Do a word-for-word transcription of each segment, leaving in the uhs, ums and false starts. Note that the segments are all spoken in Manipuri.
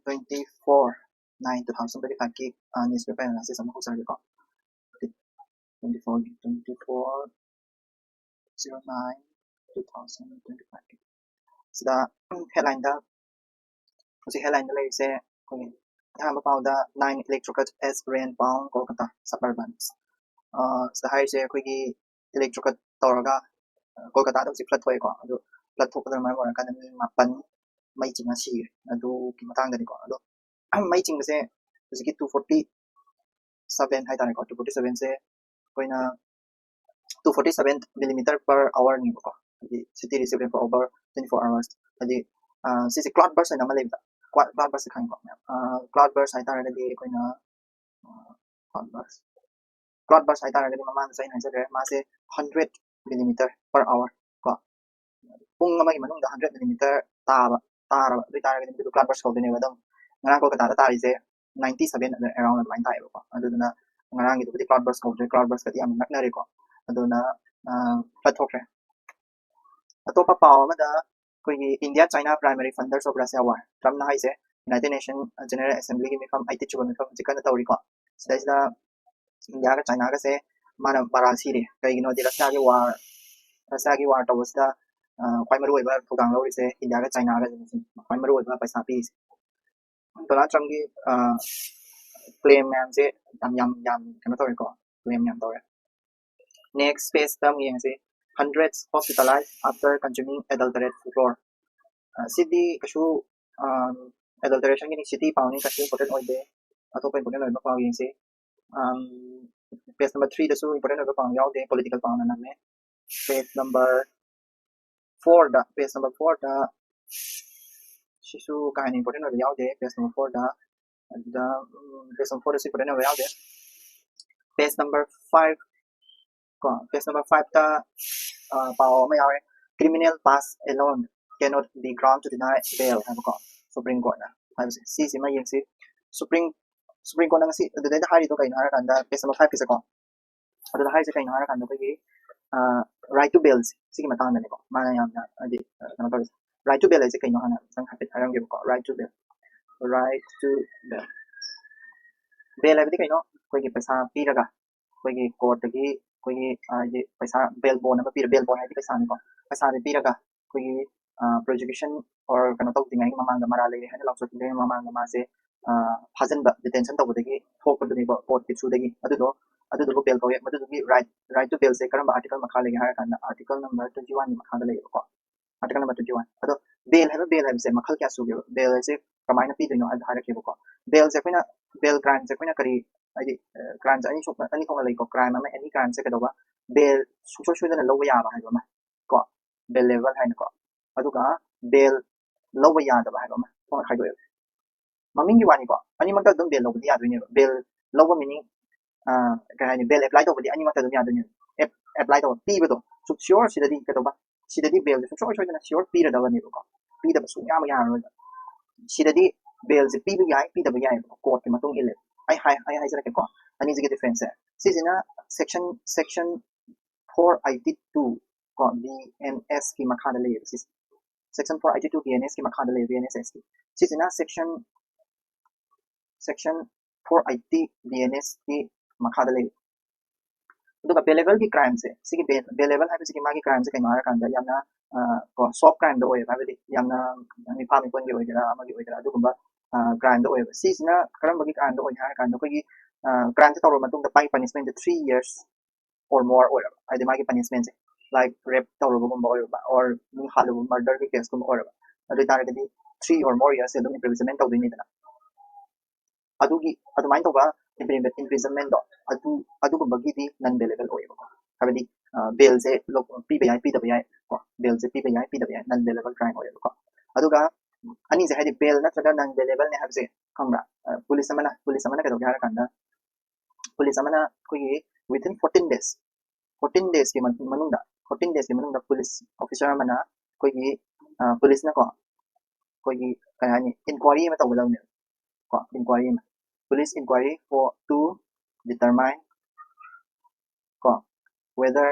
twenty four nine two thousand twenty five ꯀꯤ ꯅ꯭ꯌꯨꯁ ꯄꯦꯄꯔ ꯑꯦꯅꯥꯂꯥꯏꯁꯤꯁ ꯑꯃ ꯍꯧꯖꯔꯒꯦꯀꯣ꯫ twenty four twenty four zero nine two thousand twenty five ꯀꯤ ꯁꯤꯗ ꯍꯦꯗꯂꯥꯏꯟꯗ ꯍꯧꯖꯤꯛ ꯍꯦꯗꯂꯥꯏꯟꯗ ꯂꯩꯔꯤꯁꯦ ꯑꯩꯈꯣꯏꯒꯤ ꯑꯍꯥꯟꯕ ꯄꯥꯎꯗ nine electric cuts as rain pound Kolkata suburbans꯫ ꯁꯤꯗ ꯍꯥꯏꯔꯤꯁꯦ ꯑꯩꯈꯣꯏꯒꯤ electric cut ꯇꯧꯔꯒ ꯀꯣꯜꯀꯇꯥꯗ ꯍꯧꯖꯤꯛ ꯐ꯭ꯂꯠ ꯊꯣꯛꯑꯦꯀꯣ꯫ ꯑꯗꯨ ꯐ꯭ꯂꯠ ꯊꯣꯛꯄꯗ ꯃꯔꯝ ꯑꯣꯏꯔꯀꯥꯟꯗ ꯃꯤ ꯃꯥꯄꯟ ꯃꯩ ꯆꯤꯡꯉ ꯁꯤꯈ꯭ꯔꯦ꯫ ꯑꯗꯨꯒꯤ ꯃꯇꯥꯡꯗꯅꯤꯀꯣ꯫ ꯑꯗꯣ ꯃꯩ ꯆꯤꯡꯕꯁꯦ ꯍꯧꯖꯤꯛꯀꯤ two forty seven ꯍꯥꯏꯇꯥꯔꯦꯀꯣ꯫ Two forty sevenꯁꯦ ꯑꯩꯈꯣꯏꯅ two forty seven millimeter per hourꯅꯦꯕꯀꯣ꯫ ꯍꯥꯏꯗꯤ city receive rainfall over twenty four hours꯫ ꯍꯥꯏꯗꯤ ꯁꯤꯁꯦ cloud burst ꯍꯥꯏꯅ ꯑꯃ ꯂꯩꯕꯗ, cloud burst ꯈꯪꯉꯤꯀꯣ? Cloud burst ꯍꯥꯏꯇꯥꯔꯒꯗꯤ ꯑꯩꯈꯣꯏꯅ cloud burst cloud burst ꯍꯥꯏꯇꯥꯔꯒꯗꯤ ꯃꯃꯥꯡꯗꯁꯨ ꯑꯩꯅ ꯍꯥꯏꯖꯈ꯭ꯔꯦ, ꯃꯥꯁꯦ hundred millimeter per hour ꯀꯣ꯫ ꯄꯨꯡ ꯑꯃꯒꯤ ꯃꯅꯨꯡꯗ hundred millimeter ꯇꯥꯕ, ꯇꯥꯔꯕ ꯑꯗꯨ ꯑꯣꯏꯇꯥꯔꯒꯗꯤ ꯃꯗꯨ cloud burst ꯀꯧꯗꯣꯏꯅꯦꯕ꯫ ꯑꯗꯨꯝ ꯉꯔꯥꯡ ꯀꯣꯜꯀꯇꯥꯗ ꯇꯥꯔꯤꯁꯦ ninety seven ꯑꯗꯨ around ꯑꯗꯨꯃꯥꯏꯅ ꯇꯥꯏꯌꯦꯕꯀꯣ꯫ ꯑꯗꯨꯗꯨꯅ ꯉꯔꯥꯡꯒꯤꯗꯨꯕꯨꯗꯤ cloud burst ꯀꯧꯗ꯭ꯔꯦ, cloud burstꯀꯗꯤ ꯌꯥꯝ ꯅꯛꯅꯔꯦꯀꯣ꯫ ꯑꯗꯨꯅ ꯐꯠꯊꯣꯛꯈ꯭ꯔꯦ꯫ ꯑꯇꯣꯞꯄ ꯄꯥꯎ ꯑꯃꯗ ꯑꯩꯈꯣꯏꯒꯤ India China primary funders of Russia war, ꯇ꯭ꯔꯝꯞꯅ ꯍꯥꯏꯁꯦ United Nation General Assemblyꯒꯤ ꯃꯤꯐꯝ eighty ꯁꯨꯕ ꯃꯤꯐꯝ ꯍꯧꯖꯤꯛ ꯀꯟꯅ ꯇꯧꯔꯤꯀꯣ꯫ ꯁꯤꯗꯩꯁꯤꯗ ꯏꯟꯗꯤꯌꯥꯒ ꯆꯥꯏꯅꯥꯒꯁꯦ ꯃꯥꯅ ꯃꯔꯥꯜ ꯁꯤꯔꯤ꯫ ꯀꯩꯒꯤꯅꯣꯗꯤ ꯔꯁꯤꯌꯥꯒꯤ ꯋꯥꯔ ꯔꯁꯤꯌꯥꯒꯤ ꯋꯥꯔ ꯇꯧꯕꯁꯤꯗ ꯈ꯭ꯋꯥꯏ ꯃꯔꯨꯑꯣꯏꯕ ꯊꯧꯗꯥꯡ ꯂꯧꯔꯤꯁꯦ ꯏꯟꯗꯤꯌꯥꯒ ꯆꯥꯏꯅꯥꯒꯁꯤꯅꯤ, ꯈ꯭ꯋꯥꯏ ꯃꯔꯨꯑꯣꯏꯕ ꯄꯩꯁꯥ ꯄꯤꯔꯤꯁꯦ꯫ ꯗꯣꯅꯥꯜꯗ ꯇ꯭ꯔꯝꯞꯀꯤ ꯀ꯭ꯂꯦꯝ ꯃꯌꯥꯝꯁꯦ ꯌꯥꯝ ꯌꯥꯝ ꯌꯥꯝ ꯀꯩꯅꯣ ꯇꯧꯔꯦꯀꯣ, ꯀ꯭ꯂꯦꯝ ꯌꯥꯝ ꯇꯧꯔꯦ꯫ Next pageꯇ ꯑꯃꯨꯛ ꯌꯦꯡꯁꯤ꯫ Hundreds hospitalized after consuming adulterate flour꯫ ꯁꯤꯗꯤ ꯀꯩꯁꯨ adulterationꯒꯤꯅꯤ, city ꯄꯥꯎꯅꯤ, ꯀꯩꯁꯨ important ꯑꯣꯏꯗꯦ꯫ ꯑꯇꯣꯞꯄ important ꯑꯣꯏꯕ ꯄꯥꯎ ꯌꯦꯡꯁꯤ꯫ Page number threeꯗꯁꯨ important ꯑꯣꯏꯕ ꯄꯥꯎ ꯌꯥꯎꯗꯦ, political ꯄꯥꯎꯅ ꯅꯝꯃꯦ꯫ Page number fourꯗ, page number fourꯗ ꯁꯤꯁꯨ ꯀꯥ ꯍꯦꯟꯅ important ꯑꯣꯏꯕ ꯌꯥꯎꯗꯦ꯫ Page number fourꯗ ꯑꯗꯨꯗ page number fourꯗꯁꯨ important ꯑꯣꯏꯕ ꯌꯥꯎꯗꯦ꯫ Page number five ꯀꯣ, page number fiveꯇ ꯄꯥꯎ ꯑꯃ ꯌꯥꯎꯔꯦ, "Criminal past alone cannot be ground to deny bail" ꯍꯥꯏꯕꯀꯣ, Supreme Courtꯅ ꯍꯥꯏꯕꯁꯦ꯫ ꯁꯤꯁꯤꯃ ꯌꯦꯡꯁꯤ꯫ Supreme Supreme Courtꯅ ꯉꯁꯤ ꯑꯗꯨꯗꯩꯗ ꯍꯥꯏꯔꯤꯗꯣ ꯀꯩꯅꯣ ꯍꯥꯏꯔꯀꯥꯟꯗ, page number fiveꯀꯤꯁꯦꯀꯣ, ꯑꯗꯨꯗ ꯍꯥꯏꯔꯤꯁꯦ ꯀꯩꯅꯣ ꯍꯥꯏꯔꯀꯥꯟꯗ ꯑꯩꯈꯣꯏꯒꯤ right to bailꯁꯦ, ꯁꯤꯒꯤ ꯃꯇꯥꯡꯗꯅꯦꯀꯣ ꯃꯥꯅ ꯌꯥꯝꯅ ꯍꯥꯏꯗꯤ ꯀꯩꯅꯣ ꯇꯧꯔꯤꯁꯦ꯫ Right to bail ꯍꯥꯏꯁꯦ ꯀꯩꯅꯣ ꯍꯥꯟꯅ ꯅꯪ ꯍꯥꯏꯐꯦꯠ ꯍꯥꯏꯔꯝꯒꯦꯕꯀꯣ꯫ Right to bail Right to bail. Bail ꯍꯥꯏꯕꯗꯤ ꯀꯩꯅꯣ? ꯑꯩꯈꯣꯏꯒꯤ ꯄꯩꯁꯥ ꯄꯤꯔꯒ ꯑꯩꯈꯣꯏꯒꯤ ꯀꯣꯔꯠꯇꯒꯤ ꯑꯩꯈꯣꯏꯒꯤ ꯍꯥꯏꯗꯤ ꯄꯩꯁꯥ, bail bond ꯑꯃ ꯄꯤꯔ, bail bond ꯍꯥꯏꯗꯤ ꯄꯩꯁꯥꯅꯤꯀꯣ, ꯄꯩꯁꯥꯁꯦ ꯄꯤꯔꯒ ꯑꯩꯈꯣꯏꯒꯤ prosecution or ꯀꯩꯅꯣ ꯇꯧꯗ꯭ꯔꯤꯉꯩꯒꯤ ꯃꯃꯥꯡꯗ, ꯃꯔꯥꯜ ꯂꯩꯔꯦ ꯍꯥꯏꯅ ꯂꯥꯎꯊꯣꯛꯇ꯭ꯔꯤꯉꯩꯒꯤ ꯃꯃꯥꯡꯗ ꯃꯥꯁꯦ ꯐꯥꯖꯤꯟꯕ, detention ꯇꯧꯕꯗꯒꯤ ꯊꯣꯛꯄꯗꯨꯅꯦꯕ ꯀꯣꯔꯠꯀꯤ ꯊ꯭ꯔꯨꯗꯒꯤ꯫ ꯑꯗꯨꯗꯣ ꯑꯗꯨꯗꯨꯕꯨ bail ꯀꯧꯋꯦ꯫ ꯃꯗꯨꯗꯨꯒꯤ right, right to bailꯁꯦ ꯀꯔꯝꯕ article ꯃꯈꯥ ꯂꯩꯒꯦ ꯍꯥꯏꯔ ꯀꯥꯟꯗ article number twenty oneꯒꯤ ꯃꯈꯥꯗ ꯂꯩꯌꯦꯕꯀꯣ꯫ Article number twenty one꯫ ꯑꯗꯣ bail ꯍꯥꯏꯕ, bail ꯍꯥꯏꯕꯁꯦ ꯃꯈꯜ ꯀꯌꯥ ꯁꯨꯒꯦꯕ? Bail ꯍꯥꯏꯁꯦ ꯀꯃꯥꯏꯅ ꯄꯤꯗꯣꯏꯅꯣ ꯍꯥꯏꯕꯗꯣ ꯍꯥꯏꯔꯛꯀꯦꯕꯀꯣ꯫ Bailꯁꯦ ꯑꯩꯈꯣꯏꯅ, bail crimeꯁꯦ ꯑꯩꯈꯣꯏꯅ ꯀꯔꯤ, ꯍꯥꯏꯗꯤ crimeꯁꯦ ꯑꯅꯤ ꯊꯣꯛꯅ, ꯑꯅꯤ ꯊꯣꯛꯅ ꯂꯩꯀꯣ꯫ Crime ꯑꯃ, any crimeꯁꯦ ꯀꯩꯗꯧꯕ, bail ꯁꯨꯡꯁꯣꯏ ꯁꯣꯏꯗꯅ ꯂꯧꯕ ꯌꯥꯕ ꯍꯥꯏꯕ ꯑꯃ ꯀꯣ, bailable ꯍꯥꯏꯅꯀꯣ꯫ ꯑꯗꯨꯒ bail ꯂꯧꯕ ꯌꯥꯗꯕ ꯍꯥꯏꯕ ꯑꯃ ꯊꯣꯛꯅ ꯈꯥꯏꯗꯣꯛꯑꯦꯕ꯫ ꯃꯃꯤꯡꯒꯤ ꯋꯥꯅꯤꯀꯣ, ꯑꯅꯤꯃꯛꯇ ꯑꯗꯨꯝ bail ꯂꯧꯕꯗꯤ ꯌꯥꯗꯣꯏꯅꯦꯕ꯫ Bail ꯂꯧꯕ meaning ꯀꯩ ꯍꯥꯏꯅꯤ, bail apply ꯇꯧꯕꯗꯤ ꯑꯅꯤꯃꯛꯇ ꯑꯗꯨꯝ ꯌꯥꯗꯣꯏꯅꯦꯕ꯫ Apply ꯇꯧꯕ, ꯄꯤꯕꯗꯣ ꯁꯨ-, sure ꯁꯤꯗꯗꯤ ꯀꯩꯗꯧꯕ, ꯁꯤꯗꯗꯤ bailꯁꯦ ꯁꯨꯡꯁꯣꯏ ꯁꯣꯏꯗꯅ sure ꯄꯤꯔꯗꯕꯅꯦꯕꯀꯣ, ꯄꯤꯗꯕ ꯁꯨꯡꯌꯥ ꯌꯥꯔꯔꯣꯏꯕ꯫ ꯁꯤꯗꯗꯤ bailꯁꯦ ꯄꯤꯕ ꯌꯥꯏ, ꯄꯤꯗꯕ ꯌꯥꯏꯕꯀꯣ, ꯀꯣꯔꯠꯀꯤ ꯃꯇꯨꯡ ꯏꯜꯂꯦ꯫ ꯑꯩ ꯍꯥꯏ-, ꯑꯩ ꯍꯥꯏꯖꯔꯛꯀꯦꯀꯣ, ꯑꯅꯤꯁꯤꯒꯤ differenceꯁꯦ꯫ ꯁꯤꯁꯤꯅ section, section four eighty two ꯀꯣ, B N Sꯀꯤ ꯃꯈꯥꯗ ꯂꯩꯌꯦꯕ ꯁꯤꯁꯦ꯫ Section four eighty two B N Sꯀꯤ ꯃꯈꯥꯗ ꯂꯩ, B N S Sꯀꯤ꯫ ꯁꯤꯁꯤꯅ section, section four eighty B N Sꯀꯤ ꯃꯈꯥꯗ ꯂꯩ꯫ ꯑꯗꯨꯒ bailableꯒꯤ crimeꯁꯦ, ꯁꯤꯒꯤ bail-, bailable ꯍꯥꯏꯕꯁꯤꯒꯤ ꯃꯥꯒꯤ crimeꯁꯦ ꯀꯩꯅꯣ ꯍꯥꯏꯔꯀꯥꯟꯗ ꯌꯥꯝꯅ, ꯑ, ꯀꯣ, soft crimeꯗ ꯑꯣꯏꯌꯦꯕ, ꯍꯥꯏꯕꯗꯤ ꯌꯥꯝꯅ ꯃꯤꯐꯥ ꯃꯤꯄꯨꯟꯒꯤ ꯑꯣꯏꯒꯦꯔꯥ, ꯑꯃꯒꯤ ꯑꯣꯏꯒꯦꯔꯥ, ꯑꯗꯨꯒꯨꯝꯕ, ꯑ, crimeꯗ ꯑꯣꯏꯌꯦꯕ꯫ ꯁꯤꯁꯤꯅ ꯀꯔꯝꯕꯒꯤ crimeꯗ ꯑꯣꯏꯒꯦ ꯍꯥꯏꯔ ꯀꯥꯟꯗ ꯑꯩꯈꯣꯏꯒꯤ, ꯑ, crimeꯁꯦ ꯇꯧꯔꯕ ꯃꯇꯨꯡꯗ ꯃꯥꯒꯤ punishmentꯁꯦ three years or more ꯑꯣꯏꯔꯕ, ꯍꯥꯏꯗꯤ ꯃꯥꯒꯤ punishmentꯁꯦ, like rape ꯇꯧꯔꯨꯕꯒꯨꯝꯕ ꯑꯣꯏꯔꯕ or ꯃꯤ ꯍꯥꯠꯂꯨꯕ, murderꯒꯤ caseꯀꯨꯝꯕ ꯑꯣꯏꯔꯕ, ꯑꯗꯨ ꯑꯣꯏꯇꯥꯔꯒꯗꯤ three or more yearsꯁꯦ ꯑꯗꯨꯝ imprisonment ꯇꯧꯗꯣꯏꯅꯤꯗꯅ꯫ ꯑꯗꯨꯒꯤ, ꯑꯗꯨꯃꯥꯏꯅ ꯇꯧꯕ impri-, imprisonementꯗꯣ ꯑꯗꯨ, ꯑꯗꯨꯒꯨꯝꯕꯒꯤꯗꯤ non bailable ꯑꯣꯏꯌꯦꯕꯀꯣ꯫ ꯍꯥꯏꯕꯗꯤ, ꯑ, bailꯁꯦ ꯂꯧ-, ꯄꯤꯕ ꯌꯥꯏ, ꯄꯤꯗꯕ ꯌꯥꯏ ꯀꯣ, bailꯁꯦ ꯄꯤꯕ ꯌꯥꯏ, ꯄꯤꯗꯕ ꯌꯥꯏ, non bailable crime ꯑꯣꯏꯌꯦꯕꯀꯣ꯫ ꯑꯗꯨꯒ ꯑꯅꯤꯁꯦ, ꯍꯥꯏꯗꯤ bail ꯅꯠꯇ꯭ꯔꯒ non bailableꯅꯦ ꯍꯥꯏꯕꯁꯦ ꯈꯪꯕ꯭ꯔꯥ? ꯑ, police ꯑꯃꯅ, police ꯑꯃꯅ ꯀꯩꯗꯧꯒꯦ ꯍꯥꯏꯔ ꯀꯥꯟꯗ, police ꯑꯃꯅ ꯑꯩꯈꯣꯏꯒꯤ within fourteen days, fourteen daysꯀꯤ ꯃꯅꯨꯡꯗ, fourteen daysꯀꯤ ꯃꯅꯨꯡꯗ police officer ꯑꯃꯅ ꯑꯩꯈꯣꯏꯒꯤ, ꯑ, policeꯅꯀꯣ, ꯑꯩꯈꯣꯏꯒꯤ ꯀꯩ ꯍꯥꯏꯅꯤ, inquiry ꯑꯃ ꯇꯧꯒꯗꯕꯅꯦꯕ ꯀꯣ, inquiry ꯑꯃ, police inquiry for to determine ꯀꯣ, whether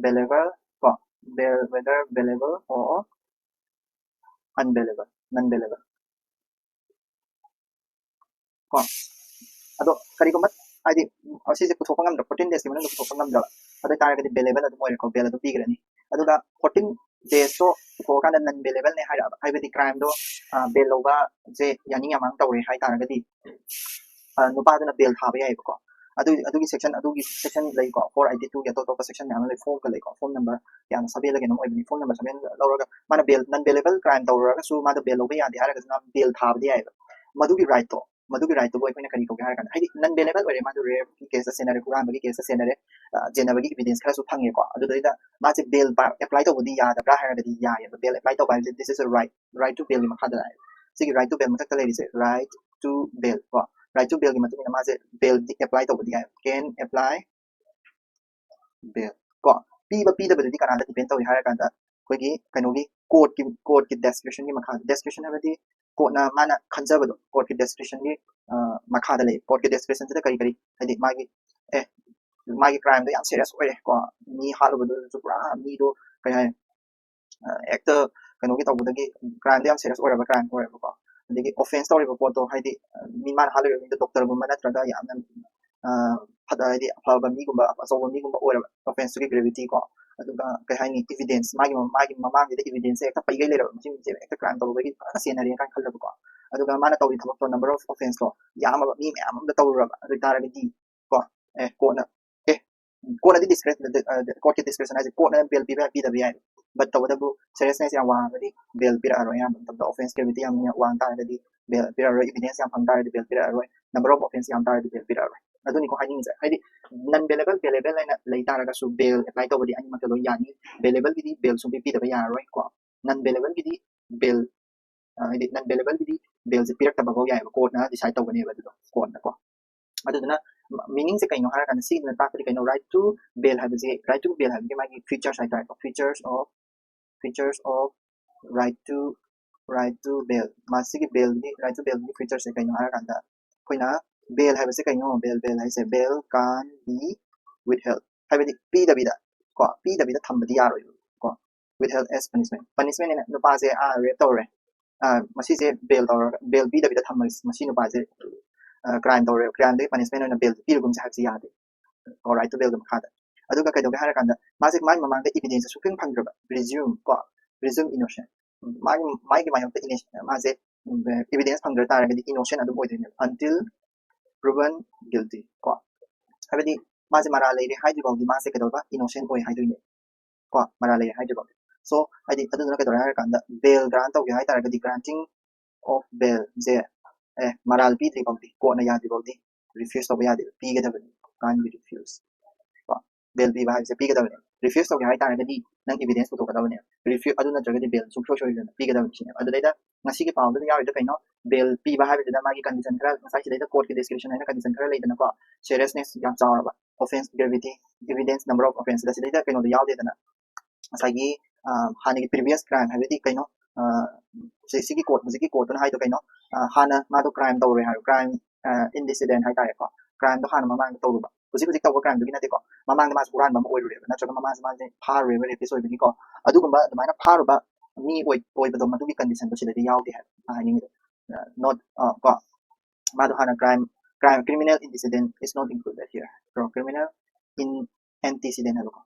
bailable ꯀꯣ, bail, whether bailable or unbailable, non bailable꯫ ꯀꯣ꯫ ꯑꯗꯣ ꯀꯔꯤꯒꯨꯝꯕ ꯍꯥꯏꯗꯤ ꯑꯁꯤꯁꯦ ꯄꯨꯊꯣꯛꯄ ꯉꯝꯗ꯭ꯔꯕ, ꯐꯣꯔꯇꯤꯟ ꯗꯦꯖꯀꯤ ꯃꯅꯨꯡꯗ ꯄꯨꯊꯣꯛꯄ ꯉꯝꯗ꯭ꯔꯕ, ꯑꯗꯨ ꯑꯣꯏꯇꯥꯔꯒꯗꯤ ꯕꯦꯜ ꯂꯦꯕꯦꯜ ꯑꯗꯨꯝ ꯑꯣꯏꯔꯦꯀꯣ, ꯕꯦꯜ ꯑꯗꯨꯝ ꯄꯤꯈ꯭ꯔꯅꯤ꯫ ꯑꯗꯨꯒ ꯐꯣꯔꯇꯤꯟ ꯗꯦꯖꯇꯣ ꯄꯨꯊꯣꯛꯑꯀꯥꯟꯗ ꯅꯟ ꯕꯦꯂꯦꯕꯜꯅꯦ ꯍꯥꯏꯔꯛꯑꯕ, ꯍꯥꯏꯕꯗꯤ ꯀ꯭ꯔꯥꯏꯝꯗꯣ ꯕꯦꯜ ꯂꯧꯕꯁꯦ ꯌꯥꯅꯤꯡ ꯌꯥꯃꯥꯡ ꯇꯧꯔꯦ ꯍꯥꯏꯇꯥꯔꯒꯗꯤ, ꯑ, ꯅꯨꯄꯥꯗꯨꯅ ꯕꯦꯜ ꯊꯥꯕ ꯌꯥꯏꯑꯕꯀꯣ꯫ ꯑꯗꯨ ꯑꯗꯨꯒꯤ ꯁꯦꯛꯁꯟ ꯑꯗꯨꯒꯤ ꯁꯦꯛꯁꯟ ꯂꯩꯀꯣ, ꯐꯣꯔ ꯑꯥꯏꯠꯇꯤ ꯇꯨꯒꯤ ꯑꯇꯣꯞ ꯑꯇꯣꯞꯄ ꯁꯦꯛꯁꯟ ꯃꯌꯥꯝ ꯑꯃ ꯂꯩ, ꯐꯣꯔꯒ ꯂꯩꯀꯣ, ꯐꯣꯔ ꯅꯝꯕꯔ ꯀꯌꯥꯅꯣ, ꯁꯕꯦꯟꯂ ꯀꯩꯅꯣꯝ ꯑꯣꯏꯕꯅꯤ꯫ ꯐꯣꯔ ꯅꯝꯕꯔ ꯁꯕꯦꯟ ꯂꯧꯔꯒ ꯃꯥꯅ ꯕꯦꯜ, ꯅꯟ ꯕꯦꯂꯦꯕꯜ ꯀ꯭ꯔꯥꯏꯝ ꯇꯧꯔꯨꯔꯒꯁꯨ ꯃꯥꯗꯣ ꯕꯦꯜ ꯂꯧꯕ ꯌꯥꯗꯦ ꯍꯥꯏꯔꯒꯁꯨ ꯃꯥ ꯕꯦꯜ ꯊꯥꯕꯗꯤ ꯌꯥꯏꯑꯕ꯫ ꯃꯗꯨꯒꯤ ꯔꯥꯏꯠꯇꯣ, ꯃꯗꯨꯒꯤ ꯔꯥꯏꯠꯇꯨꯕꯨ ꯑꯩꯈꯣꯏꯅ ꯀꯔꯤ ꯀꯧꯒꯦ ꯍꯥꯏꯔ ꯀꯥꯟꯗ, ꯍꯥꯏꯗꯤ ꯅꯟ ꯕꯦꯂꯦꯕꯜ ꯑꯣꯏꯔꯦ, ꯃꯥꯗꯣ ꯔꯦꯞꯀꯤ ꯀꯦꯁꯇ ꯆꯦꯟꯅꯔꯦ, ꯍꯨꯔꯥꯟꯕꯒꯤ ꯀꯦꯁꯇ ꯆꯦꯟꯅꯔꯦ, ꯑ, ꯆꯦꯟꯅꯕꯒꯤ ꯏꯕꯤꯗꯦꯟꯁ ꯈꯔꯁꯨ ꯐꯪꯉꯦꯀꯣ꯫ ꯑꯗꯨꯗꯩꯗ ꯃꯥꯁꯦ ꯕꯦꯜ ꯑꯦꯄ꯭ꯂꯥꯏ ꯇꯧꯕꯗꯤ ꯌꯥꯗꯕ꯭ꯔꯥ ꯍꯥꯏꯔꯒꯗꯤ ꯌꯥꯏꯑꯕ꯫ ꯕꯦꯜ ꯑꯦꯄ꯭ꯂꯥꯏ ꯇꯧꯕ ꯍꯥꯏꯕꯁꯦ this is a right, right to bailꯒꯤ ꯃꯈꯥꯗ ꯂꯥꯛꯑꯦ꯫ ꯁꯤꯒꯤ right to bail ꯃꯊꯛꯇ ꯂꯩꯔꯤꯁꯦ right to bail ꯀꯣ, right to bailꯒꯤ ꯃꯇꯨꯡ ꯏꯟꯅ ꯃꯥꯁꯦ ꯕꯦꯜꯗꯤ ꯑꯦꯄ꯭ꯂꯥꯏ ꯇꯧꯕꯗꯤ ꯌꯥꯏ, can apply bail ꯀꯣ꯫ ꯄꯤꯕ ꯄꯤꯗꯕꯗꯨꯗꯤ ꯀꯅꯥꯗ ꯗꯤꯄꯦꯟ ꯇꯧꯏ ꯍꯥꯏꯔ ꯀꯥꯟꯗ ꯑꯩꯈꯣꯏꯒꯤ ꯀꯩꯅꯣꯒꯤ ꯀꯣꯔꯠꯀꯤ, ꯀꯣꯔꯠꯀꯤ ꯗꯤꯁꯀ꯭ꯔꯤꯁꯟꯒꯤ ꯃꯈꯥꯗ, ꯗꯤꯁꯀ꯭ꯔꯤꯁꯟ ꯍꯥꯏꯕꯗꯤ ꯀꯣꯔꯠꯅ ꯃꯥꯅ ꯈꯟꯖꯕꯗꯣ, ꯀꯣꯔꯠꯀꯤ ꯗꯤꯁꯀ꯭ꯔꯤꯁꯟꯒꯤ ꯃꯈꯥꯗ ꯂꯩ꯫ ꯀꯣꯔꯠꯀꯤ ꯗꯤꯁꯀ꯭ꯔꯤꯁꯟꯁꯤꯗ ꯀꯔꯤ ꯀꯔꯤ, ꯍꯥꯏꯗꯤ ꯃꯥꯒꯤ ꯑꯦ ꯃꯥꯒꯤ ꯀ꯭ꯔꯥꯏꯝꯗꯣ ꯌꯥꯝ ꯁꯦꯔꯤꯌꯁ ꯑꯣꯏꯔꯦ ꯀꯣ, ꯃꯤ ꯍꯥꯠꯂꯨꯕꯗꯨꯁꯨ ꯄꯨꯔꯥ ꯃꯤꯗꯣ ꯀꯩ ꯍꯥꯏ, ꯑ, ꯍꯦꯛꯇ ꯀꯩꯅꯣꯒꯤ ꯇꯧꯕꯗꯒꯤ ꯀ꯭ꯔꯥꯏꯝꯗꯣ ꯌꯥꯝ ꯁꯦꯔꯤꯌꯁ ꯑꯣꯏꯔꯕ ꯀ꯭ꯔꯥꯏꯝ ꯑꯣꯏꯔꯕꯀꯣ꯫ ꯑꯗꯒꯤ ꯑꯣꯐꯦꯟꯁ ꯇꯧꯔꯤꯕ ꯄꯣꯠꯇꯣ ꯍꯥꯏꯗꯤ, ꯑ, ꯃꯤ ꯃꯥꯅ ꯍꯥꯠꯂꯨꯔꯤꯕ ꯃꯤꯗꯣ ꯗꯣꯛꯇꯔꯒꯨꯝꯕ ꯅꯠꯇ꯭ꯔꯒ ꯌꯥꯝꯅ, ꯑ, ꯐꯠ-, ꯍꯥꯏꯗꯤ ꯑꯐꯕ ꯃꯤꯒꯨꯝꯕ, ꯑꯆꯧꯕ ꯃꯤꯒꯨꯝꯕ ꯑꯣꯏꯔꯕ ꯑꯣꯐꯦꯟꯁꯇꯨꯒꯤ ꯒ꯭ꯔꯦꯚꯤꯇꯤ ꯀꯣ꯫ ꯑꯗꯨꯒ ꯀꯩ ꯍꯥꯏꯅꯤ, ꯏꯕꯤꯗꯦꯟꯁ, ꯃꯥꯒꯤ ꯃ-, ꯃꯥꯒꯤ ꯃꯃꯥꯡꯁꯤꯗ ꯏꯕꯤꯗꯦꯟꯁꯁꯦ ꯍꯦꯛꯇ ꯄꯩꯒꯩ ꯂꯩꯔꯕ, ꯃꯁꯤ ꯃꯤꯁꯦ ꯍꯦꯛꯇ ꯀ꯭ꯔꯥꯏꯝ ꯇꯧꯕꯒꯤ ꯐꯖꯅ ꯆꯦꯟꯅꯔꯦ ꯀꯥꯏꯅ ꯈꯜꯂꯕꯀꯣ꯫ ꯑꯗꯨꯒ ꯃꯥꯅ ꯇꯧꯔꯤ ꯊꯕꯛꯇꯣ, ꯅꯝꯕꯔ ꯑꯣꯐ ꯑꯣꯐꯦꯟꯁꯇꯣ ꯌꯥꯝꯃꯕ, ꯃꯤ ꯃꯌꯥꯝ ꯑꯃꯗ ꯇꯧꯔꯨꯔꯕ, ꯑꯗꯨ ꯑꯣꯏꯇꯥꯔꯒꯗꯤ ꯀꯣ, ꯑꯦ, ꯀꯣꯔꯠꯅ, ꯑꯦ, ꯀꯣꯔꯠꯅꯗꯤ ꯗꯤꯁꯀ꯭ꯔꯦ-, ꯑ, ꯀꯣꯔꯠꯀꯤ ꯗꯤꯁꯀ꯭ꯔꯦꯁꯟ ꯍꯥꯏꯁꯦ ꯀꯣꯔꯠꯅ ꯕꯦꯜ ꯄꯤꯕ ꯌꯥꯏ, ꯄꯤꯗꯕ ꯌꯥꯏ꯫ But ꯇꯧꯕꯇꯕꯨ ꯁꯦꯔꯤꯌꯁꯅꯦꯁ ꯌꯥꯝ ꯋꯥꯡꯉꯒꯗꯤ ꯕꯦꯜ ꯄꯤꯔꯛꯑꯔꯣꯏ꯫ ꯑꯌꯥꯝꯕ ꯃꯇꯝꯗ ꯑꯣꯐꯦꯟꯁ ꯒ꯭ꯔꯦꯚꯤꯇꯤ ꯌꯥꯝ ꯋꯥꯡ ꯇꯥꯔꯒꯗꯤ ꯕꯦꯜ ꯄꯤꯔꯛꯑꯔꯣꯏ, ꯏꯕꯤꯗꯦꯟꯁ ꯌꯥꯝ ꯐꯪ ꯇꯥꯔꯒꯗꯤ ꯕꯦꯜ ꯄꯤꯔꯛꯑꯔꯣꯏ, ꯅꯝꯕꯔ ꯑꯣꯐ ꯑꯣꯐꯦꯟꯁ ꯌꯥꯝ ꯇꯥꯔꯗꯤ ꯕꯦꯜ ꯄꯤꯔꯛꯑꯔꯣꯏ꯫ ꯑꯗꯨꯅꯤꯀꯣ ꯍꯥꯏꯅꯤꯡꯉꯤꯁꯦ꯫ ꯍꯥꯏꯗꯤ ꯅꯟ ꯕꯦꯂꯦꯕꯜ, ꯕꯦꯂꯦꯕꯜ ꯍꯥꯏꯅ ꯂꯩ ꯇꯥꯔꯒꯁꯨ ꯕꯦꯜ ꯑꯦꯄ꯭ꯂꯥꯏ ꯇꯧꯕꯗꯤ ꯑꯅꯤꯃꯛꯇ ꯂꯣꯏ ꯌꯥꯅꯤ꯫ ꯕꯦꯂꯦꯕꯜꯒꯤꯗꯤ ꯕꯦꯜ ꯁꯨꯡꯄꯤ ꯄꯤꯗꯕ ꯌꯥꯔꯔꯣꯏ ꯀꯣ꯫ ꯅꯟ ꯕꯦꯂꯦꯕꯜꯒꯤꯗꯤ ꯕꯦꯜ, ꯑ, ꯍꯥꯏꯗꯤ ꯅꯟ ꯕꯦꯂꯦꯕꯜꯒꯤꯗꯤ ꯕꯦꯜꯁꯦ ꯄꯤꯔꯛꯇꯕꯐꯥꯎ ꯌꯥꯏꯑꯕ, ꯀꯣꯔꯠꯅ ꯗꯤꯁꯥꯏꯠ ꯇꯧꯒꯅꯦꯕ ꯑꯗꯨꯗꯣ ꯀꯣꯔꯠꯅ ꯀꯣ꯫ ꯑꯗꯨꯗꯨꯅ ꯃꯤꯅꯤꯡꯁꯦ ꯀꯩꯅꯣ ꯍꯥꯏꯔꯀꯥꯟꯗ, ꯁꯤꯒꯤꯗꯨꯅ ꯇꯥꯛꯄꯗꯤ ꯀꯩꯅꯣ, right to bail ꯍꯥꯏꯕꯁꯦ, right to bail ꯍꯥꯏꯕꯒꯤ ꯃꯥꯒꯤ ꯐꯤꯆꯔꯁ ꯍꯥꯏꯇꯥꯔꯦꯀꯣ, features of, features of right to, right to bail, ꯃꯁꯤꯒꯤ ꯕꯦꯜꯒꯤ, right to bailꯒꯤ ꯐꯤꯆꯔꯁꯦ ꯀꯩꯅꯣ ꯍꯥꯏꯔꯀꯥꯟꯗ, ꯑꯩꯈꯣꯏꯅ ꯕꯦꯜ ꯍꯥꯏꯕꯁꯦ ꯀꯩꯅꯣ, ꯕꯦꯜ, ꯕꯦꯜ ꯍꯥꯏꯁꯦ bail can be withheld, ꯍꯥꯏꯕꯗꯤ ꯄꯤꯗꯕꯤꯗ ꯀꯣ, ꯄꯤꯗꯕꯤꯗ ꯊꯝꯕꯗꯤ ꯌꯥꯔꯣꯏꯕ ꯀꯣ, withheld as punishment, punishment ꯍꯥꯏꯅ ꯅꯨꯄꯥꯁꯦ ꯑꯥ ꯔꯦꯞ ꯇꯧꯔꯦ, ꯑꯥ, ꯃꯁꯤꯁꯦ ꯕꯦꯜ ꯇꯧꯔꯒ, ꯕꯦꯜ ꯄꯤꯗꯕꯤꯗ ꯊꯝꯃ-, ꯃꯁꯤ ꯅꯨꯄꯥꯁꯦ ꯀ꯭ꯔꯥꯏꯝ ꯇꯧꯔꯦ, ꯀ꯭ꯔꯥꯏꯝꯗꯒꯤ ꯄꯅꯤꯁꯃꯦꯟ ꯑꯣꯏꯅ ꯕꯦꯜ ꯄꯤꯔꯒꯨꯝꯁꯦ ꯍꯥꯏꯕꯁꯤ ꯌꯥꯗꯦ꯫ ꯀꯣ, right to bail ꯒꯤ ꯃꯈꯥꯗ꯫ ꯑꯗꯨꯒ ꯀꯩꯗꯧꯒꯦ ꯍꯥꯏꯔꯀꯥꯟꯗ ꯃꯥꯁꯦ ꯃꯥꯒꯤ ꯃꯃꯥꯡꯗ ꯏꯕꯤꯗꯦꯟꯁ ꯁꯨꯡꯐꯪ ꯐꯪꯗ꯭ꯔꯕ, presume ꯀꯣ, presume innocent, ꯃꯥꯒꯤ ꯃꯥꯒꯤ ꯃꯥꯌꯣꯛꯇ ꯏꯅꯦ ꯃꯥꯁꯦ ꯏꯕꯤꯗꯦꯟꯁ ꯐꯪꯗ꯭ꯔ ꯇꯥꯔꯒꯗꯤ ꯏꯅꯣꯁꯦꯟ ꯑꯗꯨꯝ ꯑꯣꯏꯗꯣꯏꯅꯦꯕ until proven guilty ꯀꯣ꯫ ꯍꯥꯏꯕꯗꯤ ꯃꯥꯁꯦ ꯃꯔꯥꯜ ꯂꯩꯔꯦ ꯍꯥꯏꯗ꯭ꯔꯤ ꯐꯥꯎꯗꯤ ꯃꯥꯁꯦ ꯀꯩꯗꯧꯕ, ꯏꯅꯣꯁꯦꯟ ꯑꯣꯏ ꯍꯥꯏꯗꯣꯏꯅꯦ ꯀꯣ, ꯃꯔꯥꯜ ꯂꯩꯔꯦ ꯍꯥꯏꯗ꯭ꯔꯤ ꯐꯥꯎꯗꯤ꯫ ꯁꯣ ꯍꯥꯏꯗꯤ ꯑꯗꯨꯗꯨꯅ ꯀꯩꯗꯧꯔꯦ ꯍꯥꯏꯔꯀꯥꯟꯗ ꯕꯦꯜ ꯒ꯭ꯔꯥꯟ ꯇꯧꯒꯦ ꯍꯥꯏꯇꯥꯔꯒꯗꯤ granting of bail ꯁꯦ ꯑꯦ ꯃꯔꯥꯜ ꯄꯤꯗ꯭ꯔꯤ ꯐꯥꯎꯗꯤ, ꯀꯣꯔꯠꯅ ꯌꯥꯗ꯭ꯔꯤ ꯐꯥꯎꯗꯤ ꯔꯤꯐ꯭ꯌꯨꯁ ꯇꯧꯕ ꯌꯥꯗꯦꯕ, ꯄꯤꯒꯗꯕꯅꯤ, can't be refused ꯀꯣ꯫ ꯕꯦꯜ ꯄꯤꯕ ꯍꯥꯏꯕꯁꯦ ꯄꯤꯒꯗꯕꯅꯤ꯫ ꯔꯤꯐ꯭ꯌꯨꯁ ꯇꯧꯒꯦ ꯍꯥꯏꯇꯥꯔꯒꯗꯤ ꯅꯪ ꯏꯕꯤꯗꯦꯟꯁ ꯄꯨꯊꯣꯛꯀꯗꯕꯅꯦ꯫ ꯔꯤꯐ꯭ꯌꯨ ꯑꯗꯨ ꯅꯠꯇ꯭ꯔꯒꯗꯤ ꯕꯦꯜ ꯁꯨꯡꯁꯣꯏ ꯁꯣꯏꯗꯅ ꯄꯤꯒꯗꯕꯅꯤ ꯁꯤꯅꯦꯕ꯫ ꯑꯗꯨꯗꯩꯗ ꯉꯁꯤꯒꯤ ꯄꯥꯎꯗꯨꯗ ꯌꯥꯎꯔꯤꯗꯣ ꯀꯩꯅꯣ, ꯕꯦꯜ ꯄꯤꯕ ꯍꯥꯏꯕꯁꯤꯗ ꯃꯥꯒꯤ ꯀꯟꯗꯤꯁꯟ ꯈꯔ, ꯉꯁꯥꯏ ꯁꯤꯗꯩꯗ ꯀꯣꯔꯠꯀꯤ ꯗꯤꯁꯀ꯭ꯔꯤꯞꯁꯟ ꯍꯥꯏꯅ ꯀꯟꯗꯤꯁꯟ ꯈꯔ ꯂꯩꯗꯅꯀꯣ, ꯁꯦꯔꯤꯌꯁꯅꯦꯁ ꯌꯥꯝ ꯆꯥꯎꯔꯕ, offence gravity, evidence number of offence ꯁꯤꯗ ꯁꯤꯗꯩꯗ ꯀꯩꯅꯣꯗꯣ ꯌꯥꯎꯗꯦꯗꯅ, ꯉꯁꯥꯏꯒꯤ ꯍꯥꯟꯅꯒꯤ previous crime ꯍꯥꯏꯕꯗꯤ ꯀꯩꯅꯣ, ꯁꯤꯒꯤ ꯀꯣꯔꯠ, ꯍꯧꯖꯤꯛꯀꯤ ꯀꯣꯔꯠꯇꯨꯅ ꯍꯥꯏꯗꯣ ꯀꯩꯅꯣ, ꯍꯥꯟꯅ ꯃꯥꯗꯣ ꯀ꯭ꯔꯥꯏꯝ ꯇꯧꯔꯦ ꯍꯥꯏꯔꯣ, crime antecedent ꯍꯥꯏꯇꯥꯔꯦꯀꯣ, ꯀ꯭ꯔꯥꯏꯝꯗꯣ ꯍꯥꯟꯅ ꯃꯃꯥꯡꯗ ꯇꯧꯔꯨꯕ, ꯍꯧꯖꯤꯛ ꯍꯧꯖꯤꯛ ꯇꯧꯕ ꯀ꯭ꯔꯥꯏꯝꯗꯨꯒꯤ ꯅꯠꯇꯦꯀꯣ, ꯃꯃꯥꯡꯗ ꯃꯥꯁꯦ ꯍꯨꯔꯥꯟꯕ ꯑꯃ ꯑꯣꯏꯔꯨꯔꯦꯕ, ꯅꯠꯇ꯭ꯔꯒ ꯃꯃꯥꯁꯦ ꯃꯥꯁꯦ ꯐꯥꯔꯨꯔꯦꯕ, ꯔꯦꯄꯤꯁ ꯑꯣꯏꯕꯒꯤꯀꯣ꯫ ꯑꯗꯨꯒꯨꯝꯕ ꯑꯗꯨꯃꯥꯏꯅ ꯐꯥꯔꯨꯕ ꯃꯤ ꯑꯣꯏꯕꯗꯣ, ꯃꯗꯨꯒꯤ ꯀꯟꯗꯤꯁꯟꯗꯣ ꯁꯤꯗꯗꯤ ꯌꯥꯎꯗꯦ ꯍꯥꯏꯕ ꯍꯥꯏꯅꯤꯡꯉꯤꯗꯣ꯫ Not ꯀꯣ, ꯃꯥꯗꯣ ꯍꯥꯟꯅ crime, crime, criminal antecedent is not included here, criminal antecedent ꯍꯥꯏꯕꯀꯣ꯫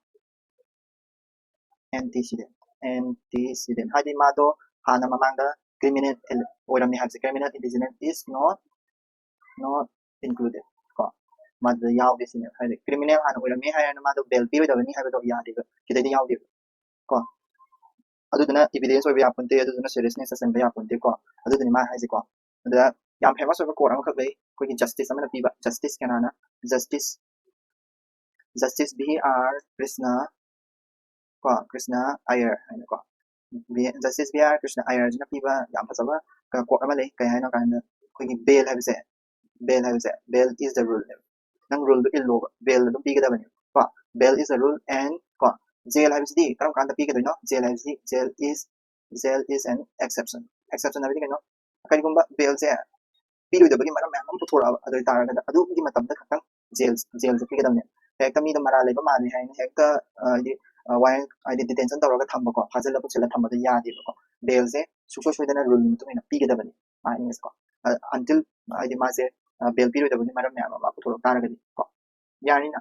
Antecedent, antecedent ꯍꯥꯏꯗꯤ ꯃꯥꯗꯣ ꯍꯥꯟꯅ ꯃꯃꯥꯡꯗ ꯀ꯭ꯔꯤꯃꯤꯅꯦꯜ ꯑꯣꯏꯔꯝꯃꯤ ꯍꯥꯏꯕꯁꯦ, criminal antecedent is not not included ꯀꯣ, ꯃꯥꯗꯨꯗ ꯌꯥꯎꯗꯦ ꯁꯤꯅꯦꯕ꯫ ꯍꯥꯏꯗꯤ ꯀ꯭ꯔꯤꯃꯤꯅꯦꯜ ꯍꯥꯟꯅ ꯑꯣꯏꯔꯝꯃꯦ ꯍꯥꯏꯔꯒ ꯃꯥꯗꯣ ꯕꯦꯜ ꯄꯤꯔꯣꯏꯗꯕꯅꯤ ꯍꯥꯏꯕꯗꯣ ꯌꯥꯗꯦꯕ, ꯁꯤꯗꯩꯗ ꯌꯥꯎꯗꯦꯕ ꯀꯣ꯫ ꯑꯗꯨꯗꯨꯅ ꯏꯕꯤꯗꯦꯟꯁ ꯑꯣꯏꯕ ꯌꯥꯄꯣꯟꯇꯦ, ꯑꯗꯨꯗꯨꯅ ꯁꯦꯔꯤꯌꯁꯅꯦꯁ ꯆꯟꯕ ꯌꯥꯄꯣꯟꯇꯦ ꯀꯣ꯫ ꯑꯗꯨꯗꯨꯅꯤ ꯃꯥ ꯍꯥꯏꯁꯦꯀꯣ꯫ ꯑꯗꯨꯗ ꯌꯥꯝ ꯐꯦꯃꯁ ꯑꯣꯏꯕ ꯀꯣꯔꯠ ꯑꯃꯈꯛ ꯂꯩ, ꯑꯩꯈꯣꯏꯒꯤ ꯖꯁꯇꯤꯁ ꯑꯃꯅ ꯄꯤꯕ, ꯖꯁꯇꯤꯁ ꯀꯅꯥꯅ, justice justice V R Krishna ꯀꯣ, ꯀ꯭ꯔꯤꯁꯅ ꯑꯌꯔ ꯍꯥꯏꯅꯀꯣ, ꯖꯁꯇꯤꯁ ꯚꯤ ꯑꯥꯔ ꯀ꯭ꯔꯤꯁꯅ ꯑꯌꯔꯁꯤꯅ ꯄꯤꯕ ꯌꯥꯝ ꯐꯖꯕ ꯀꯣꯠ ꯑꯃ ꯂꯩ꯫ ꯀꯩ ꯍꯥꯏꯅꯣ ꯍꯥꯏ ꯀꯥꯟꯗ, ꯑꯩꯈꯣꯏꯒꯤ ꯕꯦꯜ ꯍꯥꯏꯕꯁꯦ, ꯕꯦꯜ ꯍꯥꯏꯕꯁꯦ, bail is the rule ꯅꯦꯕ꯫ ꯅꯪ ꯔꯨꯜꯗꯣ ꯏꯜꯂꯣꯕ, ꯕꯦꯜ ꯑꯗꯨꯝ ꯄꯤꯒꯗꯕꯅꯦ ꯀꯣ꯫ Bail is the rule and ꯀꯣ, ꯖꯦꯜ ꯍꯥꯏꯕꯁꯤꯗꯤ ꯀꯔꯝ ꯀꯥꯟꯗ ꯄꯤꯒꯗꯣꯏꯅꯣ? ꯖꯦꯜ ꯍꯥꯏꯕꯁꯤꯗꯤ, jail is, jail is an exception꯫ Exception ꯍꯥꯏꯕꯗꯤ ꯀꯩꯅꯣ? ꯀꯔꯤꯒꯨꯝꯕ ꯕꯦꯜꯁꯦ ꯄꯤꯔꯣꯏꯗꯕꯒꯤ ꯃꯔꯝ ꯃꯌꯥꯝ ꯑꯃ ꯄꯨꯊꯣꯔꯛꯑꯕ, ꯑꯗꯨ ꯑꯣꯏꯇꯥꯔꯒꯗꯤ ꯑꯗꯨꯒꯤ ꯃꯇꯝꯗ ꯈꯛꯇꯪ ꯖꯦꯜ, ꯖꯦꯜꯁꯦ ꯄꯤꯒꯗꯕꯅꯦ꯫ ꯍꯦꯛꯇ ꯃꯤꯗꯣ ꯃꯔꯥꯜ ꯂꯩꯕ ꯃꯥꯜꯂꯤ ꯍꯥꯏꯅ ꯍꯦꯛꯇ, ꯑ, ꯍꯥꯏꯗꯤ, ꯑ, ꯋꯥꯔꯦꯟ, ꯍꯥꯏꯗꯤ ꯗꯤꯇꯦꯟꯁꯟ ꯇꯧꯔꯒ ꯊꯝꯕꯀꯣ, ꯐꯥꯖꯤꯜꯂ ꯄꯨꯁꯤꯜꯂ ꯊꯝꯕꯗꯣ ꯌꯥꯗꯦꯕꯀꯣ꯫ ꯕꯦꯜꯁꯦ ꯁꯨꯡꯁꯣꯏ ꯁꯣꯏꯗꯅ ꯔꯨꯜꯒꯤ ꯃꯇꯨꯡ ꯏꯟꯅ ꯄꯤꯒꯗꯕꯅꯤ ꯍꯥꯏꯅꯤꯡꯉꯤꯁꯦꯀꯣ꯫ ꯑ, until ꯍꯥꯏꯗꯤ ꯃꯥꯁꯦ, ꯕꯦꯜ ꯄꯤꯔꯣꯏꯗꯕꯒꯤ ꯃꯔꯝ ꯃꯌꯥꯝ ꯑꯃ ꯄꯨꯊꯣꯔꯛ ꯇꯥꯔꯒꯗꯤ ꯀꯣ꯫ ꯌꯥꯔꯤꯅ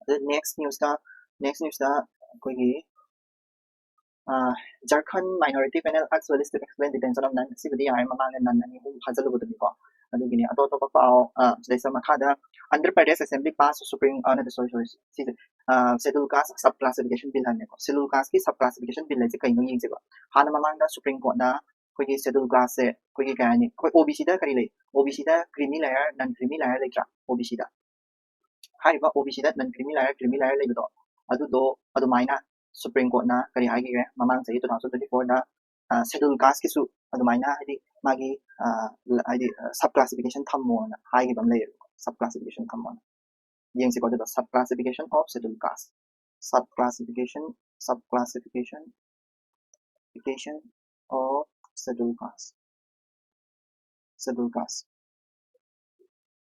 ꯑꯗ next news ꯇ next news ꯇ ꯑꯩꯈꯣꯏꯒꯤ Jharkhand minority panel asks police to explain detention of nine. ꯁꯤꯕꯨꯗꯤ ꯌꯥꯔꯦ, ꯃꯃꯥꯡꯗ ꯅꯟ ꯑꯅꯤ ꯑꯍꯨꯝ ꯐꯥꯖꯤꯜꯂꯨꯕꯗꯨꯅꯤꯀꯣ꯫ ꯑꯗꯨꯒꯤꯅꯤ꯫ ꯑꯇꯣꯞ ꯑꯇꯣꯞꯄ ꯄꯥꯎ ꯁꯤꯗꯩꯁꯤꯗ ꯃꯈꯥꯗ Andhra Pradesh Assembly pass Supreme ꯅꯠꯇꯦ, sorry, sorry, ꯁꯤꯁꯦ Schedule Caste sub classification bill ꯍꯥꯏꯕꯅꯦꯀꯣ꯫ Schedule Caste ꯀꯤ sub classification bill ꯍꯥꯏꯁꯦ ꯀꯩꯅꯣ ꯌꯦꯡꯁꯦꯕ꯫ ꯍꯥꯟꯅ ꯃꯃꯥꯡꯗ Supreme Court ꯅ ꯑꯩꯈꯣꯏꯒꯤ Schedule Caste ꯁꯦ ꯑꯩꯈꯣꯏꯒꯤ ꯀꯩ ꯍꯥꯏꯅꯤ, ꯑꯩꯈꯣꯏ OBC ꯗ ꯀꯔꯤ ꯂꯩ? OBC ꯗ creamy layer, non creamy layer ꯂꯩꯇ꯭ꯔꯥ? OBC ꯗ ꯍꯥꯏꯔꯤꯕ OBC ꯗ non creamy layer, creamy layer ꯂꯩꯕꯗꯣ, ꯑꯗꯨꯗꯣ ꯑꯗꯨꯃꯥꯏꯅ Supreme Court ꯅ ꯀꯔꯤ ꯍꯥꯏꯈꯤꯒꯦ? ꯃꯃꯥꯡ ꯆꯍꯤ two thousand twenty four ꯗ Schedule Caste ꯀꯤꯁꯨ ꯑꯗꯨꯃꯥꯏꯅ, ꯍꯥꯏꯗꯤ ꯃꯥꯒꯤ ꯍꯥꯏꯗꯤ sub classification ꯊꯝꯃꯣꯅ ꯍꯥꯏꯈꯤꯕ ꯑꯃ ꯂꯩꯌꯦꯕꯀꯣ꯫ Sub classification ꯊꯝꯃꯣꯅ꯫ ꯌꯦꯡꯁꯤꯀꯣ ꯑꯗꯨꯗꯣ, sub classification of Schedule Caste, sub classification, sub classification, classification of Schedule Caste, Schedule Caste,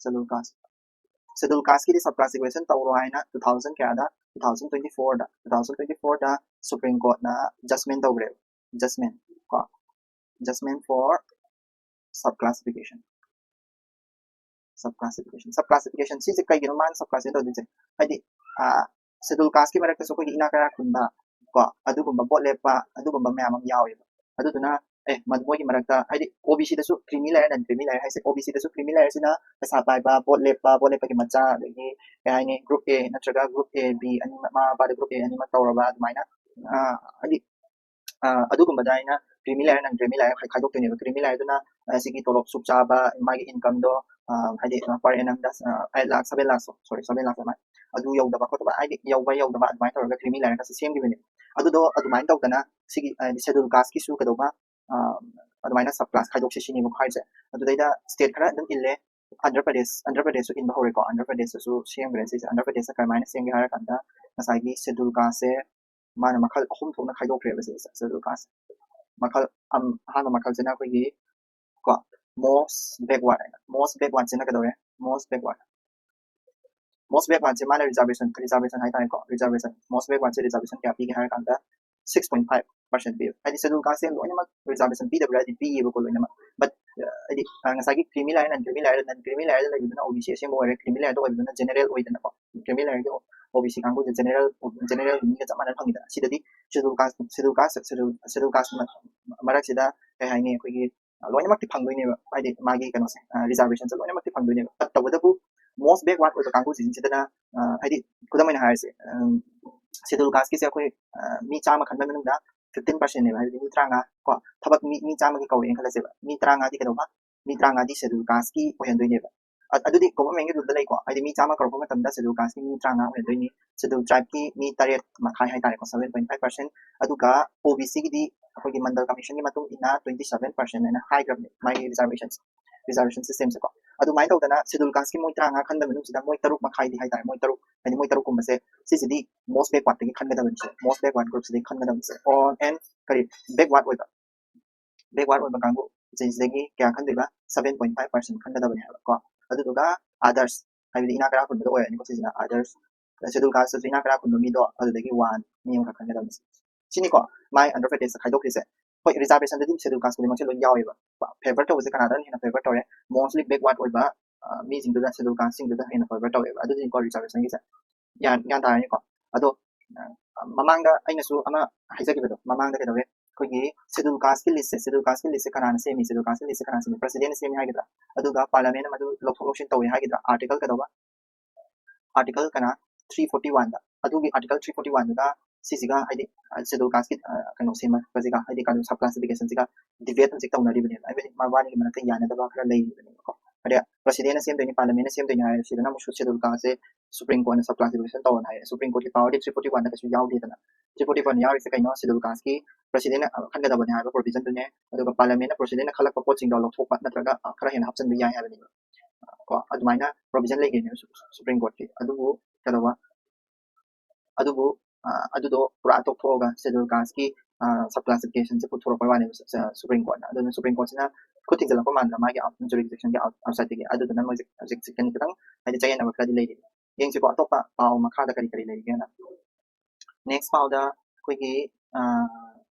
Schedule Caste, Schedule Caste ꯀꯤꯗꯤ sub classification ꯇꯧꯔꯣ ꯍꯥꯏꯅ two thousand ꯀꯌꯥꯗ, two thousand twenty four ꯗ, two thousand twenty four ꯗ Supreme Court ꯅ judgment ꯇꯧꯈ꯭ꯔꯦꯕ꯫ Judgment ꯀꯣ, judgment for sub classification, sub classification, sub classification ꯁꯤꯁꯦ ꯀꯩꯒꯤꯅꯣ ꯃꯥꯅ sub classification ꯇꯧꯗꯣꯏꯁꯦ? ꯍꯥꯏꯗꯤ Schedule Caste ꯀꯤ ꯃꯔꯛꯇꯁꯨ ꯑꯩꯈꯣꯏꯒꯤ ꯏꯅꯥꯛ ꯀꯩꯔꯥꯛ ꯈꯨꯟꯕ ꯀꯣ, ꯑꯗꯨꯒꯨꯝꯕ ꯚꯣꯠ ꯂꯦꯞꯄ, ꯑꯗꯨꯒꯨꯝꯕ ꯃꯌꯥꯝ ꯑꯃ ꯌꯥꯎꯋꯦꯕ꯫ ꯑꯗꯨꯗꯨꯅ ꯑꯦ ꯃꯣꯏꯒꯤ ꯃꯔꯛꯇ ꯍꯥꯏꯗꯤ OBC ꯗꯁꯨ creamy layer, non creamy layer ꯍꯥꯏꯁꯦ, OBC ꯗꯁꯨ creamy layer ꯁꯤꯅ ꯄꯩꯁꯥ ꯄꯥꯏꯕ, ꯚꯣꯠ ꯂꯦꯞꯄ, ꯚꯣꯠ ꯂꯦꯞꯄꯒꯤ ꯃꯆꯥ, ꯑꯗꯒꯤ ꯀꯩ ꯍꯥꯏꯅꯤ, group A ꯅꯠꯇ꯭ꯔꯒ group A, B ꯑꯅꯤꯃꯛ, ꯃꯃꯥ ꯃꯄꯥꯗ group A ꯑꯅꯤꯃꯛ ꯇꯧꯔꯕ ꯑꯗꯨꯃꯥꯏꯅ, ꯍꯥꯏꯗꯤ ꯑꯗꯨꯒꯨꯝꯕꯗ ꯑꯩꯅ creamy layer, non creamy layer ꯈꯥꯏꯗꯣꯛꯇꯣꯏꯅꯦꯕ꯫ Creamy layer ꯗꯨꯅ ꯁꯤꯒꯤ ꯇꯣꯂꯣꯞ ꯁꯨꯛ ꯆꯥꯕ, ꯃꯥꯒꯤ income ꯗꯣ ꯍꯥꯏꯗꯤ per annum ꯗ eight lakh, seven lakh, sorry, seven lakh ꯑꯗꯨꯃꯥꯏꯅ, ꯑꯗꯨ ꯌꯧꯗꯕ ꯈꯣꯠꯇꯕ, ꯍꯥꯏꯗꯤ ꯌꯧꯕ ꯌꯧꯗꯕ ꯑꯗꯨꯃꯥꯏꯅ ꯇꯧꯔꯒ creamy layer ꯒꯁꯦ ꯁꯦꯝꯈꯤꯕꯅꯦ꯫ ꯑꯗꯨꯗꯣ ꯑꯗꯨꯃꯥꯏꯅ ꯇꯧꯗꯅ ꯁꯤꯒꯤ ꯍꯥꯏꯗꯤ Schedule Caste ꯀꯤꯁꯨ ꯀꯩꯗꯧꯕ ꯑꯗꯨꯃꯥꯏꯅ sub class ꯈꯥꯏꯗꯣꯛꯁꯤ ꯁꯤꯅꯦꯕꯀꯣ ꯍꯥꯏꯁꯦ꯫ ꯑꯗꯨꯗꯩꯗ state ꯈꯔ ꯑꯗꯨꯝ ꯏꯜꯂꯦ꯫ ꯑꯟꯙ꯭ꯔ ꯄ꯭ꯔꯗꯦꯁ, ꯑꯟꯙ꯭ꯔ ꯄ꯭ꯔꯗꯦꯁꯁꯨ ꯏꯟꯕ ꯍꯧꯔꯦꯀꯣ꯫ ꯑꯟꯙ꯭ꯔ ꯄ꯭ꯔꯗꯦꯁꯇꯁꯨ ꯁꯦꯝꯈ꯭ꯔꯦ ꯁꯤꯁꯦ꯫ ꯑꯟꯙ꯭ꯔ ꯄ꯭ꯔꯗꯦꯁꯇ ꯀꯔꯝꯍꯥꯏꯅ ꯁꯦꯝꯒꯦ ꯍꯥꯏꯔ ꯀꯥꯟꯗ ꯉꯁꯥꯏꯒꯤ Schedule Caste ꯁꯦ ꯃꯥꯅ ꯃꯈꯜ ꯑꯍꯨꯝ ꯊꯣꯛꯅ ꯈꯥꯏꯗꯣꯛꯈ꯭ꯔꯦꯕ ꯁꯤꯁꯦ꯫ Schedule Caste ꯃꯈꯜ ꯑꯍꯥꯟꯕ ꯃꯈꯜꯁꯤꯅ ꯑꯩꯈꯣꯏꯒꯤ ꯀꯣ most backward ꯍꯥꯏꯅ꯫ Most backward ꯁꯤꯅ ꯀꯩꯗꯧꯔꯦ? Most backward, most backward ꯁꯦ ꯃꯥꯅ reservation, reservation ꯍꯥꯏꯇꯥꯔꯦꯀꯣ, reservation, most backward ꯁꯦ reservation ꯀꯌꯥ ꯄꯤꯒꯦ ꯍꯥꯏꯔ ꯀꯥꯟꯗ six point five percent ꯄꯤꯌꯦꯕ꯫ ꯍꯥꯏꯗꯤ Schedule Caste ꯁꯦ ꯂꯣꯏꯅꯃꯛ reservation ꯄꯤꯗꯕ꯭ꯔꯥ ꯍꯥꯏꯗꯤ ꯄꯤꯌꯦꯕꯀꯣ ꯂꯣꯏꯅꯃꯛ, but ꯍꯥꯏꯗꯤ ꯉꯁꯥꯏꯒꯤ creamy layer, non creamy layer, non creamy layer ꯂꯩꯕꯗꯨꯅ OBC ꯑꯁꯦꯡꯕ ꯑꯣꯏꯔꯦ, creamy layer ꯑꯣꯏꯕꯗꯨꯅ general ꯑꯣꯏꯗꯅꯀꯣ꯫ Creamy layer ꯒꯤ OBC ꯀꯥꯡꯕꯨꯁꯦ general general ꯃꯤꯒ ꯆꯞ ꯃꯥꯟꯅꯅ ꯐꯪꯉꯤꯗꯅ꯫ ꯁꯤꯗꯗꯤ schedule caste, schedule caste, schedule caste ꯃꯔꯛꯁꯤꯗ ꯀꯩ ꯍꯥꯏꯅꯤ, ꯑꯩꯈꯣꯏꯒꯤ ꯂꯣꯏꯅꯃꯛꯇꯤ ꯐꯪꯗꯣꯏꯅꯦꯕ, ꯍꯥꯏꯗꯤ ꯃꯥꯒꯤ ꯀꯩꯅꯣꯁꯦ, reservation ꯁꯦ ꯂꯣꯏꯅꯃꯛꯇꯤ ꯐꯪꯗꯣꯏꯅꯦꯕ꯫ ꯇꯧꯕꯇꯕꯨ most backward ꯑꯣꯏꯕ ꯀꯥꯡꯕꯨꯁꯤꯡꯁꯤꯗꯅ, ꯍꯥꯏꯗꯤ ꯈꯨꯗꯝ ꯑꯣꯏꯅ ꯍꯥꯏꯔꯁꯦ, schedule caste ꯀꯤꯁꯦ ꯑꯩꯈꯣꯏ ꯃꯤ ꯆꯥꯝꯃ ꯈꯟꯕ ꯃꯅꯨꯡꯗ fifteen percent ꯅꯦꯕ, ꯍꯥꯏꯕꯗꯤ ꯃꯤ ꯇꯔꯥꯃꯉꯥ ꯀꯣ, ꯊꯕꯛ ꯃꯤ ꯃꯤ ꯆꯥꯝꯃꯒꯤ ꯀꯧꯔꯦꯅ ꯈꯜꯂꯁꯦꯕ, ꯃꯤ ꯇꯔꯥꯃꯉꯥꯗꯤ ꯀꯩꯗꯧꯕ, ꯃꯤ ꯇꯔꯥꯃꯉꯥꯗꯤ schedule caste ꯀꯤ ꯑꯣꯏꯍꯟꯗꯣꯏꯅꯦꯕ꯫ ꯑꯗꯨꯗꯤ government ꯒꯤ rule ꯗ ꯂꯩꯀꯣ, ꯍꯥꯏꯗꯤ ꯃꯤ ꯆꯥꯝꯃ ꯀꯧꯔꯛꯄ ꯃꯇꯝꯗ schedule caste ꯀꯤ ꯃꯤ ꯇꯔꯥꯃꯉꯥ ꯑꯣꯏꯍꯟꯗꯣꯏꯅꯤ, schedule tribe ꯀꯤ ꯃꯤ ꯇꯔꯦꯠ ꯃꯈꯥꯏ ꯍꯥꯏꯇꯥꯔꯦꯀꯣ, seven point five percent꯫ ꯑꯗꯨꯒ OBC ꯒꯤꯗꯤ ꯑꯩꯈꯣꯏꯒꯤ Mandal Commission ꯒꯤ ꯃꯇꯨꯡ ꯏꯟꯅ twenty seven percent ꯍꯥꯏꯅ ꯍꯥꯏꯈ꯭ꯔꯕꯅꯦ ꯃꯥꯒꯤ reservation reservation system ꯁꯦꯀꯣ꯫ ꯑꯗꯨꯃꯥꯏꯅ ꯇꯧꯗꯅ schedule caste ꯀꯤ ꯃꯣꯏ ꯇꯔꯥꯃꯉꯥ ꯈꯟꯕ ꯃꯅꯨꯡꯁꯤꯗ ꯃꯣꯏ ꯇꯔꯨꯛ ꯃꯈꯥꯏꯗꯤ ꯍꯥꯏꯇꯥꯔꯦ, ꯃꯣꯏ ꯇꯔꯨꯛ, ꯍꯥꯏꯗꯤ ꯃꯣꯏ ꯇꯔꯨꯛꯀꯨꯝꯕꯁꯦ, ꯁꯤꯁꯤꯗꯤ most backward ꯇꯒꯤ ꯈꯟꯒꯗꯕꯅꯤꯁꯦ, most backward group ꯁꯤꯗꯒꯤ ꯈꯟꯒꯗꯕꯅꯤꯁꯦ꯫ On and ꯀꯔꯤ, backward ꯑꯣꯏꯕ, backward ꯑꯣꯏꯕ ꯀꯥꯡꯕꯨ ꯁꯤꯗꯒꯤ ꯀꯌꯥ ꯈꯟꯗꯣꯏꯕ? Seven point five percent ꯈꯟꯒꯗꯕꯅꯦ ꯍꯥꯏꯕ ꯀꯣ꯫ ꯑꯗꯨꯗꯨꯒ others, ꯍꯥꯏꯕꯗꯤ ꯏꯅꯥꯛ ꯀꯩꯔꯥꯛ ꯈꯨꯟꯕꯗ ꯑꯣꯏꯔꯅꯤꯀꯣ ꯁꯤꯁꯤꯅ, others꯫ Schedule caste ꯇꯁꯨ ꯏꯅꯥꯛ ꯀꯩꯔꯥꯛ ꯈꯨꯟꯕ ꯃꯤꯗꯣ ꯑꯗꯨꯗꯒꯤ one, ꯃꯤ ꯑꯃꯈꯛ ꯈꯟꯒꯗꯕꯅꯤ꯫ ꯁꯤꯅꯤꯀꯣ ꯃꯥꯏ Andhra Pradesh ꯇ ꯈꯥꯏꯗꯣꯛꯈ꯭ꯔꯤꯁꯦ꯫ ꯍꯣꯏ, reservation ꯗꯗꯤ schedule caste ꯈꯨꯗꯤꯡꯃꯛꯁꯦ ꯂꯣꯏ ꯌꯥꯎꯋꯦꯕ꯫ Favour ꯇꯧꯕꯁꯦ ꯀꯅꯥꯗꯅ ꯍꯦꯟꯅ favour ꯇꯧꯔꯦ? Mostly backward ꯑꯣꯏꯕ, ꯑ, ꯃꯤꯁꯤꯡꯗꯨꯗ, schedule caste ꯁꯤꯡꯗꯨꯗ ꯍꯦꯟꯅ favour ꯇꯧꯋꯦꯕ꯫ ꯑꯗꯨꯗꯤꯀꯣ reservation ꯒꯤꯁꯦ ꯒ꯭ꯌꯥꯟ ꯒ꯭ꯌꯥꯟ ꯇꯥꯔꯅꯤꯀꯣ꯫ ꯑꯗꯣ, ꯑ, ꯃꯃꯥꯡꯗ ꯑꯩꯅꯁꯨ ꯑꯃ ꯍꯥꯏꯖꯈꯤꯕꯗꯣ, ꯃꯃꯥꯡꯗ ꯀꯩꯗꯧꯋꯦ, ꯑꯩꯈꯣꯏꯒꯤ schedule caste ꯀꯤ list ꯁꯦ, schedule caste ꯀꯤ list ꯁꯦ ꯀꯅꯥꯅ ꯁꯦꯝꯃꯤ, schedule caste ꯀꯤ list ꯁꯦ ꯀꯅꯥꯅ ꯁꯦꯝꯃꯤ, president ꯅ ꯁꯦꯝꯃꯤ ꯍꯥꯏꯒꯗ꯭ꯔꯥ, ꯑꯗꯨꯒ parliament ꯅ ꯃꯗꯨ ꯂꯧꯊꯣꯛ ꯂꯧꯁꯤꯟ ꯇꯧꯋꯦ ꯍꯥꯏꯒꯗ꯭ꯔꯥ, article ꯀꯩꯗꯧꯕ, article ꯀꯅꯥ, three forty one ꯗ, ꯑꯗꯨꯒꯤ article three forty one ꯗꯨꯗ ꯁꯤꯁꯤꯒ, ꯍꯥꯏꯗꯤ, ꯑ, schedule caste ꯀꯤ, ꯑ, ꯀꯩꯅꯣ ꯁꯦꯝꯃꯛꯄꯁꯤꯒ, ꯍꯥꯏꯗꯤ ꯀꯩꯅꯣ, sub classification ꯁꯤꯒ debate ꯍꯧꯖꯤꯛ ꯇꯧꯅꯔꯤꯕꯅꯦꯕ, ꯍꯥꯏꯕꯗꯤ ꯃꯕꯥꯅꯤꯒꯤ ꯃꯔꯛꯇ ꯌꯥꯅꯗꯕ ꯈꯔ ꯂꯩꯔꯤꯕꯅꯦꯕꯀꯣ꯫ ꯍꯥꯏꯗꯤ president ꯅ ꯁꯦꯝꯗꯣꯏꯅꯤ, parliament ꯅ ꯁꯦꯝꯗꯣꯏꯅꯤ ꯍꯥꯏꯔꯦ, ꯁꯤꯗꯅ ꯑꯃꯨꯛꯁꯨ schedule caste ꯁꯦ Supreme Court ꯅ sub classification ꯇꯧꯔꯣꯅ ꯍꯥꯏꯔꯦ꯫ Supreme Court ꯀꯤ power ꯗꯤ three forty one ꯗ ꯀꯩꯁꯨ ꯌꯥꯎꯗꯦꯗꯅ꯫ Three forty one ꯌꯥꯎꯔꯤꯁꯦ ꯀꯩꯅꯣ? Schedule caste ꯀꯤ president ꯅ, ꯑ, ꯈꯟꯒꯗꯕꯅꯦ ꯍꯥꯏꯕ provision ꯗꯨꯅꯦ, ꯑꯗꯨꯒ parliament ꯅ president ꯅ ꯈꯜꯂꯛꯄ ꯄꯣꯠꯁꯤꯡꯗꯣ ꯂꯧꯊꯣꯛꯄ ꯅꯠꯇ꯭ꯔꯒ, ꯑ, ꯈꯔ ꯍꯦꯟꯅ ꯍꯥꯞꯆꯤꯟꯕ ꯌꯥꯏ ꯍꯥꯏꯕꯅꯦꯕ꯫ ꯀꯣ, ꯑꯗꯨꯃꯥꯏꯅ provision ꯂꯩꯈꯤꯕꯅꯦꯕ Su-, Supreme Court ꯀꯤ꯫ ꯑꯗꯨꯕꯨ ꯀꯩꯗꯧꯕ, ꯑꯗꯨꯕꯨ, ꯑ, ꯑꯗꯨꯗꯣ ꯄꯨꯔꯥ ꯇꯣꯛꯊꯣꯛꯑꯒ schedule caste ꯀꯤ, ꯑ, sub classification ꯁꯦ ꯄꯨꯊꯣꯔꯛꯄꯩ ꯋꯥꯅꯦꯕ ꯁ-, ꯁ-, Supreme Court ꯅ꯫ ꯑꯗꯨꯅ Supreme Court ꯁꯤꯅ ꯈꯨꯠ ꯊꯤꯡꯖꯤꯜꯂꯛꯄ ꯃꯥꯟꯗ꯭ꯔꯥ ꯃꯥꯒꯤ out-, jurisdiction ꯒꯤ out-, outside ꯇꯒꯤ꯫ ꯑꯗꯨꯗꯨꯅ ꯃꯣꯏꯁꯦ ꯍꯧꯖꯤꯛ ꯍꯧꯖꯤꯛ ꯈꯤꯇꯪ, ꯍꯥꯏꯗꯤ ꯆꯌꯦꯠꯅꯕ ꯈꯔꯗꯤ ꯂꯩꯔꯤ꯫ ꯌꯦꯡꯁꯤꯀꯣ ꯑꯇꯣꯞꯄ ꯄꯥꯎ ꯃꯈꯥꯗ ꯀꯔꯤ ꯀꯔꯤ ꯂꯩꯔꯤꯒꯦꯅ꯫ Next ꯄꯥꯎꯗ ꯑꯩꯈꯣꯏꯒꯤ, ꯑ,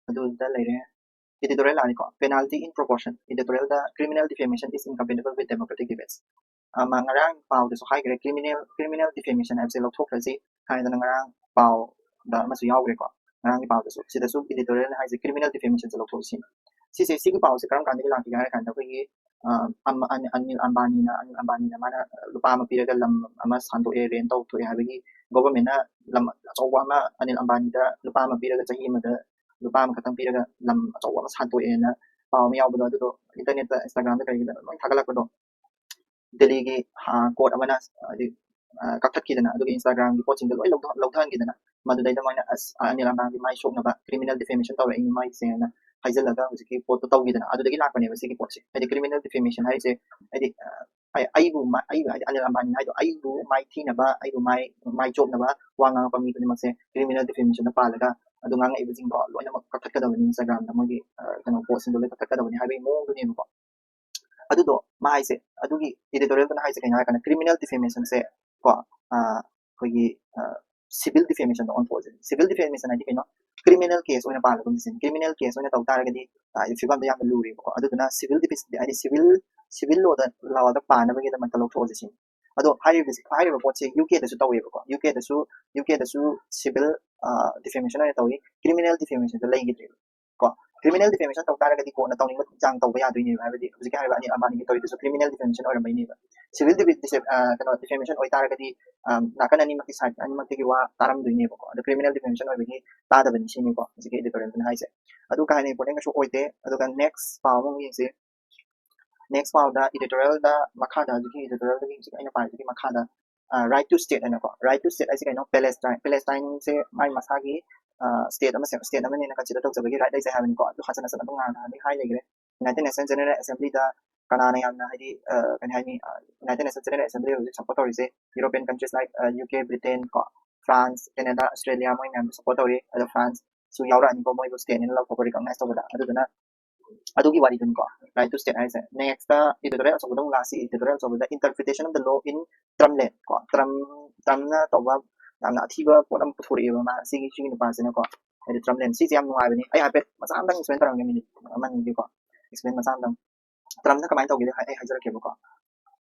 ꯑꯗꯨꯗ ꯂꯩꯔꯦ꯫ Editorial ꯂꯥꯛꯑꯅꯤꯀꯣ, "Penalty in proportion, editorial the criminal defamation is incompatible with democratic debates." ꯑꯃ ꯉꯔꯥꯡ ꯄꯥꯎꯗꯁꯨ ꯍꯥꯏꯈ꯭ꯔꯦ, criminal criminal defamation ꯍꯥꯏꯕꯁꯦ ꯂꯧꯊꯣꯛꯈ꯭ꯔꯁꯤ ꯍꯥꯏꯗꯅ ꯉꯔꯥꯡ ꯄꯥꯎꯗ ꯑꯃꯁꯨ ꯌꯥꯎꯈ꯭ꯔꯦꯀꯣ꯫ ꯉꯔꯥꯡꯒꯤ ꯄꯥꯎꯗꯁꯨ, ꯁꯤꯗꯁꯨ editorial ꯍꯥꯏꯁꯦ criminal defamation ꯁꯦ ꯂꯧꯊꯣꯛꯁꯤ꯫ ꯁꯤꯁꯦ, ꯁꯤꯒꯤ ꯄꯥꯎꯁꯦ ꯀꯔꯝ ꯀꯥꯟꯗꯒꯤ ꯂꯥꯛꯈꯤꯒꯦ ꯍꯥꯏꯔ ꯀꯥꯟꯗ, ꯑꯩꯈꯣꯏꯒꯤ ꯑ, ꯑꯃ-, ꯑꯅꯤ-, ꯑꯅꯤꯜ ꯑꯝꯕꯥꯅꯤꯅ, ꯑꯅꯤꯜ ꯑꯝꯕꯥꯅꯤꯅ ꯃꯥꯅ ꯂꯨꯄꯥ ꯑꯃ ꯄꯤꯔꯒ ꯂꯝ ꯑꯃ ꯁꯥꯟꯗꯣꯛꯑꯦ, rent ꯇꯧꯊꯣꯛꯑꯦ ꯍꯥꯏꯕꯒꯤ, government ꯅ ꯂꯝ ꯑꯆꯧꯕ ꯑꯃ ꯑꯅꯤꯜ ꯑꯝꯕꯥꯅꯤꯗ ꯂꯨꯄꯥ ꯑꯃ ꯄꯤꯔꯒ, ꯆꯍꯤ ꯑꯃꯗ ꯂꯨꯄꯥ ꯑꯃꯈꯛꯇꯪ ꯄꯤꯔꯒ ꯂꯝ ꯑꯆꯧꯕ ꯑꯃ ꯁꯥꯟꯗꯣꯛꯑꯦꯅ ꯄꯥꯎ ꯑꯃ ꯌꯥꯎꯕꯗꯣ, ꯑꯗꯨꯗꯣ internet ꯇ, Instagram ꯗ ꯀꯩꯒꯤꯗ ꯂꯣꯏ ꯊꯥꯒꯠꯂꯛꯄꯗꯣ, ꯗꯦꯜꯂꯤꯒꯤ, ꯑ, court ꯑꯃꯅ, ꯍꯥꯏꯗꯤ, ꯑ, ꯀꯛꯊꯠꯈꯤꯗꯅ, ꯑꯗꯨꯒ Instagram ꯒꯤ ꯄꯣꯠꯁꯤꯡꯗꯣ ꯂꯣꯏ ꯂꯧꯊꯣꯛ-, ꯂꯧꯊꯍꯟꯈꯤꯗꯅ, ꯃꯗꯨꯗꯩꯗ ꯃꯣꯏꯅ, "ꯑꯁ, ꯑꯅꯤꯜ ꯑꯝꯕꯥꯅꯤ ꯃꯥꯏ ꯁꯣꯛꯅꯕ criminal defamation ꯇꯧꯔꯛꯏꯅꯤ ꯃꯥꯏꯁꯦꯅ" ꯍꯥꯏꯖꯤꯜꯂꯒ ꯍꯧꯖꯤꯛꯀꯤ ꯄꯣꯠꯇꯣ ꯇꯧꯈꯤꯗꯅ, ꯑꯗꯨꯗꯒꯤ ꯂꯥꯛꯄꯅꯦꯕ ꯁꯤꯒꯤ ꯄꯣꯠꯁꯦ꯫ ꯍꯥꯏꯗꯤ criminal defamation ꯍꯥꯏꯁꯦ, ꯍꯥꯏꯗꯤ, ꯑ, ꯑꯩ-, ꯑꯩꯕꯨ ꯃ-, ꯑꯩꯕꯨ ꯍꯥꯏꯗꯤ ꯑꯅꯤꯜ ꯑꯝꯕꯥꯅꯤ ꯍꯥꯏꯗꯣ, ꯑꯩꯕꯨ ꯃꯥꯏ ꯊꯤꯅꯕ, ꯑꯩꯕꯨ ꯃꯥꯏ, ꯃꯥꯏ ꯆꯣꯞꯅꯕ ꯋꯥ ꯉꯥꯡꯉꯛꯄ ꯃꯤ ꯈꯨꯗꯤꯡꯃꯛꯁꯦ criminal defamation ꯗ ꯄꯥꯜꯂꯒ, ꯑꯗꯨ ꯉꯥꯡꯉꯛꯏꯕꯁꯤꯡꯗꯣ ꯂꯣꯏꯅꯃꯛ ꯀꯛꯊꯠꯀꯗꯕꯅꯤ Instagram ꯗ, ꯃꯣꯏꯒꯤ, ꯑ, ꯀꯩꯅꯣ, ꯄꯣꯠꯁꯤꯡꯗꯣ ꯂꯣꯏ ꯀꯛꯊꯠꯀꯗꯕꯅꯤ ꯍꯥꯏꯕꯒꯤ ꯃꯑꯣꯡꯗꯨꯅꯦꯕꯀꯣ꯫ ꯑꯗꯨꯗꯣ ꯃꯥ ꯍꯥꯏꯁꯦ, ꯑꯗꯨꯒꯤ editorial ꯗꯨꯅ ꯍꯥꯏꯁꯦ ꯀꯩꯅꯣ ꯍꯥꯏꯔꯀꯥꯟꯗ, criminal defamation ꯁꯦ ꯀꯣ, ꯑ, ꯑꯩꯈꯣꯏꯒꯤ, ꯑ, civil defamation ꯗ ꯑꯣꯟꯊꯣꯛꯑꯁꯦ꯫ Civil defamation ꯍꯥꯏꯗꯤ ꯀꯩꯅꯣ? Criminal case ꯑꯣꯏꯅ ꯄꯥꯜꯂꯒꯨꯝꯁꯦ꯫ Criminal case ꯑꯣꯏꯅ ꯇꯧ ꯇꯥꯔꯒꯗꯤ, ꯑ, ꯍꯥꯏꯗꯤ ꯐꯤꯕꯝꯗꯣ ꯌꯥꯝꯅ ꯂꯨꯔꯦꯕꯀꯣ꯫ ꯑꯗꯨꯗꯨꯅ civil defamation ꯍꯥꯏꯗꯤ civil, civil law ꯗ, law ꯗ ꯄꯥꯅꯕꯒꯤꯗꯃꯛꯇ ꯂꯧꯊꯣꯛꯑꯁꯦ ꯁꯤꯅꯤ꯫ ꯑꯗꯣ ꯍꯥꯏꯔꯤꯕꯁꯤ, ꯍꯥꯏꯔꯤꯕ ꯄꯣꯠꯁꯦ ꯌꯨ ꯀꯦ ꯗꯁꯨ ꯇꯧꯋꯦꯕꯀꯣ꯫ ꯌꯨ ꯀꯦ ꯗꯁꯨ, ꯌꯨ ꯀꯦ ꯗꯁꯨ civil, ꯑ, defamation ꯑꯣꯏꯅ ꯇꯧꯏ, criminal defamation ꯗꯣ ꯂꯩꯈꯤꯗ꯭ꯔꯦꯕ꯫ ꯀꯣ, criminal defamation ꯇꯧ ꯇꯥꯔꯒꯗꯤ ꯀꯣꯔꯠꯅ ꯇꯧꯅꯤꯡꯕ ꯆꯥꯡ ꯇꯧꯕ ꯌꯥꯗꯣꯏꯅꯦꯕ, ꯍꯥꯏꯕꯗꯤ ꯍꯧꯖꯤꯛꯀꯤ ꯍꯥꯏꯔꯤꯕ Anil ꯑꯝꯕꯥꯅꯤꯒꯤ ꯇꯧꯔꯤꯗꯨꯁꯨ criminal defamation ꯑꯣꯏꯔꯝꯕꯩꯅꯦꯕ꯫ Civil defi-, dece-, ꯑ, ꯀꯩꯅꯣ, defamation ꯑꯣꯏꯇꯥꯔꯒꯗꯤ, ꯑ, ꯅꯥꯀꯟ ꯑꯅꯤꯃꯛꯀꯤ side ꯑꯅꯤꯃꯛꯇꯒꯤ ꯋꯥ ꯇꯥꯔꯝꯗꯣꯏꯅꯦꯕꯀꯣ꯫ ꯑꯗꯣ criminal defamation ꯑꯣꯏꯕꯒꯤ ꯇꯥꯗꯕꯅꯤ ꯁꯤꯅꯤꯀꯣ ꯍꯧꯖꯤꯛꯀꯤ editorial ꯗꯨꯅ ꯍꯥꯏꯁꯦ꯫ ꯑꯗꯨ ꯀꯥ ꯍꯦꯟꯅ important ꯀꯩꯁꯨ ꯑꯣꯏꯗꯦ꯫ ꯑꯗꯨꯒ next ꯄꯥꯎ ꯑꯃꯃꯨꯛ ꯌꯦꯡꯁꯤ꯫ Next ꯄꯥꯎꯗ editorial ꯗ ꯃꯈꯥꯗ, ꯍꯧꯖꯤꯛꯀꯤ editorial ꯗꯒꯤ ꯍꯧꯖꯤꯛ ꯑꯩꯅ ꯄꯥꯏꯕꯗꯨꯒꯤ ꯃꯈꯥꯗ, ꯑ, "Right to State" ꯍꯥꯏꯅꯀꯣ꯫ Right to State ꯍꯥꯏꯁꯦ ꯀꯩꯅꯣ? Palestine, Palestine ꯁꯦ ꯃꯥꯏ ꯃꯁꯥꯒꯤ, ꯑ, state ꯑꯃ ꯁꯦꯝ-, state ꯑꯃꯅꯦꯅ consider ꯇꯧꯖꯕꯒꯤ right ꯂꯩꯖꯩ ꯍꯥꯏꯕꯅꯤꯀꯣ꯫ ꯑꯗꯨ ꯍꯟꯖꯤꯟ ꯍꯟꯖꯤꯟ ꯑꯗꯨꯝ ꯉꯥꯡꯉꯛꯑꯅꯤ ꯍꯥꯏ ꯂꯩꯈ꯭ꯔꯦ꯫ United Nations General Assembly ꯗ ꯀꯅꯥꯅ ꯌꯥꯝꯅ, ꯍꯥꯏꯗꯤ, ꯑ, ꯀꯩ ꯍꯥꯏꯅꯤ, ꯑ, United Nations General Assembly ꯍꯧꯖꯤꯛ support ꯇꯧꯔꯤꯁꯦ European countries like, ꯑ, ꯌꯨ ꯀꯦ, Britain ꯀꯣ, France, Canada, Australia, ꯃꯣꯏ ꯃꯌꯥꯝ support ꯇꯧꯔꯤ꯫ ꯑꯗꯣ France ꯁꯨ ꯌꯥꯎꯔꯛꯑꯅꯤꯀꯣ, ꯃꯣꯏꯕꯨ state ꯅꯦꯅ ꯂꯧꯊꯣꯛꯄ recognize ꯇꯧꯕꯗ꯫ ꯑꯗꯨꯗꯨꯅ ꯑꯗꯨꯒꯤ ꯋꯥꯔꯤꯗꯨꯅꯤꯀꯣ, right to state ꯍꯥꯏꯁꯦ꯫ Next editorial ꯑꯆꯧꯕꯗ ꯑꯃꯨꯛ ꯂꯥꯛꯑꯁꯤ, editorial ꯑꯆꯧꯕꯗ "Interpretation of the law in Trumpland" ꯀꯣ, Trump, Trump ꯅ ꯇꯧꯕ ꯌꯥꯝꯅ ꯑꯊꯤꯕ ꯄꯣꯠ ꯑꯃ ꯄꯨꯊꯣꯔꯛꯑꯦꯕ ꯃꯥ, ꯁꯤꯒꯤ, ꯁꯤꯒꯤ ꯅꯨꯄꯥꯁꯤꯅꯀꯣ꯫ ꯍꯥꯏꯗꯤ ꯇꯔꯝ ꯂꯦꯟ ꯁꯤꯁꯦ ꯌꯥꯝ ꯅꯨꯡꯉꯥꯏꯕꯅꯤ꯫ ꯑꯩ ꯍꯥꯏꯐꯦꯠ ꯃꯆꯥ ꯑꯃꯇꯪ ꯑꯦꯛꯁꯄ꯭ꯂꯦꯟ ꯇꯧꯔꯝꯒꯦ, ꯃꯤꯅꯤꯠ ꯑꯃ ꯑꯅꯤꯒꯤꯀꯣ, ꯑꯦꯛꯁꯄ꯭ꯂꯦꯟ ꯃꯆꯥ ꯑꯃꯇꯪ꯫ ꯇꯔꯝꯅ ꯀꯃꯥꯏꯅ ꯇꯧꯒꯦ ꯍꯥꯏ- ꯑꯩ ꯍꯥꯏꯖꯔꯛꯀꯦꯕꯀꯣ꯫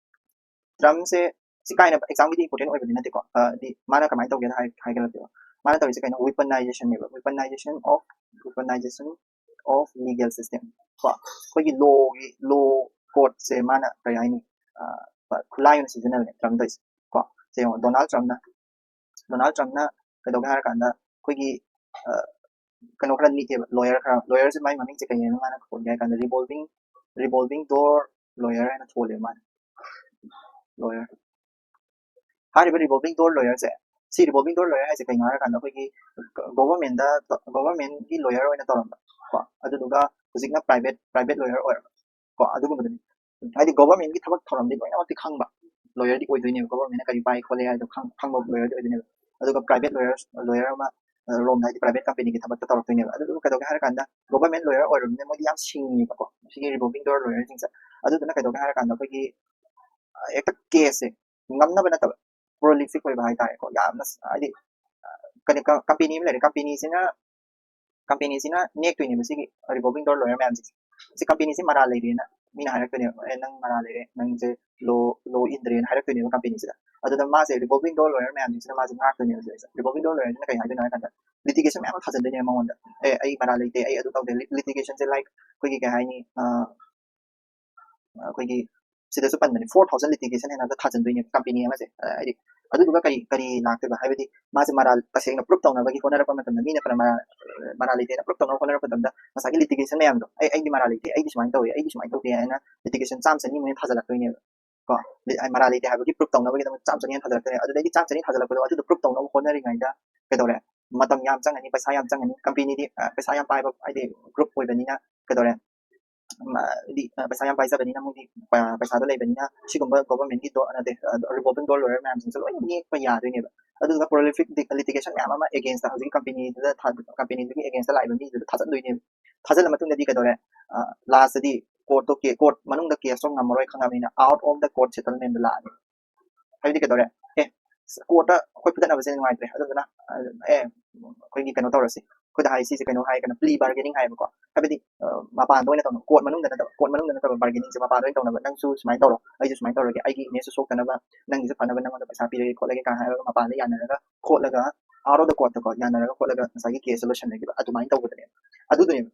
ꯇꯔꯝꯁꯦ ꯁꯤ ꯀꯥꯏꯅ ꯑꯦꯛꯖꯥꯝꯒꯤꯗꯤ ꯏꯝꯄꯣꯔꯇꯦꯟ ꯑꯣꯏꯕꯗꯤ ꯅꯠꯇꯦꯀꯣ꯫ ꯑ, ꯍꯥꯏꯗꯤ ꯃꯥꯅ ꯀꯃꯥꯏꯅ ꯇꯧꯒꯦꯅ ꯍꯥꯏ- ꯍꯥꯏꯒꯠꯂꯛꯀꯦꯕ꯫ ꯃꯥꯅ ꯇꯧꯔꯤꯁꯦ ꯀꯩꯅꯣ? Weaponization ꯅꯦꯕ꯫ Weaponization of weaponization of legal system ꯀꯣ꯫ ꯑꯩꯈꯣꯏꯒꯤ ꯂꯣꯒꯤ ꯂꯣ ꯀꯣꯔꯠꯁꯦ ꯃꯥꯅ ꯀꯔꯤ ꯍꯥꯏꯅꯤ, ꯑ, ꯈꯨꯠꯂꯥꯏ ꯑꯣꯏꯅ ꯁꯤꯖꯤꯟꯅꯕꯅꯦ ꯇꯔꯝ ꯇꯧꯔꯤꯁꯦ ꯀꯣ꯫ ꯁꯦ ꯌꯦꯡꯉꯣ, ꯗꯣꯅꯥꯜꯗ ꯇ꯭ꯔꯝꯞꯅ ꯗꯣꯅꯥꯜꯗ ꯇ꯭ꯔꯝꯞꯅ ꯀꯩꯗꯧꯒꯦ ꯍꯥꯏꯔꯀꯥꯟꯗ ꯑꯩꯈꯣꯏꯒꯤ, ꯑ, ꯀꯩꯅꯣ ꯈꯔ ꯅꯤꯛꯑꯦꯕ, ꯂꯣꯌꯔ ꯈꯔ꯫ ꯂꯣꯌꯔꯁꯦ ꯃꯥꯏ ꯃꯃꯤꯡꯁꯦ ꯀꯩꯅꯦꯅ ꯃꯥꯅ ꯊꯣꯟꯒꯦ ꯍꯥꯏ ꯀꯥꯟꯗ revolving revolving door lawyer ꯍꯥꯏꯅ ꯊꯣꯜꯂꯦꯕ ꯃꯥꯅ꯫ ꯂꯣꯌꯔ ꯍꯥꯏꯔꯤꯕ revolving door ꯂꯣꯌꯔꯁꯦ, ꯁꯤ revolving door lawyer ꯍꯥꯏꯁꯦ ꯀꯩꯅꯣ ꯍꯥꯏꯔꯀꯥꯟꯗ ꯑꯩꯈꯣꯏꯒꯤ ꯒꯣꯚꯔꯟꯃꯦꯟꯗ ꯒꯣꯚꯔꯟꯃꯦꯟꯒꯤ ꯂꯣꯌꯔ ꯑꯣꯏꯅ ꯇꯧꯔꯝꯕ ꯀꯣ, ꯑꯗꯨꯗꯨꯒ ꯍꯧꯖꯤꯛꯅ ꯄ꯭ꯔꯥꯏꯚꯦꯠ ꯄ꯭ꯔꯥꯏꯚꯦꯠ ꯂꯣꯌꯔ ꯑꯣꯏꯔꯕ ꯀꯣ, ꯑꯗꯨꯒꯨꯝꯕꯗꯨꯅꯤ꯫ ꯍꯥꯏꯗꯤ ꯒꯣꯚꯔꯟꯃꯦꯟꯒꯤ ꯊꯕꯛ ꯊꯧꯔꯝꯗꯤ ꯂꯣꯏꯅꯃꯛꯇꯤ ꯈꯪꯕ ꯂꯣꯌꯔꯗꯤ ꯑꯣꯏꯗꯣꯏꯅꯦꯕ, ꯒꯣꯚꯔꯟꯃꯦꯟꯅ ꯀꯔꯤ ꯄꯥꯏ ꯈꯣꯠꯂꯦ ꯍꯥꯏꯗꯣ ꯈꯪ- ꯈꯪꯕ ꯂꯣꯌꯔꯗꯤ ꯑꯣꯏꯗꯣꯏꯅꯦꯕ꯫ ꯑꯗꯨꯒ ꯄ꯭ꯔꯥꯏꯚꯦꯠ ꯂꯣꯌꯔ ꯂꯣꯌꯔ ꯑꯃ ꯑ, ꯔꯣꯝꯗ, ꯍꯥꯏꯗꯤ ꯄ꯭ꯔꯥꯏꯚꯦꯠ ꯀꯝꯄꯅꯤꯒꯤ ꯊꯕꯛꯇ ꯇꯧꯔꯛꯇꯣꯏꯅꯦꯕ꯫ ꯑꯗꯨꯗꯨꯒ ꯀꯩꯗꯧꯒꯦ ꯍꯥꯏꯔꯀꯥꯟꯗ ꯒꯣꯚꯔꯟꯃꯦꯟ ꯂꯣꯌꯔ ꯑꯣꯏꯔꯕꯅꯤꯅ ꯃꯣꯏꯗꯤ ꯌꯥꯝ ꯁꯤꯡꯉꯤꯕꯀꯣ, ꯁꯤꯒꯤ revolving door ꯂꯣꯌꯔꯁꯤꯡꯁꯦ꯫ ꯑꯗꯨꯗꯨꯅ ꯀꯩꯗꯧꯒꯦ ꯍꯥꯏꯔꯀꯥꯟꯗ ꯑꯩꯈꯣꯏꯒꯤ, ꯑ, ꯍꯦꯛꯇ ꯀꯦꯁꯁꯦ ꯉꯝꯅꯕ ꯅꯠꯇꯕ, ꯄ꯭ꯔꯣꯂꯤꯐꯤꯛ ꯑꯣꯏꯕ ꯍꯥꯏꯇꯥꯔꯦꯀꯣ, ꯌꯥꯝꯅ ꯍꯥꯏꯗꯤ, ꯑ, ꯀꯩꯅꯣ ꯀꯝꯄꯅꯤ ꯑꯃ ꯂꯩꯔꯦ, ꯀꯝꯄꯅꯤꯁꯤꯅ ꯀꯝꯄꯦꯅꯤꯁꯤꯅ ꯅꯦꯛꯇꯣꯏꯅꯦꯕ ꯁꯤꯒꯤ revolving door lawyer ꯃꯌꯥꯝꯁꯦ꯫ ꯁꯤ ꯀꯝꯄꯦꯅꯤꯁꯤ ꯃꯔꯥꯜ ꯂꯩꯔꯦꯅ ꯃꯤꯅ ꯍꯥꯏꯔꯛꯇꯣꯏꯅꯦꯕ, "ꯑꯦ, ꯅꯪ ꯃꯔꯥꯜ ꯂꯩꯔꯦ, ꯅꯪꯁꯦ ꯂꯣ ꯂꯣ ꯏꯟꯗ꯭ꯔꯦꯅ" ꯍꯥꯏꯔꯛꯇꯣꯏꯅꯦꯕ ꯀꯝꯄꯦꯅꯤꯁꯤꯗ꯫ ꯑꯗꯨꯗ ꯃꯥꯁꯦ revolving door lawyer ꯃꯌꯥꯝꯁꯤꯅ ꯃꯥꯁꯦ ꯉꯥꯛꯇꯣꯏꯅꯦꯕ ꯁꯤꯗꯩꯁꯤꯗ꯫ Revolving door lawyer ꯁꯤꯅ ꯀꯩ ꯍꯥꯏꯗꯣꯏꯅꯣ ꯍꯥꯏ ꯀꯥꯟꯗ, litigation ꯃꯌꯥꯝ ꯑꯃ ꯊꯥꯖꯤꯟꯗꯣꯏꯅꯦꯕ ꯃꯉꯣꯟꯗ꯫ "ꯑꯦ, ꯑꯩ ꯃꯔꯥꯜ ꯂꯩꯇꯦ, ꯑꯩ ꯑꯗꯨ ꯇꯧꯗꯦ"꯫ Litigationꯁꯦ, like, ꯑꯩꯈꯣꯏꯒꯤ ꯀꯩ ꯍꯥꯏꯅꯤ, ꯑ, ꯑꯩꯈꯣꯏꯒꯤ ꯁꯤꯗꯁꯨ ꯄꯟꯕꯅꯦ, four thousand litigation ꯍꯦꯟꯅ ꯊꯥꯖꯤꯟꯗꯣꯏꯅꯦꯕ ꯀꯝꯄꯦꯅꯤ ꯑꯃꯁꯦ꯫ ꯑ, ꯍꯥꯏꯗꯤ ꯑꯗꯨꯗꯨꯒ ꯀꯔꯤ ꯀꯔꯤ ꯂꯥꯛꯇꯣꯏꯕ ꯍꯥꯏꯕꯗꯤ, ꯃꯥꯁꯦ ꯃꯔꯥꯜ ꯇꯁꯦꯡꯅ prove ꯇꯧꯅꯕꯒꯤ ꯍꯣꯠꯅꯔꯛꯄ ꯃꯇꯝꯗ, ꯃꯤꯅ ꯐꯅ ꯃꯔꯥꯜ ꯃꯔꯥꯜ ꯂꯩꯇꯦꯅ prove ꯇꯧꯅꯕ ꯍꯣꯠꯅꯔꯛꯄ ꯃꯇꯝꯗ, ꯉꯁꯥꯏꯒꯤ litigation ꯃꯌꯥꯝꯗꯣ, "ꯑꯩ ꯑꯩꯒꯤ ꯃꯔꯥꯜ ꯂꯩꯇꯦ, ꯑꯩꯒꯤ ꯁꯨꯃꯥꯏꯅ ꯇꯧꯋꯦ, ꯑꯩꯒꯤ ꯁꯨꯃꯥꯏꯅ ꯇꯧꯗꯦ" ꯍꯥꯏꯅ litigation ꯆꯥꯝꯃ ꯆꯅꯤ ꯃꯨꯛ ꯍꯦꯟꯅ ꯊꯥꯖꯤꯜꯂꯛꯇꯣꯏꯅꯦꯕ ꯀꯣ꯫ ꯂꯤ- ꯑꯩ ꯃꯔꯥꯜ ꯂꯩꯇꯦ ꯍꯥꯏꯕꯒꯤ prove ꯇꯧꯅꯕꯒꯤꯗꯃꯛ ꯆꯥꯝꯃ ꯆꯅꯤ ꯍꯦꯟꯅ ꯊꯥꯖꯤꯜꯂꯛꯇꯣꯏꯅꯦ꯫ ꯑꯗꯨꯗꯒꯤ ꯆꯥꯝꯃ ꯆꯅꯤ ꯊꯥꯖꯤꯜꯂꯛꯄꯗꯣ ꯑꯗꯨꯗꯣ prove ꯇꯧꯅꯕ ꯍꯣꯠꯅꯔꯤꯉꯩꯗ ꯀꯩꯗꯧꯔꯦ? ꯃꯇꯝ ꯌꯥꯝ ꯆꯪꯉꯅꯤ, ꯄꯩꯁꯥ ꯌꯥꯝ ꯆꯪꯉꯅꯤ꯫ ꯀꯝꯄꯦꯅꯤꯗꯤ, ꯑ, ꯄꯩꯁꯥ ꯌꯥꯝ ꯄꯥꯏꯕ, ꯍꯥꯏꯗꯤ group ꯑꯣꯏꯕꯅꯤꯅ ꯀꯩꯗꯧꯔꯦ? ꯃ-, ꯍꯥꯏꯗꯤ, ꯑ, ꯄꯩꯁꯥ ꯌꯥꯝ ꯄꯥꯏꯖꯕꯅꯤꯅ ꯃꯣꯏꯗꯤ, ꯑ, ꯄꯩꯁꯥꯗꯣ ꯂꯩꯕꯅꯤꯅ ꯁꯤꯒꯨꯝꯕ ꯒꯣꯚꯔꯟꯃꯦꯟꯠꯀꯤ ꯗꯣ-, ꯅꯠꯇꯦ, ꯑ, revolving door lawyer ꯃꯌꯥꯝꯁꯤꯡꯁꯦ ꯂꯣꯏꯅ ꯅꯦꯛꯄ ꯌꯥꯗꯣꯏꯅꯦꯕ꯫ ꯑꯗꯨꯗꯨꯒ prolific ꯂꯤ-, litigation ꯃꯌꯥꯝ ꯑꯃ against ꯍꯧꯖꯤꯛꯀꯤ ꯀꯝꯄꯦꯅꯤꯗꯨꯗ ꯊꯥ-, ꯀꯝꯄꯦꯅꯤꯗꯨꯒꯤ against ꯂꯥꯛꯏꯕ ꯃꯤꯗꯨꯗ ꯊꯥꯖꯤꯟꯗꯣꯏꯅꯦꯕ꯫ ꯊꯥꯖꯤꯜꯂ ꯃꯇꯨꯡꯗꯗꯤ ꯀꯩꯗꯧꯔꯦ? ꯑ, lastꯇꯗꯤ courtꯇꯣ ꯀꯦ-, court ꯃꯅꯨꯡꯗ caseꯇꯣ ꯉꯝꯃꯔꯣꯏ ꯈꯪꯉꯕꯅꯤꯅ out of the court settlementꯗ ꯂꯥꯛꯑꯅꯤ꯫ ꯍꯥꯏꯕꯗꯤ ꯀꯩꯗꯧꯔꯦ? ꯑꯦ, courtꯇ ꯑꯩꯈꯣꯏ ꯐꯨꯗꯠꯅꯕꯁꯦ ꯅꯨꯡꯉꯥꯏꯇ꯭ꯔꯦ, ꯑꯗꯨꯗꯨꯅ, ꯑ, ꯑꯦ, ꯑꯩꯈꯣꯏꯒꯤ ꯀꯩꯅꯣ ꯇꯧꯔꯁꯤ, ꯑꯩꯈꯣꯏꯗ ꯍꯥꯏ ꯁꯤꯁꯦ ꯀꯩꯅꯣ ꯍꯥꯏꯔꯒꯅ plea bargaining ꯍꯥꯏꯌꯦꯕꯀꯣ꯫ ꯍꯥꯏꯕꯗꯤ ꯃꯄꯥꯟꯗ ꯑꯣꯏꯅ ꯇꯧꯅꯕ, court ꯃꯅꯨꯡꯗ ꯅꯠꯇꯕ, court ꯃꯅꯨꯡꯗ ꯅꯠꯇꯕ bargainingꯁꯦ ꯃꯄꯥꯟꯗ ꯑꯣꯏꯅ ꯇꯧꯅꯕ, ꯅꯪꯁꯨ ꯁꯨꯃꯥꯏꯅ ꯇꯧꯔꯣ, ꯑꯩꯁꯨ ꯁꯨꯃꯥꯏꯅ ꯇꯧꯔꯒꯦ, ꯑꯩꯒꯤ image ꯁꯨ ꯁꯣꯛꯇꯅꯕ, ꯅꯪꯒꯤꯁꯨ ꯐꯅꯕ, ꯅꯪꯉꯣꯟꯗ ꯄꯩꯁꯥ ꯄꯤꯔꯒꯦ ꯈꯣꯠꯂꯒꯦ ꯀꯥꯏꯅ ꯍꯥꯏꯔꯒ ꯃꯄꯥꯟꯗ ꯌꯥꯅꯔꯒ ꯈꯣꯠꯂꯒ out of the courtꯀꯣ, ꯌꯥꯅꯔꯒ ꯈꯣꯠꯂꯒ ꯉꯁꯥꯏꯒꯤ caseꯁꯦ ꯂꯣꯏꯁꯤꯟꯅꯈꯤꯕ ꯑꯗꯨꯃꯥꯏꯅ ꯇꯧꯕꯗꯨꯅꯦꯕ꯫ ꯑꯗꯨꯗꯨꯅꯦꯕ꯫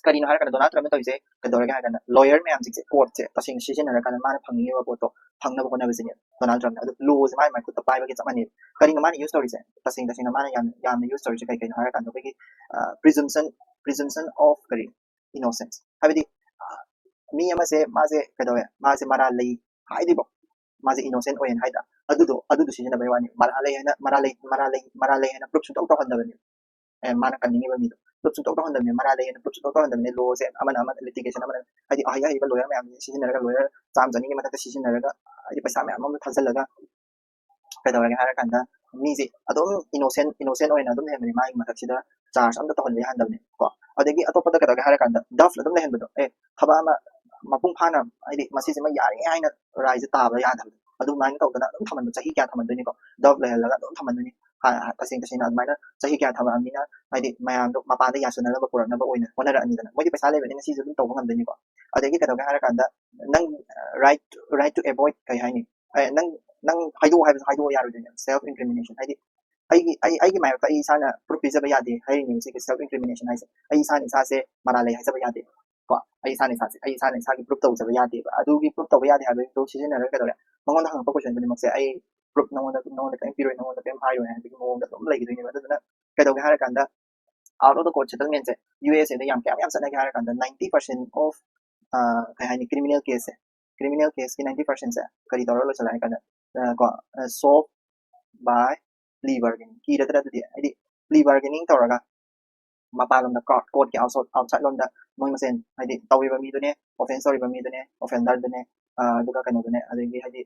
ꯀꯔꯤꯅꯣ ꯍꯥꯏꯔꯀꯥꯟꯗ ꯗꯣꯅꯥꯜꯗ ꯇ꯭ꯔꯝꯞꯅ ꯇꯧꯔꯤꯁꯦ ꯀꯩꯗꯧꯔꯒꯦ ꯍꯥꯏꯔꯀꯥꯟꯗ lawyer ꯃꯌꯥꯝꯁꯤꯡꯁꯦ, courtꯁꯦ ꯇꯁꯦꯡꯅ ꯁꯤꯖꯤꯟꯅꯔꯀꯥꯟꯗ ꯃꯥꯅ ꯐꯪꯅꯤꯡꯉꯤꯕ ꯄꯣꯠꯇꯣ ꯐꯪꯅꯕ ꯍꯣꯠꯅꯕꯁꯤꯅꯦ ꯗꯣꯅꯥꯜꯗ ꯇ꯭ꯔꯝꯞꯅ꯫ ꯑꯗꯨ lawꯁꯦ ꯃꯥꯏ ꯃꯥꯏ ꯈꯨꯠꯇ ꯄꯥꯏꯕꯒ ꯆꯞ ꯃꯥꯟꯅꯩ꯫ ꯀꯔꯤꯅꯣ ꯃꯥꯅ use ꯇꯧꯔꯤꯁꯦ? ꯇꯁꯦꯡ ꯇꯁꯦꯡꯅ ꯃꯥꯅ ꯌꯥꯝ ꯌꯥꯝꯅ use ꯇꯧꯔꯤꯁꯦ ꯀꯩ ꯀꯩꯅꯣ ꯍꯥꯏꯔꯀꯥꯟꯗ ꯑꯩꯈꯣꯏꯒꯤ presumption presumption of ꯀꯔꯤ innocence ꯍꯥꯏꯕꯗꯤ ꯃꯤ ꯑꯃꯁꯦ ꯃꯥꯁꯦ ꯀꯩꯗꯧꯋꯦ, ꯃꯥꯁꯦ ꯃꯔꯥꯜ ꯂꯩ ꯍꯥꯏꯗ꯭ꯔꯤꯕꯣ, ꯃꯥꯁꯦ innocent ꯑꯣꯏꯌꯦꯅ ꯍꯥꯏꯗ꯭ꯔꯥ? ꯑꯗꯨꯗꯣ ꯑꯗꯨꯗꯣ ꯁꯤꯖꯤꯟꯅꯕꯩ ꯋꯥꯅꯤ꯫ ꯃꯔꯥꯜ ꯂꯩ ꯍꯥꯏꯅ ꯃꯔꯥꯜ ꯂꯩ ꯃꯔꯥꯜ ꯂꯩ ꯃꯔꯥꯜ ꯂꯩ ꯍꯥꯏꯅ proof ꯁꯨꯡꯇꯧ ꯇꯧꯍꯟꯗꯕꯅꯤ꯫ ꯑꯦ, ꯃꯥꯅ ꯀꯟꯅꯤꯡꯉꯤꯕ ꯃꯤꯗꯣ proof ꯁꯨꯡꯇꯧ ꯇꯧꯍꯟꯗꯕꯅꯤ꯫ ꯃꯔꯥꯜ ꯂꯩ ꯍꯥꯏꯅ proof ꯁꯨꯡꯇꯧ ꯇꯧꯍꯟꯗꯕꯅꯤ꯫ Lawꯁꯦ ꯑꯃꯅ ꯑꯃ litigation ꯑꯃꯅ ꯍꯥꯏꯗꯤ ꯑꯍꯩ ꯑꯍꯩꯕ lawyer ꯃꯌꯥꯝꯁꯦ ꯁꯤꯖꯤꯟꯅꯔꯒ, lawyer ꯆꯥꯝ ꯆꯅꯤꯒꯤ ꯃꯊꯛꯇ ꯁꯤꯖꯤꯟꯅꯔꯒ ꯍꯥꯏꯗꯤ ꯄꯩꯁꯥ ꯃꯌꯥꯝ ꯑꯃ ꯊꯥꯖꯤꯜꯂꯒ ꯀꯩꯗꯧꯔꯒꯦ ꯍꯥꯏꯔꯀꯥꯟꯗ ꯃꯤꯁꯦ ꯑꯗꯨꯝ innocent innocent ꯑꯣꯏꯅ ꯑꯗꯨꯝ ꯂꯩꯍꯟꯕꯅꯤ꯫ ꯃꯥꯒꯤ ꯃꯊꯛꯁꯤꯗ charge ꯑꯝꯇ ꯇꯧꯍꯟꯕ ꯌꯥꯍꯟꯗꯕꯅꯤ ꯀꯣ꯫ ꯑꯗꯒꯤ ꯑꯇꯣꯞꯄꯗ ꯀꯩꯗꯧꯒꯦ ꯍꯥꯏꯔꯀꯥꯟꯗ Duff ꯑꯗꯨꯝ ꯂꯩꯍꯟꯕꯗꯣ, ꯑꯦ, ꯊꯕꯛ ꯑꯃ ꯃꯄꯨꯡ ꯐꯥꯅ ꯍꯥꯏꯗꯤ ꯃꯁꯤꯁꯤꯃ ꯌꯥꯔꯦ ꯍꯥꯏꯅ ꯔꯥꯏꯁꯦ ꯇꯥꯕ ꯌꯥꯗꯕꯗꯣ ꯑꯗꯨꯃꯥꯏꯅ ꯇꯧꯗꯅ ꯑꯗꯨꯝ ꯊꯝꯍꯟꯕ, ꯆꯍꯤ ꯀꯌꯥ ꯊꯝꯍꯟꯗꯣꯏꯅꯤꯀꯣ? Duff ꯂꯩꯍꯜꯂꯒ ꯑꯗꯨꯝ ꯊꯝꯍꯟꯗꯣꯏꯅꯤ꯫ ꯍꯥ-, ꯍꯥ-, ꯇꯁꯦꯡ ꯇꯁꯦꯡꯅ ꯑꯗꯨꯃꯥꯏꯅ ꯆꯍꯤ ꯀꯌꯥ ꯊꯝꯃꯛꯑꯕꯅꯤꯅ ꯍꯥꯏꯗꯤ ꯃꯌꯥꯝꯗꯣ ꯃꯄꯥꯟꯗ ꯌꯥꯁꯟꯅꯅꯕ ꯄꯨꯔꯛꯅꯕ ꯑꯣꯏꯅ ꯍꯣꯠꯅꯔꯛꯑꯅꯤꯗꯅ꯫ ꯃꯣꯏꯗꯤ ꯄꯩꯁꯥ ꯂꯩꯕꯅꯤꯅ ꯁꯤꯁꯨ ꯑꯗꯨꯝ ꯇꯧꯕ ꯉꯝꯗꯣꯏꯅꯤꯀꯣ꯫ ꯑꯗꯒꯤ ꯀꯩꯗꯧꯒꯦ ꯍꯥꯏꯔꯀꯥꯟꯗ ꯅꯪ right right to avoid ꯀꯩ ꯍꯥꯏꯅꯤ? ꯑꯦ, ꯅꯪ ꯅꯪ ꯍꯥꯏꯗꯣꯛꯑꯣ ꯍꯥꯏꯕꯁꯨ ꯍꯥꯏꯗꯣꯛꯑꯣ ꯌꯥꯔꯣꯏꯗꯣꯏꯅꯦ, self incrimination ꯍꯥꯏꯗꯤ ꯑꯩꯒꯤ ꯑꯩ ꯑꯩꯒꯤ ꯃꯥꯌꯣꯛꯇ ꯑꯩ ꯏꯁꯥꯅ proof ꯄꯤꯖꯕ ꯌꯥꯗꯦ ꯍꯥꯏꯔꯤꯅꯦꯕ ꯁꯤꯒꯤ self incrimination ꯍꯥꯏꯁꯦ꯫ ꯑꯩ ꯏꯁꯥꯅ ꯏꯁꯥꯁꯦ ꯃꯔꯥꯜ ꯂꯩ ꯍꯥꯏꯖꯕ ꯌꯥꯗꯦ ꯀꯣ꯫ ꯑꯩ ꯏꯁꯥꯅ ꯏꯁꯥꯁꯦ ꯑꯩ ꯏꯁꯥꯅ ꯏꯁꯥꯒꯤ proof ꯇꯧꯖꯕ ꯌꯥꯗꯦꯕ꯫ ꯑꯗꯨꯒꯤ proof ꯇꯧꯕ ꯌꯥꯗꯦ ꯍꯥꯏꯕꯗꯨ ꯁꯤꯖꯤꯟꯅꯔꯒ ꯀꯩꯗꯧꯔꯦ? ꯃꯉꯣꯟꯗ ꯍꯪꯉꯛꯄ question ꯈꯨꯗꯤꯡꯃꯛꯁꯦ ꯑꯩ proof ꯅꯉꯣꯟꯗ ꯅꯉꯣꯟꯗ ꯀꯔꯤꯝ ꯄꯤꯔꯣꯏ, ꯅꯉꯣꯟꯗ ꯀꯔꯤꯝ ꯍꯥꯏꯔꯣꯏ ꯍꯥꯏꯕꯒꯤ ꯃꯑꯣꯡꯗ ꯑꯗꯨꯝ ꯂꯩꯈꯤꯗꯣꯏꯅꯦꯕ꯫ ꯑꯗꯨꯗꯨꯅ ꯀꯩꯗꯧꯒꯦ ꯍꯥꯏꯔꯀꯥꯟꯗ out of the court settlementꯁꯦ USAꯗ ꯌꯥꯝ ꯀꯌꯥꯝ ꯌꯥꯝ ꯆꯠꯅꯒꯦ ꯍꯥꯏꯔꯀꯥꯟꯗ ninety percent of ꯀꯩ ꯍꯥꯏꯅꯤ, criminal caseꯁꯦ, criminal caseꯀꯤ ninety percentꯁꯦ ꯀꯔꯤ ꯇꯧꯔꯒ ꯂꯣꯏꯁꯤꯜꯂꯦ ꯍꯥꯏꯔꯀꯥꯟꯗ ꯀꯣ, solved by plea bargaining꯫ ꯀꯤꯔꯗ꯭ꯔꯥ ꯑꯗꯨꯗꯤ? ꯍꯥꯏꯗꯤ plea bargaining ꯇꯧꯔꯒ ꯃꯄꯥꯟꯂꯣꯝꯗ court courtꯀꯤ outside outside ꯂꯣꯝꯗ ꯃꯣꯏ ꯃꯁꯦꯟ ꯍꯥꯏꯗꯤ ꯇꯧꯔꯤꯕ ꯃꯤꯗꯨꯅꯦ, offence ꯇꯧꯔꯤꯕ ꯃꯤꯗꯨꯅꯦ, offenderꯗꯨꯅꯦ, ꯑꯗꯨꯒ ꯀꯩꯅꯣꯗꯨꯅꯦ, ꯑꯗꯒꯤ ꯍꯥꯏꯗꯤ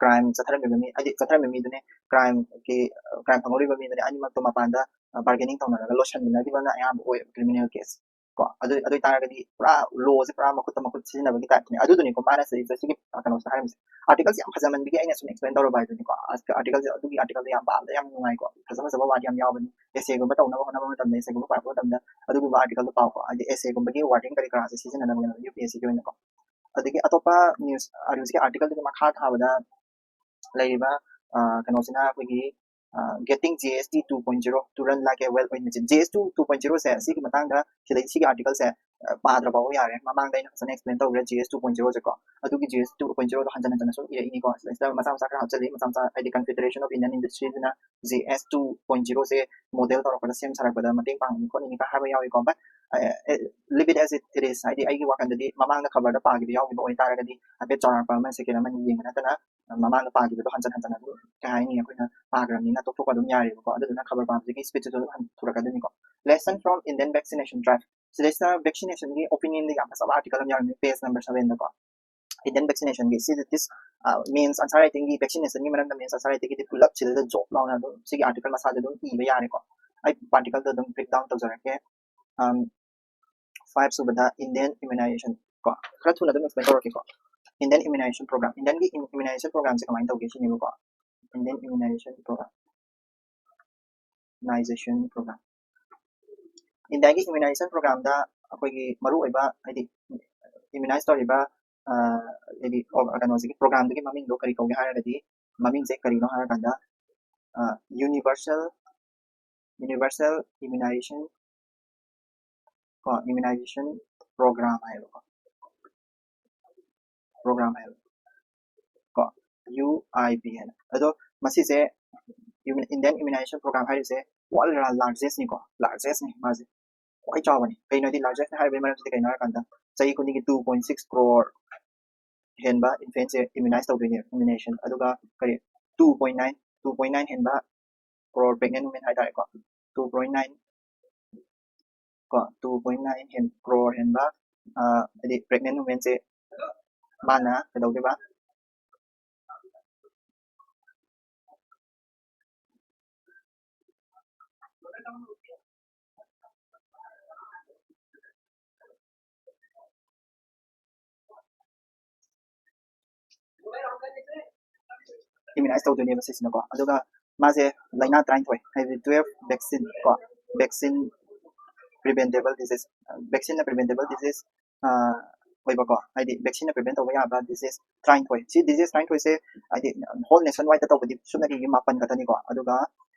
crime ꯆꯠꯊꯔꯝꯃꯤꯕ ꯃꯤ, ꯍꯥꯏꯗꯤ ꯆꯠꯊꯔꯝꯃꯤꯕ ꯃꯤꯗꯨꯅꯦ, crimeꯒꯤ crime ꯐꯪꯍꯧꯔꯤꯕ ꯃꯤꯗꯨꯅꯦ, ꯑꯅꯤꯃꯛꯇꯣ ꯃꯄꯥꯟꯗ bargaining ꯇꯧꯅꯔꯒ ꯂꯣꯏꯁꯤꯟꯃꯤꯟꯅꯈꯤꯕꯅ ꯑꯌꯥꯝꯕ ꯑꯣꯏꯌꯦꯕ criminal case꯫ ꯀꯣ꯫ ꯑꯗꯨ ꯑꯗꯨ ꯑꯣꯏꯇꯥꯔꯒꯗꯤ ꯄꯨꯔꯥ ꯂꯣꯁꯦ ꯄꯨꯔꯥ ꯃꯈꯨꯠꯇ ꯃꯈꯨꯠ ꯁꯤꯖꯤꯟꯅꯕꯒꯤ ꯇꯥꯏꯞꯇꯅꯦ꯫ ꯑꯗꯨꯗꯨꯅꯤꯀꯣ ꯃꯥꯅ ꯁꯤꯗꯩꯁꯤꯗ ꯁꯤꯒꯤ ꯀꯩꯅꯣꯁꯤꯗ ꯍꯥꯏꯔꯝꯃꯤꯁꯦ꯫ ꯑꯥꯔꯇꯤꯀꯜꯁꯦ ꯌꯥꯝ ꯐꯖꯃꯟꯕꯒꯤ ꯑꯩꯅ ꯁꯨꯝ ꯑꯦꯛꯁꯄ꯭ꯂꯦꯟ ꯇꯧꯔꯕ ꯍꯥꯏꯗꯨꯅꯤꯀꯣ꯫ ꯑꯥꯔꯇꯤꯀꯜꯁꯦ ꯑꯗꯨꯒꯤ ꯑꯥꯔꯇꯤꯀꯜꯁꯦ ꯌꯥꯝ ꯄꯥꯕꯗ ꯌꯥꯝ ꯅꯨꯡꯉꯥꯏꯀꯣ꯫ ꯐꯖ ꯐꯖꯕ ꯋꯥꯔꯗ ꯌꯥꯝ ꯌꯥꯎꯕꯅꯤ꯫ ꯑꯦꯁꯦꯒꯨꯝꯕ ꯇꯧꯅꯕ ꯍꯣꯠꯅꯕ ꯃꯇꯝꯗ, ꯑꯦꯁꯦꯒꯨꯝꯕ ꯄꯥꯔꯛꯄ ꯃꯇꯝꯗ ꯑꯗꯨꯒꯨꯝꯕ ꯑꯥꯔꯇꯤꯀꯜꯗꯣ ꯄꯥꯎꯀꯣ꯫ ꯍꯥꯏꯗꯤ ꯑꯦꯁꯦꯒꯨꯝꯕꯒꯤ ꯋꯥꯔꯗꯤꯡ ꯀꯔꯤ ꯀꯔꯥꯁꯦ ꯁꯤꯖꯤꯟꯅꯅꯕꯒꯤꯅꯦꯕ ꯌꯨ ꯄꯤ ꯑꯦꯁ ꯁꯤꯒꯤ ꯑꯣꯏꯅꯀꯣ꯫ ꯑꯗꯒꯤ ꯑꯇꯣꯞꯄ ꯅ꯭ꯌꯨꯁ ꯍꯧꯖꯤꯛꯀꯤ ꯑꯥꯔꯇꯤꯀꯜꯗꯨꯒꯤ ꯃꯈꯥ ꯊꯥꯕꯗ ꯂꯩꯔꯤꯕ ꯀꯩꯅꯣꯁꯤꯅ ꯑꯩꯈꯣꯏꯒꯤ getting G S T two point zero to run like a well-oiled machine꯫ G S T two point zero ꯁꯦ ꯁꯤꯒꯤ ꯃꯇꯥꯡꯗ ꯁꯤꯗꯩ ꯁꯤꯒꯤ ꯑꯥꯔꯇꯤꯀꯜꯁꯦ ꯄꯥꯗ꯭ꯔ ꯐꯥꯎꯕ ꯌꯥꯔꯦ꯫ ꯃꯃꯥꯡꯗ ꯑꯩꯅ ꯐꯖꯅ ꯑꯦꯛꯁꯄ꯭ꯂꯦꯟ ꯇꯧꯈ꯭ꯔꯦ G S two point zero ꯁꯦꯀꯣ꯫ ꯑꯗꯨꯒꯤ G S two point zero ꯗꯣ ꯍꯟꯖꯟ ꯍꯟꯖꯟꯅ ꯁꯨꯝ ꯏꯔꯛꯏꯅꯤꯀꯣ꯫ ꯁꯤꯗꯩꯁꯤꯗ ꯃꯆꯥ ꯃꯆꯥ ꯈꯔ ꯍꯥꯞꯆꯜꯂꯤ꯫ ꯃꯆꯥ ꯃꯆꯥ ꯍꯥꯏꯗꯤ Confederation of Indian Industries ꯅ G S two point zero ꯁꯦ ꯃꯣꯗꯦꯜ ꯇꯧꯔꯛꯄꯗ, ꯁꯦꯝ ꯁꯥꯔꯛꯄꯗ ꯃꯇꯦꯡ ꯄꯥꯡꯉꯤꯅꯤ ꯈꯣꯠꯂꯤꯅꯤ ꯀ ꯍꯥꯏꯕ ꯌꯥꯎꯏꯀꯣ꯫ But leave it as it is, ꯍꯥꯏꯗꯤ ꯑꯩꯒꯤ ꯋꯥꯈꯜꯗꯗꯤ ꯃꯃꯥꯡꯗ ꯈꯕꯔꯗ ꯄꯥꯈꯤꯕ ꯌꯥꯎꯈꯤꯕ ꯑꯣꯏꯇꯥꯔꯒꯗꯤ ꯍꯥꯏꯐꯦꯠ ꯆꯥꯎꯔꯥꯛꯄ ꯑꯃ, ꯁꯦꯀꯦꯟ ꯑꯃꯅꯤ ꯌꯦꯡꯕ ꯅꯠꯇꯅ ꯃꯃꯥꯡꯗ ꯄꯥꯈꯤꯕꯗꯣ ꯍꯟꯖꯟ ꯍꯟꯖꯟ ꯑꯗꯨꯝ ꯀꯩ ꯍꯥꯏꯅꯤ, ꯑꯩꯈꯣꯏꯅ ꯄꯥꯈ꯭ꯔꯕꯅꯤꯅ ꯇꯣꯛꯊꯣꯛꯄ ꯑꯗꯨꯝ ꯌꯥꯔꯦꯕꯀꯣ꯫ ꯑꯗꯨꯗꯨꯅ ꯈꯕꯔ ꯄꯥꯕꯁꯤꯒꯤ ꯁ꯭ꯄꯤꯠꯁꯤꯁꯨ ꯑꯗꯨꯝ ꯍꯟꯊꯣꯔꯛꯀꯗꯣꯏꯅꯤꯀꯣ꯫ Lesson from Indian vaccination drive꯫ ꯁꯤꯗꯩꯁꯤꯗ ꯚꯦꯛꯁꯤꯅꯦꯁꯟꯒꯤ ꯑꯣꯄꯤꯅꯤꯌꯟꯗ ꯌꯥꯝ ꯐꯖꯕ ꯑꯥꯔꯇꯤꯀꯜ ꯑꯃ ꯌꯥꯎꯔꯝꯃꯤ, ꯄꯦꯖ ꯅꯝꯕꯔ ꯁꯚꯦꯟꯗꯀꯣ꯫ Indian vaccination ꯒꯤ ꯁꯤꯗ ꯗꯤꯁ ꯃꯤꯟꯁ ꯑꯟꯁꯥꯔ ꯔꯥꯏꯇꯤꯡꯒꯤ, ꯚꯦꯛꯁꯤꯅꯦꯁꯟꯒꯤ ꯃꯔꯝꯗ ꯃꯤꯟꯁ ꯑꯟꯁꯥꯔ ꯔꯥꯏꯇꯤꯡꯒꯤꯗꯤ ꯄꯨꯂꯞ ꯁꯤꯗ ꯖꯣꯞ ꯂꯥꯎꯅ ꯑꯗꯨꯝ ꯁꯤꯒꯤ ꯑꯥꯔꯇꯤꯀꯜ ꯃꯁꯥꯗ ꯑꯗꯨꯝ ꯏꯕ ꯌꯥꯔꯦꯀꯣ꯫ ꯑꯩ ꯄꯥꯔꯇꯤꯀꯜꯗꯣ ꯑꯗꯨꯝ ꯕ꯭ꯔꯦꯛ ꯗꯥꯎꯟ ꯇꯧꯖꯔꯛꯀꯦ꯫ ꯐꯥꯏꯚ ꯁꯨꯕꯗ Indian immunization ꯀꯣ, ꯈꯔ ꯊꯨꯅ ꯑꯗꯨꯝ ꯑꯦꯛꯁꯄ꯭ꯂꯦꯟ ꯇꯧꯔꯛꯀꯦꯀꯣ꯫ Indian immunization program, ꯏꯟꯗꯤꯌꯟꯒꯤ ꯏꯝꯌꯨꯅꯥꯏꯖꯦꯁꯟ ꯄ꯭ꯔꯣꯒ꯭ꯔꯥꯝꯁꯦ ꯀꯃꯥꯏꯅ ꯇꯧꯒꯦ ꯁꯤꯅꯦꯕꯀꯣ꯫ Indian immunization program, immunization program, ꯏꯟꯗꯤꯌꯥꯒꯤ ꯏꯝꯌꯨꯅꯥꯏꯖꯦꯁꯟ ꯄ꯭ꯔꯣꯒ꯭ꯔꯥꯝꯗ ꯑꯩꯈꯣꯏꯒꯤ ꯃꯔꯨꯑꯣꯏꯕ ꯍꯥꯏꯗꯤ ꯏꯝꯌꯨꯅꯥꯏꯁ ꯇꯧꯔꯤꯕ ꯍꯥꯏꯗꯤ ꯀꯩꯅꯣꯁꯤꯒꯤ ꯄ꯭ꯔꯣꯒ꯭ꯔꯥꯝꯗꯨꯒꯤ ꯃꯃꯤꯡꯗꯣ ꯀꯔꯤ ꯀꯧꯒꯦ ꯍꯥꯏꯔꯒꯗꯤ, ꯃꯃꯤꯡꯁꯦ ꯀꯔꯤꯅꯣ ꯍꯥꯏꯔꯀꯥꯟꯗ ꯌꯨꯅꯤꯚꯔꯁꯦꯜ ꯌꯨꯅꯤꯚꯔꯁꯦꯜ ꯏꯝꯌꯨꯅꯥꯏꯖꯦꯁꯟ ꯀꯣ, ꯏꯝꯌꯨꯅꯥꯏꯖꯦꯁꯟ ꯄ꯭ꯔꯣꯒ꯭ꯔꯥꯝ ꯍꯥꯏꯌꯦꯕꯀꯣ꯫ ꯄ꯭ꯔꯣꯒ꯭ꯔꯥꯝ ꯍꯥꯏꯕ ꯀꯣ, ꯌꯨ ꯑꯥꯏ ꯄꯤ ꯍꯥꯏꯅ꯫ ꯑꯗꯣ ꯃꯁꯤꯁꯦ Indian immunization program ꯍꯥꯏꯔꯤꯁꯦ ꯋꯥꯔꯜ ꯂꯥꯔꯖꯦꯁꯅꯤꯀꯣ, ꯂꯥꯔꯖꯦꯁꯅꯤ ꯃꯥꯁꯦ, ꯈ꯭ꯋꯥꯏ ꯆꯥꯎꯕꯅꯤ꯫ ꯀꯩꯅꯣꯗꯤ ꯂꯥꯔꯖꯦꯁꯅꯤ ꯍꯥꯏꯔꯤꯕꯒꯤ ꯃꯔꯝꯁꯤꯗꯤ ꯀꯩꯅꯣ ꯍꯥꯏꯔꯀꯥꯟꯗ ꯆꯍꯤ ꯈꯨꯗꯤꯡꯒꯤ two point six crore ꯍꯦꯟꯕ ꯏꯟꯐꯦꯟꯁꯦ ꯏꯝꯌꯨꯅꯥꯏꯁ ꯇꯧꯗꯣꯏꯅꯦ, ꯏꯝꯌꯨꯅꯦꯁꯟ꯫ ꯑꯗꯨꯒ ꯀꯔꯤ, two point nine, two point nine ꯍꯦꯟꯕ ꯀ꯭ꯔꯣꯔ ꯄ꯭ꯔꯦꯒꯅꯦꯟ ꯋꯨꯃꯦꯟ ꯍꯥꯏꯇꯥꯔꯦꯀꯣ, two point nine ꯀꯣ, two point nine hand crore ꯍꯦꯟꯕ ꯍꯥꯏꯗꯤ ꯄ꯭ꯔꯦꯒꯅꯦꯟ ꯋꯨꯃꯦꯟꯁꯦ ꯃꯥꯅ ꯀꯩꯗꯧꯗꯣꯏꯕ? immunize ꯇꯧꯗꯣꯏꯅꯦꯕ ꯁꯤꯁꯤꯅꯀꯣ꯫ ꯑꯗꯨꯒ ꯃꯥꯁꯦ ꯂꯥꯏꯅꯥ ꯇꯔꯥꯅꯤꯊꯣꯏ, ꯍꯥꯏꯗꯤ twelve vaccine ꯀꯣ, vaccine preventable disease, vaccine ꯅ preventable disease ꯑꯣꯏꯕꯀꯣ, ꯍꯥꯏꯗꯤ vaccine ꯅ prevent ꯇꯧꯕ ꯌꯥꯕ disease ꯇꯔꯥꯅꯤꯊꯣꯏ꯫ ꯁꯤ disease ꯇꯔꯥꯅꯤꯊꯣꯏꯁꯦ ꯍꯥꯏꯗꯤ whole nation wide ꯇꯧꯕꯗꯤ ꯁꯨꯞꯅꯒꯤ ꯃꯥꯄꯟ ꯈꯛꯇꯅꯤꯀꯣ꯫ ꯑꯗꯨꯒ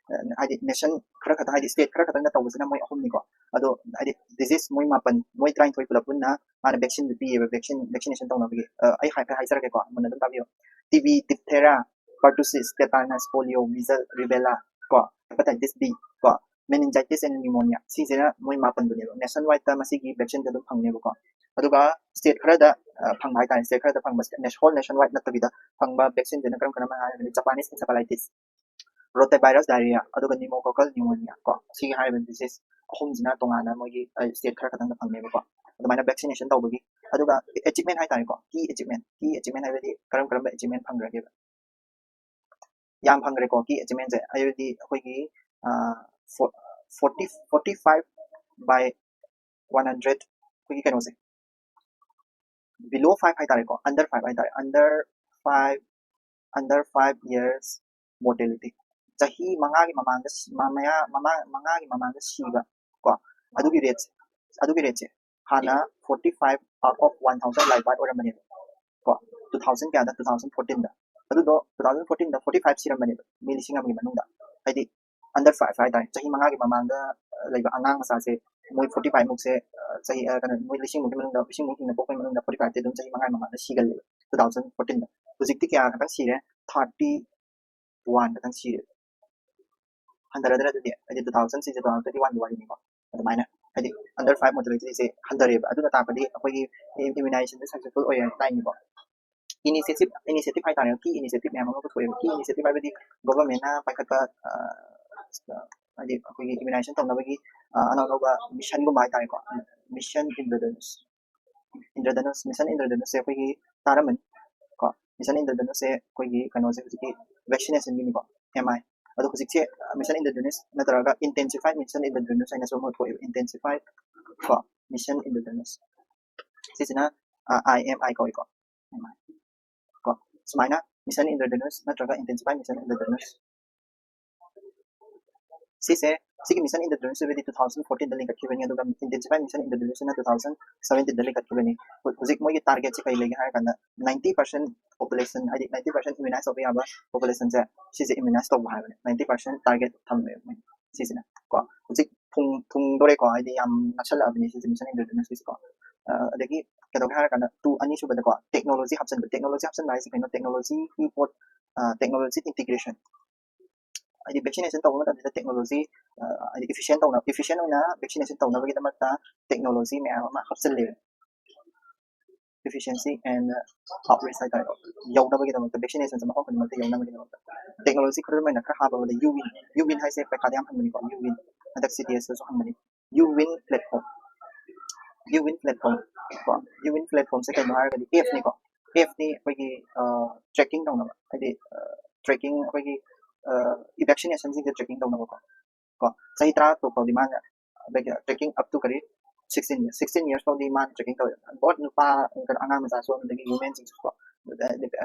ꯍꯥꯏꯗꯤ nation ꯈꯔ ꯈꯛꯇ, ꯍꯥꯏꯗꯤ state ꯈꯔ ꯈꯛꯇꯪꯅ ꯇꯧꯕꯁꯤꯅ ꯃꯣꯏ ꯑꯍꯨꯝꯅꯤꯀꯣ꯫ ꯑꯗꯣ ꯍꯥꯏꯗꯤ disease ꯃꯣꯏ ꯃꯥꯄꯟ, ꯃꯣꯏ ꯇꯔꯥꯅꯤꯊꯣꯏ ꯄꯨꯂꯞ ꯄꯨꯟꯅ ꯃꯥꯅ vaccine ꯄꯤꯌꯦꯕ, vaccine vaccination ꯇꯧꯅꯕꯒꯤ꯫ ꯑꯩ ꯍꯥꯏꯐꯦꯠ ꯍꯥꯏꯖꯔꯛꯀꯦꯀꯣ, ꯃꯨꯟꯅ ꯑꯗꯨꯝ ꯇꯥꯕꯤꯌꯨ꯫ T B, diphtheria, pertussis, tetanus, polio, measles, rubella ꯀꯣ, hepatitis B ꯀꯣ, meningitis and pneumonia, ꯁꯤꯁꯤꯅ ꯃꯣꯏ ꯃꯥꯄꯟꯗꯨꯅꯦꯕ꯫ Nation wide ꯇ ꯃꯁꯤꯒꯤ vaccine ꯁꯦ ꯑꯗꯨꯝ ꯐꯪꯅꯦꯕꯀꯣ꯫ ꯑꯗꯨꯒ state ꯈꯔꯗ ꯐꯪꯕ ꯍꯥꯏꯇꯥꯔꯦ, state ꯈꯔꯗ ꯐꯪꯕ, whole nation wide ꯅꯠꯇꯕꯤꯗ ꯐꯪꯕ vaccine ꯁꯤꯅ ꯀꯔꯝ ꯀꯔꯝꯕ ꯍꯥꯏꯔꯒꯗꯤ Japanese encephalitis, rotavirus diarrhea, ꯑꯗꯨꯒ pneumococcal pneumonia ꯀꯣ꯫ ꯁꯤꯒꯤ ꯍꯥꯏꯔꯤꯕ disease ꯑꯍꯨꯝꯁꯤꯅ ꯇꯣꯉꯥꯟꯅ ꯃꯣꯏꯒꯤ state ꯈꯔ ꯈꯛꯇꯪꯗ ꯐꯪꯅꯦꯕꯀꯣ꯫ ꯑꯗꯨꯃꯥꯏꯅ vaccination ꯇꯧꯕꯒꯤ꯫ ꯑꯗꯨꯒ achievement ꯍꯥꯏꯇꯥꯔꯦꯀꯣ, key achievement, key achievement ꯍꯥꯏꯕꯗꯤ ꯀꯔꯝ ꯀꯔꯝꯕ achievement ꯐꯪꯈ꯭ꯔꯒꯦꯕ? ꯌꯥꯝ ꯐꯪꯈ꯭ꯔꯦꯀꯣ key achievement ꯁꯦ, ꯍꯥꯏꯕꯗꯤ ꯑꯩꯈꯣꯏꯒꯤ forty forty five by one hundred, ꯑꯩꯈꯣꯏꯒꯤ ꯀꯩꯅꯣꯁꯦ below five ꯍꯥꯏꯇꯥꯔꯦꯀꯣ, under five ꯍꯥꯏꯇꯥꯔꯦ, under five, under five years mortality, ꯆꯍꯤ ꯃꯉꯥꯒꯤ ꯃꯃꯥꯡꯗ ꯁꯤ-, ꯃ-, ꯃꯌꯥ-, ꯃꯃꯥ-, ꯃꯉꯥꯒꯤ ꯃꯃꯥꯡꯗ ꯁꯤꯕ ꯀꯣ, ꯑꯗꯨꯒꯤ rate ꯁꯦ, ꯑꯗꯨꯒꯤ rate ꯁꯦ ꯍꯥꯟꯅ forty five out of one thousand live birth ꯑꯣꯏꯔꯝꯕꯅꯦꯕ ꯀꯣ꯫ Two thousand ꯀꯌꯥꯗ? Two thousand fourteen ꯗ꯫ ꯑꯗꯨꯗꯣ two thousand fourteen ꯗ forty five ꯁꯤꯔꯝꯕꯅꯦꯕ, ꯃꯤ ꯂꯤꯁꯤꯡ ꯑꯃꯒꯤ ꯃꯅꯨꯡꯗ, ꯍꯥꯏꯗꯤ under five ꯍꯥꯏꯇꯥꯔꯦ, ꯆꯍꯤ ꯃꯉꯥꯒꯤ ꯃꯃꯥꯡꯗ ꯂꯩꯕ ꯑꯉꯥꯡ ꯃꯆꯥꯁꯦ, ꯃꯣꯏ forty five ꯃꯨꯛꯁꯦ, ꯆꯍꯤ ꯀꯩꯅꯣ, ꯃꯣꯏ ꯂꯤꯁꯤꯡꯃꯨꯛꯀꯤ ꯃꯅꯨꯡꯗ, ꯂꯤꯁꯤꯡꯃꯨꯛ ꯍꯤꯡꯅ ꯄꯣꯛꯄꯒꯤ ꯃꯅꯨꯡꯗ forty five ꯇꯤ ꯑꯗꯨꯝ ꯆꯍꯤ ꯃꯉꯥꯒꯤ ꯃꯃꯥꯡꯗ ꯁꯤꯒꯜꯂꯦꯕ꯫ Two thousand fourteen ꯗ꯫ ꯍꯧꯖꯤꯛꯇꯤ ꯀꯌꯥ ꯈꯛꯇꯪ ꯁꯤꯔꯦ? Thirty one ꯈꯛꯇꯪ ꯁꯤꯔꯦ꯫ ꯍꯟꯊꯔꯗ꯭ꯔꯥ ꯑꯗꯨꯗꯤ? ꯍꯥꯏꯗꯤ two thousand ꯁꯤꯁꯦ two thousand twenty one ꯒꯤ ꯋꯥꯔꯤꯅꯤꯀꯣ꯫ ꯑꯗꯨꯃꯥꯏꯅ ꯍꯥꯏꯗꯤ under five mortality ꯁꯦ ꯍꯟꯊꯔꯦꯕ꯫ ꯑꯗꯨꯅ ꯇꯥꯛꯄꯗꯤ ꯑꯩꯈꯣꯏꯒꯤ immunization ꯁꯦ successful ꯑꯣꯏꯔꯦ ꯇꯥꯏꯅꯤꯀꯣ꯫ Initiative, initiative ꯍꯥꯏꯇꯥꯔꯦ, key initiative ꯃꯌꯥꯝ ꯑꯃ ꯄꯨꯊꯣꯛꯑꯦꯕ꯫ Key initiative ꯍꯥꯏꯕꯗꯤ government ꯅ ꯄꯥꯏꯈꯠꯄ, ꯍꯥꯏꯗꯤ ꯑꯩꯈꯣꯏꯒꯤ immunization ꯇꯧꯅꯕꯒꯤ ꯑꯅꯧ ꯑꯅꯧꯕ mission ꯒꯨꯝꯕ ꯍꯥꯏꯇꯥꯔꯦꯀꯣ꯫ Mission Indradhanush, Indradhanush, Mission Indradhanush ꯁꯦ ꯑꯩꯈꯣꯏꯒꯤ ꯇꯥꯔꯝꯃꯅꯤ ꯀꯣ꯫ Mission Indradhanush ꯁꯦ ꯑꯩꯈꯣꯏꯒꯤ ꯀꯩꯅꯣꯁꯦ ꯍꯧꯖꯤꯛꯀꯤ vaccination ꯒꯤꯅꯤꯀꯣ, M I꯫ ꯑꯗꯣ ꯍꯧꯖꯤꯛꯁꯦ Mission Indradhanush ꯅꯠꯇ꯭ꯔꯒ Intensified Mission Indradhanush ꯍꯥꯏꯅꯁꯨ ꯑꯃ ꯊꯣꯛꯑꯦꯕ, Intensified ꯀꯣ, Mission Indradhanush꯫ ꯁꯤꯁꯤꯅ I M I ꯀꯧꯏꯀꯣ, M I꯫ ꯀꯣ, ꯁꯨꯃꯥꯏꯅ mission introduce ꯅꯠꯇ꯭ꯔꯒ intensify mission introduce ꯁꯤꯁꯦ, ꯁꯤꯒꯤ mission introduce ꯁꯤꯕꯨꯗꯤ two thousand fourteen ꯗ ꯂꯤꯡꯈꯠꯈꯤꯕꯅꯤ, ꯑꯗꯨꯒ intensify mission introduce ꯁꯤꯅ two thousand seventeen ꯗ ꯂꯤꯡꯈꯠꯈꯤꯕꯅꯤ꯫ ꯍꯧ- ꯍꯧꯖꯤꯛ ꯃꯣꯏꯒꯤ target ꯁꯦ ꯀꯩ ꯂꯩꯒꯦ ꯍꯥꯏꯔ ꯀꯥꯟꯗ, ninety percent population, ꯍꯥꯏꯗꯤ ninety percent immunize ꯇꯧꯕ ꯌꯥꯕ population ꯁꯦ, ꯁꯤꯁꯦ immunize ꯇꯧꯕ ꯍꯥꯏꯕꯅꯦ꯫ Ninety percent target ꯊꯝꯃꯦꯕ ꯃꯣꯏ ꯁꯤꯁꯤꯅ ꯀꯣ꯫ ꯍꯧꯖꯤꯛ ꯊꯨꯡ ꯊꯨꯡꯗꯣꯔꯦꯀꯣ, ꯍꯥꯏꯗꯤ ꯌꯥꯝ ꯅꯛꯁꯜꯂꯛꯑꯕꯅꯤ ꯁꯤꯁꯦ, mission introduce ꯁꯤꯁꯦꯀꯣ꯫ ꯑ, ꯑꯗꯒꯤ ꯀꯩꯗꯧꯒꯦ ꯍꯥꯏꯔ ꯀꯥꯟꯗ, two, ꯑꯅꯤꯁꯨꯕꯗꯀꯣ, technology ꯍꯥꯞꯆꯤꯟꯕ꯫ Technology ꯍꯥꯞꯆꯤꯟꯕ ꯍꯥꯏꯁꯦ ꯀꯩꯅꯣ? Technology ꯒꯤ ꯄꯣꯠ, ꯑ, technology integration, ꯍꯥꯏꯗꯤ vaccination ꯇꯧꯕ ꯃꯇꯝꯁꯤꯗ technology, ꯑ, ꯍꯥꯏꯗꯤ efficient ꯇꯧꯅ, efficient ꯑꯣꯏꯅ vaccination ꯇꯧꯅꯕꯒꯤꯗꯃꯛꯇ technology ꯃꯌꯥꯝ ꯑꯃ ꯍꯥꯞꯆꯤꯜꯂꯦ꯫ Efficiency and outreach ꯍꯥꯏꯇꯥꯔꯦ, ꯌꯧꯅꯕꯒꯤꯗꯃꯛꯇ, vaccination ꯁꯦ ꯃꯐꯝ ꯈꯨꯗꯤꯡꯃꯛꯇ ꯌꯧꯅꯕꯒꯤꯗꯃꯛꯇ technology ꯈꯨꯗꯝ ꯑꯣꯏꯅ ꯈꯔ ꯍꯥꯞꯄꯕꯗ, ꯌꯨ ꯋꯤꯟ, ꯌꯨ ꯋꯤꯟ ꯍꯥꯏꯁꯦ ꯄꯩꯈꯥꯗ ꯌꯥꯝ ꯍꯪꯕꯅꯤꯀꯣ, ꯌꯨ ꯋꯤꯟ ꯍꯟꯗꯛ ꯁꯤ ꯇꯤ ꯑꯦꯁꯇꯁꯨ ꯍꯪꯕꯅꯤ꯫ ꯌꯨ ꯋꯤꯟ platform, ꯌꯨ ꯋꯤꯟ platform ꯀꯣ, ꯌꯨ ꯋꯤꯟ platform ꯁꯦ ꯀꯩꯅꯣ ꯍꯥꯏꯔꯒꯗꯤ, app ꯅꯤꯀꯣ, app ꯅꯤ ꯑꯩꯈꯣꯏꯒꯤ tracking ꯇꯧꯅꯕ, ꯍꯥꯏꯗꯤ tracking, ꯑꯩꯈꯣꯏꯒꯤ vaccination ꯁꯤꯡꯁꯦ tracking ꯇꯧꯅꯕꯀꯣ꯫ ꯀꯣ, ꯆꯍꯤ ꯇꯔꯥ ꯇꯔꯨꯛ ꯐꯥꯎꯗꯤ ꯃꯥꯅ tracking up to ꯀꯔꯤ, sixteen years, sixteen years ꯐꯥꯎꯗꯤ ꯃꯥꯅ tracking ꯇꯧꯋꯦ꯫ Both ꯅꯨꯄꯥ, ꯀꯩꯅꯣ, ꯑꯉꯥꯡ ꯃꯆꯥꯁꯨ, ꯑꯗꯒꯤ women ꯁꯤꯡꯁꯨ ꯀꯣ,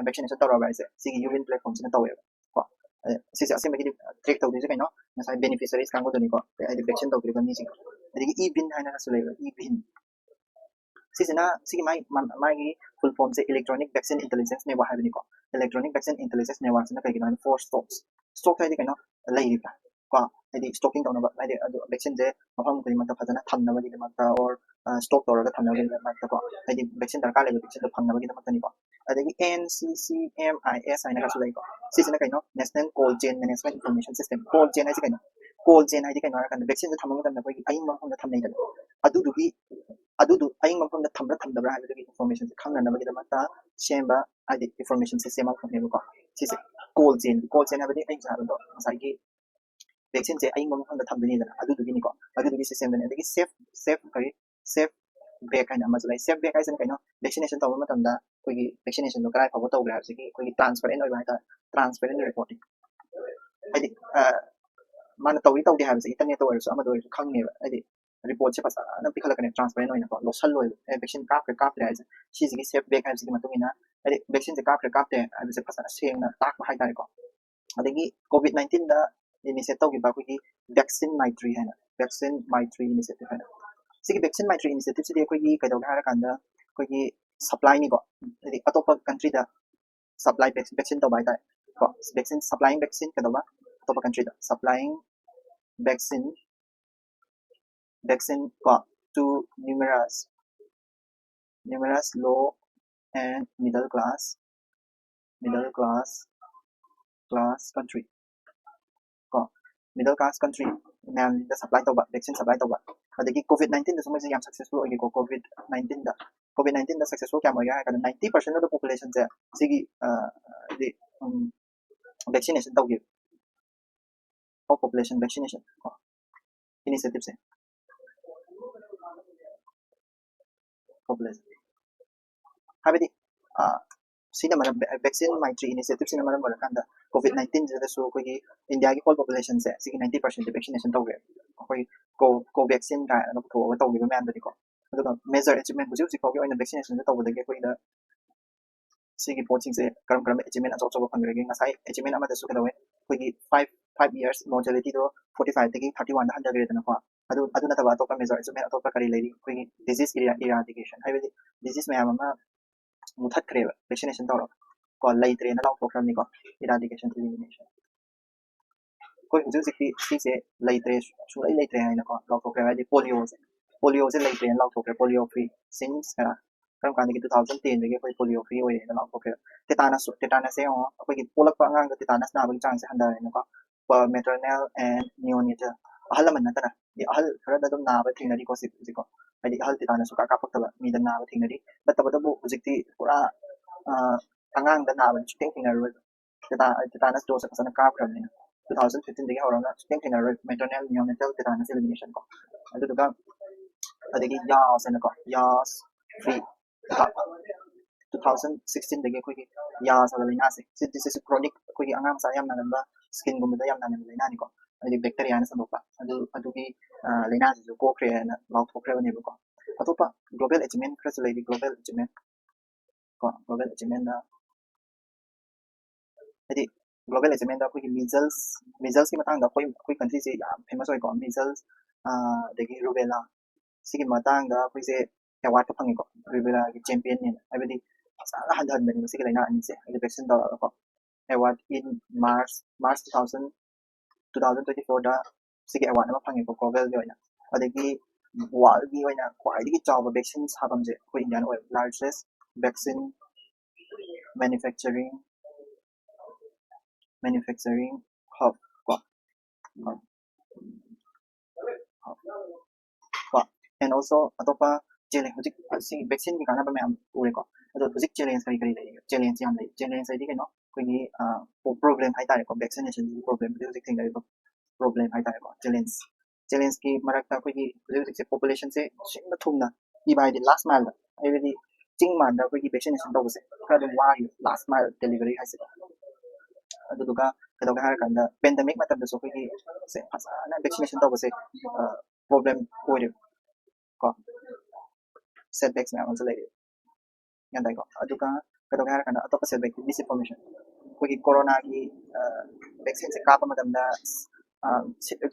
vaccination ꯇꯧꯔꯕ ꯍꯥꯏꯁꯦ ꯁꯤꯒꯤ ꯌꯨ ꯋꯤꯟ platform ꯁꯤꯅ ꯇꯧꯋꯦꯕ ꯀꯣ꯫ ꯑ, ꯁꯤꯁꯦ ꯑꯁꯦꯡꯕꯒꯤꯗꯤ track ꯇꯧꯗꯣꯏꯁꯦ ꯀꯩꯅꯣ? ꯉꯁꯥꯏ beneficiaries ꯀꯥꯡꯕꯨꯗꯨꯅꯤꯀꯣ, ꯍꯥꯏꯗꯤ vaccine ꯇꯧꯗ꯭ꯔꯤꯕ ꯃꯤꯁꯤꯡ꯫ ꯑꯗꯒꯤ ꯏ ꯕꯤꯟ ꯍꯥꯏꯅꯒꯁꯨ ꯂꯩꯕ, ꯏ ꯕꯤꯟ꯫ ꯁꯤꯁꯤꯅ, ꯁꯤꯒꯤ ꯃꯥꯏ, ꯃꯥ-, ꯃꯥꯒꯤ full form ꯁꯦ Electronic Vaccine Intelligence Network ꯍꯥꯏꯕꯅꯤꯀꯣ꯫ Electronic Vaccine Intelligence Network ꯁꯤꯅ ꯀꯩꯒꯤꯅꯣ ꯍꯥꯏꯗꯤ, for stocks, stock ꯍꯥꯏꯗꯤ ꯀꯩꯅꯣ? ꯂꯩꯔꯤꯕ꯭ꯔꯥ ꯀꯣ, ꯍꯥꯏꯗꯤ stocking ꯇꯧꯅꯕ, ꯍꯥꯏꯗꯤ ꯑꯗꯨ vaccine ꯁꯦ ꯃꯐꯝ ꯈꯨꯗꯤꯡꯃꯛꯇ ꯐꯖꯅ ꯊꯝꯅꯕꯒꯤꯗꯃꯛꯇ, or, ꯑ, stock ꯇꯧꯔꯒ ꯊꯝꯅꯕꯒꯤꯗꯃꯛꯇꯀꯣ, ꯍꯥꯏꯗꯤ vaccine ꯗꯔꯀꯥꯔ ꯂꯩꯕ vaccine ꯗꯣ ꯐꯪꯅꯕꯒꯤꯗꯃꯛꯇꯅꯤꯀꯣ꯫ ꯑꯗꯒꯤ N C C M I S ꯍꯥꯏꯅꯒꯁꯨ ꯂꯩꯀꯣ꯫ ꯁꯤꯁꯤꯅ ꯀꯩꯅꯣ? National Cold Chain Management Information System꯫ Cold chain ꯍꯥꯏꯁꯦ ꯀꯩꯅꯣ? Cold chain ꯍꯥꯏꯗꯤ ꯀꯩꯅꯣ ꯍꯥꯏꯔꯀꯥꯟꯗ, vaccine ꯁꯦ ꯊꯝꯕ ꯃꯇꯝꯗ ꯑꯩꯈꯣꯏꯒꯤ ꯑꯏꯪꯕ ꯃꯐꯝꯗ ꯊꯝꯅꯩꯗꯅ, ꯑꯗꯨꯗꯨꯒꯤ, ꯑꯗꯨꯗꯣ ꯑꯏꯪꯕ ꯃꯐꯝꯗ ꯊꯝꯕ꯭ꯔꯥ ꯊꯝꯗꯕ꯭ꯔꯥ ꯍꯥꯏꯕꯗꯨꯒꯤ information ꯁꯦ ꯈꯪꯅꯅꯕꯒꯤꯗꯃꯛꯇ ꯁꯦꯝꯕ, ꯍꯥꯏꯗꯤ information system ꯑꯃꯈꯛꯅꯦꯕꯀꯣ꯫ ꯁꯤꯁꯦ cold chain, cold chain ꯍꯥꯏꯕꯗꯤ ꯑꯩ ꯉꯁꯥꯏ ꯍꯥꯏꯕꯗꯣ, ꯉꯁꯥꯏꯒꯤ vaccine ꯁꯦ ꯑꯏꯪꯕ ꯃꯐꯝꯗ ꯊꯝꯗꯣꯏꯅꯤꯗꯅ, ꯑꯗꯨꯗꯨꯒꯤꯅꯤꯀꯣ, ꯑꯗꯨꯗꯨꯒꯤ system ꯗꯨꯅꯤ꯫ ꯑꯗꯒꯤ safe, safe ꯀꯔꯤ, safe bag ꯍꯥꯏꯅ ꯑꯃꯁꯨ ꯂꯩ꯫ Safe bag ꯍꯥꯏꯁꯤꯅ ꯀꯩꯅꯣ? Vaccination ꯇꯧꯕ ꯃꯇꯝꯗ ꯑꯩꯈꯣꯏꯒꯤ vaccination ꯗꯣ ꯀꯗꯥꯏ ꯐꯥꯎꯕ ꯇꯧꯈ꯭ꯔꯦ ꯍꯥꯏꯕꯁꯤꯒꯤ ꯑꯩꯈꯣꯏꯒꯤ transparent ꯑꯣꯏꯕ ꯍꯥꯏꯇꯥꯔꯦ, transparent reporting꯫ ꯍꯥꯏꯗꯤ, ꯑ, ꯃꯥꯅ ꯇꯧꯏ ꯇꯧꯗꯦ ꯍꯥꯏꯕꯁꯦ internet ꯇ ꯑꯣꯏꯔꯁꯨ ꯑꯃꯗ ꯑꯣꯏꯔꯁꯨ ꯈꯪꯉꯦꯕ꯫ ꯍꯥꯏꯗꯤ, ꯔꯤꯄꯣꯔꯠꯁꯦ ꯐꯖꯅ ꯄꯤꯈꯠꯂꯛꯀꯅꯤ, ꯇ꯭ꯔꯥꯟꯁꯄꯦꯔꯦꯟ ꯑꯣꯏꯅꯀꯣ, ꯂꯣꯠꯁꯜꯂꯣꯏꯕ, ꯑꯦ ꯚꯦꯛꯁꯤꯟ ꯀꯥꯞꯈ꯭ꯔꯦ ꯀꯥꯞꯇ꯭ꯔꯦ ꯍꯥꯏꯁꯦ, ꯁꯤꯁꯤꯒꯤ ꯁꯦꯐ ꯕꯦꯛ ꯍꯥꯏꯕꯁꯤꯒꯤ ꯃꯇꯨꯡ ꯏꯟꯅ, ꯍꯥꯏꯗꯤ ꯚꯦꯛꯁꯤꯟꯁꯦ ꯀꯥꯞꯈ꯭ꯔꯦ ꯀꯥꯞꯇꯦ ꯍꯥꯏꯕꯁꯦ ꯐꯖꯅ ꯁꯦꯡꯅ ꯇꯥꯛꯄ ꯍꯥꯏꯇꯥꯔꯦꯀꯣ꯫ ꯑꯗꯒꯤ ꯀꯣꯚꯤꯠ ꯅꯥꯏꯟꯇꯤꯟꯗ ꯏꯅꯤꯁꯤꯌꯦꯠ ꯇꯧꯈꯤꯕ ꯑꯩꯈꯣꯏꯒꯤ ꯚꯦꯛꯁꯤꯟ ꯃꯥꯏꯇ꯭ꯔꯤ ꯍꯥꯏꯅ, ꯚꯦꯛꯁꯤꯟ ꯃꯥꯏꯇ꯭ꯔꯤ ꯏꯅꯤꯁꯤꯌꯦꯇꯤꯚ ꯍꯥꯏꯅ, ꯁꯤꯒꯤ ꯚꯦꯛꯁꯤꯟ ꯃꯥꯏꯇ꯭ꯔꯤ ꯏꯅꯤꯁꯤꯌꯦꯇꯤꯚꯁꯤꯗꯤ ꯑꯩꯈꯣꯏꯒꯤ ꯀꯩꯗꯧꯒꯦ ꯍꯥꯏꯔꯀꯥꯟꯗ ꯑꯩꯈꯣꯏꯒꯤ ꯁꯄ꯭ꯂꯥꯏꯅꯤꯀꯣ, ꯍꯥꯏꯗꯤ ꯑꯇꯣꯞꯄ ꯀꯟꯇ꯭ꯔꯤꯗ ꯁꯄ꯭ꯂꯥꯏ, ꯚꯦꯛꯁꯤꯟ ꯇꯧꯕ ꯍꯥꯏꯇꯥꯔꯦ ꯀꯣ, ꯚꯦꯛꯁꯤꯟ, ꯁꯄ꯭ꯂꯥꯏꯌꯤꯡ ꯚꯦꯛꯁꯤꯟ ꯀꯩꯗꯧꯕ, ꯑꯇꯣꯞꯄ ꯀꯟꯇ꯭ꯔꯤꯗ ꯁꯄ꯭ꯂꯥꯏꯌꯤꯡ ꯚꯦꯛꯁꯤꯟ, ꯚꯦꯛꯁꯤꯟ ꯀꯣ, to numerous numerous low and middle class, middle class, class country ꯀꯣ, ꯃꯤꯗꯜ ꯀ꯭ꯂꯥꯁ ꯀꯟꯇ꯭ꯔꯤ ꯃꯌꯥꯝꯗ ꯁꯄ꯭ꯂꯥꯏ ꯇꯧꯕ, ꯚꯦꯛꯁꯤꯟ ꯁꯄ꯭ꯂꯥꯏ ꯇꯧꯕ꯫ ꯑꯗꯒꯤ ꯀꯣꯚꯤꯠ ꯅꯥꯏꯟꯇꯤꯟꯗꯁꯨ ꯃꯣꯏꯁꯦ ꯌꯥꯝ ꯁꯛꯁꯦꯁꯐꯨꯜ ꯑꯣꯏꯈꯤꯀꯣ꯫ ꯀꯣꯚꯤꯠ ꯅꯥꯏꯟꯇꯤꯟꯗ, ꯀꯣꯚꯤꯠ ꯅꯥꯏꯟꯇꯤꯟꯗ ꯁꯛꯁꯦꯁꯐꯨꯜ ꯀꯌꯥꯝ ꯑꯣꯏꯒꯦ ꯍꯥꯏꯔ ꯀꯥꯟꯗ, ꯅꯥꯏꯟꯇꯤ ꯄꯥꯔꯁꯦꯟ ꯑꯣꯐ ꯄꯣꯄꯨꯂꯦꯁꯟꯁꯦ ꯁꯤꯒꯤ ꯚꯦꯛꯁꯤꯅꯦꯁꯟ ꯇꯧꯈꯤꯕ, ꯑꯣꯐ ꯄꯣꯄꯨꯂꯦꯁꯟ ꯚꯦꯛꯁꯤꯅꯦꯁꯟ ꯀꯣ, ꯏꯅꯤꯁꯤꯌꯦꯇꯤꯚꯁꯦ꯫ ꯄꯣꯄꯨꯂꯦꯁꯟ ꯍꯥꯏꯕꯗꯤ, ꯁꯤꯅ ꯃꯔꯝ, ꯚꯦꯛꯁꯤꯟ ꯃꯥꯏꯇ꯭ꯔꯤ ꯏꯅꯤꯁꯤꯌꯦꯇꯤꯚꯁꯤꯅ ꯃꯔꯝ ꯑꯣꯏꯔꯀꯥꯟꯗ ꯀꯣꯚꯤꯠ ꯅꯥꯏꯟꯇꯤꯟꯁꯤꯗꯁꯨ ꯑꯩꯈꯣꯏꯒꯤ ꯏꯟꯗꯤꯌꯥꯒꯤ ꯍꯣꯜ ꯄꯣꯄꯨꯂꯦꯁꯟꯁꯦ ꯁꯤꯒꯤ ꯅꯥꯏꯟꯇꯤ ꯄꯥꯔꯁꯦꯟꯁꯦ ꯚꯦꯛꯁꯤꯅꯦꯁꯟ ꯇꯧꯈ꯭ꯔꯦ, ꯑꯩꯈꯣꯏ ꯀꯣ ꯀꯣꯚꯦꯛꯁꯤꯟ ꯀꯥꯏꯅ ꯄꯨꯊꯣꯛꯑꯒ ꯇꯧꯈꯤꯕ ꯃꯌꯥꯝꯗꯨꯅꯤꯀꯣ꯫ ꯑꯗꯨꯒ ꯃꯦꯖꯔ ꯑꯦꯆꯤꯞꯃꯦꯟ ꯍꯧꯖꯤꯛ ꯍꯧꯖꯤꯛ ꯐꯥꯎꯒꯤ ꯑꯣꯏꯅ ꯚꯦꯛꯁꯤꯅꯦꯁꯟꯁꯦ ꯇꯧꯕꯗꯒꯤ ꯑꯩꯈꯣꯏꯗ ꯁꯤꯒꯤ ꯄꯣꯠꯁꯤꯡꯁꯦ ꯀꯔꯝ ꯀꯔꯝꯕ ꯑꯦꯆꯤꯞꯃꯦꯟ ꯑꯆꯧ ꯑꯆꯧꯕ ꯐꯪꯈ꯭ꯔꯒꯦ? ꯉꯁꯥꯏ ꯑꯦꯆꯤꯞꯃꯦꯟ ꯑꯃꯗꯁꯨ ꯀꯩꯗꯧꯋꯦ, ꯑꯩꯈꯣꯏꯒꯤ ꯐꯥꯏꯚ ꯐꯥꯏꯚ ꯌꯔꯁ ꯃꯣꯔꯇꯦꯂꯤꯇꯤꯗꯣ ꯐꯣꯔꯇꯤ ꯐꯥꯏꯚꯇꯒꯤ ꯊꯥꯔꯇꯤ ꯋꯥꯟꯗ ꯍꯟꯊꯈ꯭ꯔꯦꯗꯅꯀꯣ꯫ ꯑꯗꯨ ꯑꯗꯨ ꯅꯠꯇꯕ ꯑꯇꯣꯞꯄ ꯃꯦꯖꯔ ꯑꯦꯆꯤꯞꯃꯦꯟ ꯑꯇꯣꯞꯄ ꯀꯔꯤ ꯂꯩꯔꯤ? ꯑꯩꯈꯣꯏꯒꯤ ꯗꯤꯖꯤꯁ ꯏꯔꯥꯗꯤꯀꯦꯁꯟ ꯍꯥꯏꯕꯗꯤ ꯗꯤꯖꯤꯁ ꯃꯌꯥꯝ ꯑꯃ ꯃꯨꯊꯠꯈ꯭ꯔꯦꯕ ꯚꯦꯛꯁꯤꯅꯦꯁꯟ ꯇꯧꯔꯒ ꯀꯣ, ꯂꯩꯇ꯭ꯔꯦꯅ ꯂꯥꯎꯊꯣꯛꯈ꯭ꯔꯕꯅꯤꯀꯣ, ꯏꯔꯥꯗꯤꯀꯦꯁꯟ, ꯏꯂꯤꯃꯤꯅꯦꯁꯟ꯫ ꯑꯩꯈꯣꯏ ꯍꯧꯖꯤꯛ ꯍꯧꯖꯤꯛꯇꯤ ꯁꯤꯁꯦ ꯂꯩꯇ꯭ꯔꯦ, ꯁꯨꯡꯂꯩ ꯂꯩꯇ꯭ꯔꯦ ꯍꯥꯏꯅꯀꯣ ꯂꯥꯎꯊꯣꯛꯈ꯭ꯔꯦ꯫ ꯍꯥꯏꯗꯤ ꯄꯣꯂꯤꯌꯣꯁꯦ, ꯄꯣꯂꯤꯌꯣꯁꯦ ꯂꯩꯇ꯭ꯔꯦꯅ ꯂꯥꯎꯊꯣꯛꯈ꯭ꯔꯦ, ꯄꯣꯂꯤꯌꯣ ꯐ꯭ꯔꯤ ꯁꯤꯟꯁ ꯀꯔꯝ ꯀꯥꯟꯗꯒꯤ? ꯇꯨ ꯊꯥꯎꯖꯟ ꯇꯦꯟꯗꯒꯤ ꯑꯩꯈꯣꯏ ꯄꯣꯂꯤꯌꯣ ꯐ꯭ꯔꯤ ꯑꯣꯏꯔꯦꯅ ꯂꯥꯎꯊꯣꯛꯈ꯭ꯔꯦ꯫ ꯇꯦꯇꯥꯅꯁ, ꯇꯦꯇꯥꯅꯁꯁꯦ ꯌꯦꯡꯉꯣ, ꯑꯩꯈꯣꯏꯒꯤ ꯄꯣꯛꯂꯛꯄ ꯑꯉꯥꯡꯗ ꯇꯦꯇꯥꯅꯁ ꯅꯥꯕꯒꯤ ꯆꯥꯡꯁꯦ ꯍꯟꯊꯔꯦꯅꯀꯣ꯫ ꯃꯦꯇꯔꯅꯦꯜ ꯑꯦꯟ ꯅꯤꯑꯣꯅꯦꯇꯦꯜ, ꯑꯍꯜ ꯂꯃꯟ ꯅꯠꯇꯅ, ꯑꯍꯜ ꯈꯔꯗ ꯑꯗꯨꯝ ꯅꯥꯕ ꯊꯦꯡꯅꯔꯤꯀꯣ ꯁꯤ ꯍꯧꯖꯤꯛꯀꯣ꯫ ꯍꯥꯏꯗꯤ ꯑꯍꯜ ꯇꯦꯇꯥꯅꯁ ꯁꯨꯡꯀꯥꯞ ꯀꯥꯞꯄꯛꯇꯕ ꯃꯤꯗ ꯅꯥꯕ ꯊꯦꯡꯅꯔꯤ꯫ ꯅꯠꯇꯕꯗꯕꯨ ꯍꯧꯖꯤꯛꯇꯤ ꯄꯨꯔꯥ, ꯑ, ꯑꯉꯥꯡꯗ ꯅꯥꯕꯗꯤ ꯁꯨꯡꯊꯦꯡ ꯊꯦꯡꯅꯔꯔꯣꯏꯕ꯫ ꯇꯦꯇꯥ-, ꯇꯦꯇꯥꯅꯁ ꯗꯣꯁꯁꯦ ꯐꯖꯅ ꯀꯥꯞꯈ꯭ꯔꯕꯅꯤꯅ꯫ ꯇꯨ ꯊꯥꯎꯖꯟ ꯐꯤꯐꯇꯤꯟꯗꯒꯤ ꯍꯧꯔꯒ ꯁꯨꯡꯊꯦꯡ ꯊꯦꯡꯅꯔꯔꯣꯏ ꯃꯦꯇꯔꯅꯦꯜ ꯅꯤꯑꯣꯅꯦꯇꯦꯜ ꯇꯦꯇꯥꯅꯁ ꯏꯂꯤꯃꯤꯅꯦꯁꯟ ꯀꯣ꯫ ꯑꯗꯨꯗꯨꯒ ꯑꯗꯒꯤ ꯌꯥꯁ ꯍꯥꯏꯅꯀꯣ, ꯌꯥꯁ ꯐ꯭ꯔꯤ, ꯇꯨ ꯊꯥꯎꯖꯟ ꯁꯤꯛꯁꯇꯤꯟꯗꯒꯤ ꯑꯩꯈꯣꯏꯒꯤ ꯌꯥꯁ ꯍꯥꯏꯕ ꯂꯥꯏꯅꯥꯁꯦ, ꯁꯤ ꯗꯤꯖꯤꯁ ꯀ꯭ꯔꯣꯅꯤꯛ, ꯑꯩꯈꯣꯏꯒꯤ ꯑꯉꯥꯡ ꯃꯆꯥ ꯌꯥꯝ ꯅꯥꯒꯟꯕ, ꯁ꯭ꯀꯤꯟꯒꯨꯝꯕꯗ ꯌꯥꯝ ꯅꯥꯒꯟꯕ ꯂꯥꯏꯅꯥꯅꯤꯀꯣ꯫ ꯍꯥꯏꯗꯤ ꯕꯦꯛꯇꯦꯔꯤꯌꯥꯅ ꯁꯟꯗꯣꯛꯄ꯫ ꯑꯗꯨ ꯑꯗꯨꯒꯤ ꯂꯥꯏꯅꯥꯁꯤꯁꯨ ꯀꯣꯛꯈ꯭ꯔꯦ ꯍꯥꯏꯅ ꯂꯥꯎꯊꯣꯛꯈ꯭ꯔꯕꯅꯦꯕꯀꯣ꯫ ꯑꯇꯣꯞꯄ global achievement ꯈꯔꯁꯨ ꯂꯩꯔꯤ꯫ Global achievement ꯀꯣ, global achievementꯗ ꯍꯥꯏꯗꯤ global achievementꯗ ꯑꯩꯈꯣꯏꯒꯤ measles measlesꯀꯤ ꯃꯇꯥꯡꯗ ꯑꯩꯈꯣꯏ ꯑꯩꯈꯣꯏ countryꯁꯦ ꯌꯥꯝ famous ꯑꯣꯏꯀꯣ꯫ Measles ꯑꯗꯒꯤ rubella ꯁꯤꯒꯤ ꯃꯇꯥꯡꯗ ꯑꯩꯈꯣꯏꯁꯦ awardꯀ ꯐꯪꯉꯤꯀꯣ꯫ Rubellaꯒꯤ championꯅꯦꯅ, ꯍꯥꯏꯕꯗꯤ ꯐꯖꯅ ꯍꯟꯊꯍꯟꯕꯅꯦ ꯃꯁꯤꯒꯤ ꯂꯥꯏꯅꯥ ꯑꯅꯤꯁꯦ ꯍꯥꯏꯗꯤ vaccine ꯇꯧꯔꯒꯀꯣ꯫ Award in March March two thousand two thousand twenty fourꯗ ꯁꯤꯒꯤ award ꯑꯃ ꯐꯪꯉꯦꯀꯣ global ꯑꯣꯏꯅ꯫ ꯑꯗꯒꯤ worldꯀꯤ ꯑꯣꯏꯅ ꯈ꯭ꯋꯥꯏꯗꯒꯤ ꯆꯥꯎꯕ vaccine ꯁꯥꯐꯝꯁꯦ ꯑꯩꯈꯣꯏ Indiaꯅ ꯑꯣꯏꯕ largest vaccine manufacturing manufacturing hub ꯀꯣ꯫ ꯀꯣ꯫ And also ꯑꯇꯣꯞꯄ challenge ꯍꯧꯖꯤꯛ ꯁꯤ vaccineꯒꯤ ꯀꯥꯟꯅꯕ ꯃꯌꯥꯝ ꯎꯔꯦꯀꯣ꯫ ꯑꯗꯣ ꯍꯧꯖꯤꯛ challenge ꯀꯔꯤ ꯀꯔꯤ ꯂꯩ? Challenge ꯌꯥꯝ ꯂꯩ꯫ Challenge ꯍꯥꯏꯗꯤ ꯀꯩꯅꯣ? ꯑꯩꯈꯣꯏꯒꯤ problem ꯍꯥꯏꯇꯥꯔꯦꯀꯣ꯫ Vaccinationꯒꯤ problemꯗꯤ ꯍꯧꯖꯤꯛ ꯊꯦꯡꯅꯔꯤꯕ problem ꯍꯥꯏꯇꯥꯔꯦꯀꯣ꯫ Challenge challengeꯀꯤ ꯃꯔꯛꯇ ꯑꯩꯈꯣꯏꯒꯤ ꯍꯧꯖꯤꯛ ꯍꯧꯖꯤꯛꯁꯦ populationꯁꯦ ꯁꯤꯟꯕ ꯊꯨꯡꯅ ꯄꯤꯕ ꯍꯥꯏꯗꯤ last mileꯗ ꯍꯥꯏꯕꯗꯤ ꯆꯤꯡ ꯃꯥꯟꯗ ꯑꯩꯈꯣꯏꯒꯤ vaccination ꯇꯧꯕꯁꯦ ꯈꯔ ꯑꯗꯨꯝ ꯋꯥꯔꯤ꯫ Last mile delivery ꯍꯥꯏꯁꯦꯀꯣ꯫ ꯑꯗꯨꯗꯨꯒ ꯀꯩꯗꯧꯒꯦ ꯍꯥꯏꯔꯀꯥꯟꯗ pandemic ꯃꯇꯝꯗꯁꯨ ꯑꯩꯈꯣꯏꯒꯤ ꯁꯦ ꯐꯖꯅ vaccination ꯇꯧꯕꯁꯦ problem ꯑꯣꯏꯔꯦꯕ ꯀꯣ꯫ Setbacks ꯃꯌꯥꯝ ꯑꯃꯁꯨ ꯂꯩꯔꯦ꯫ ꯒ꯭ꯌꯥꯟ ꯇꯥꯏꯀꯣ? ꯑꯗꯨꯒ ꯀꯩꯗꯧꯒꯦ ꯍꯥꯏꯔꯀꯥꯟꯗ ꯑꯇꯣꯞꯄ setback misinformation꯫ ꯑꯩꯈꯣꯏꯒꯤ coronaꯒꯤ vaccineꯁꯦ ꯀꯥꯞꯄ ꯃꯇꯝꯗ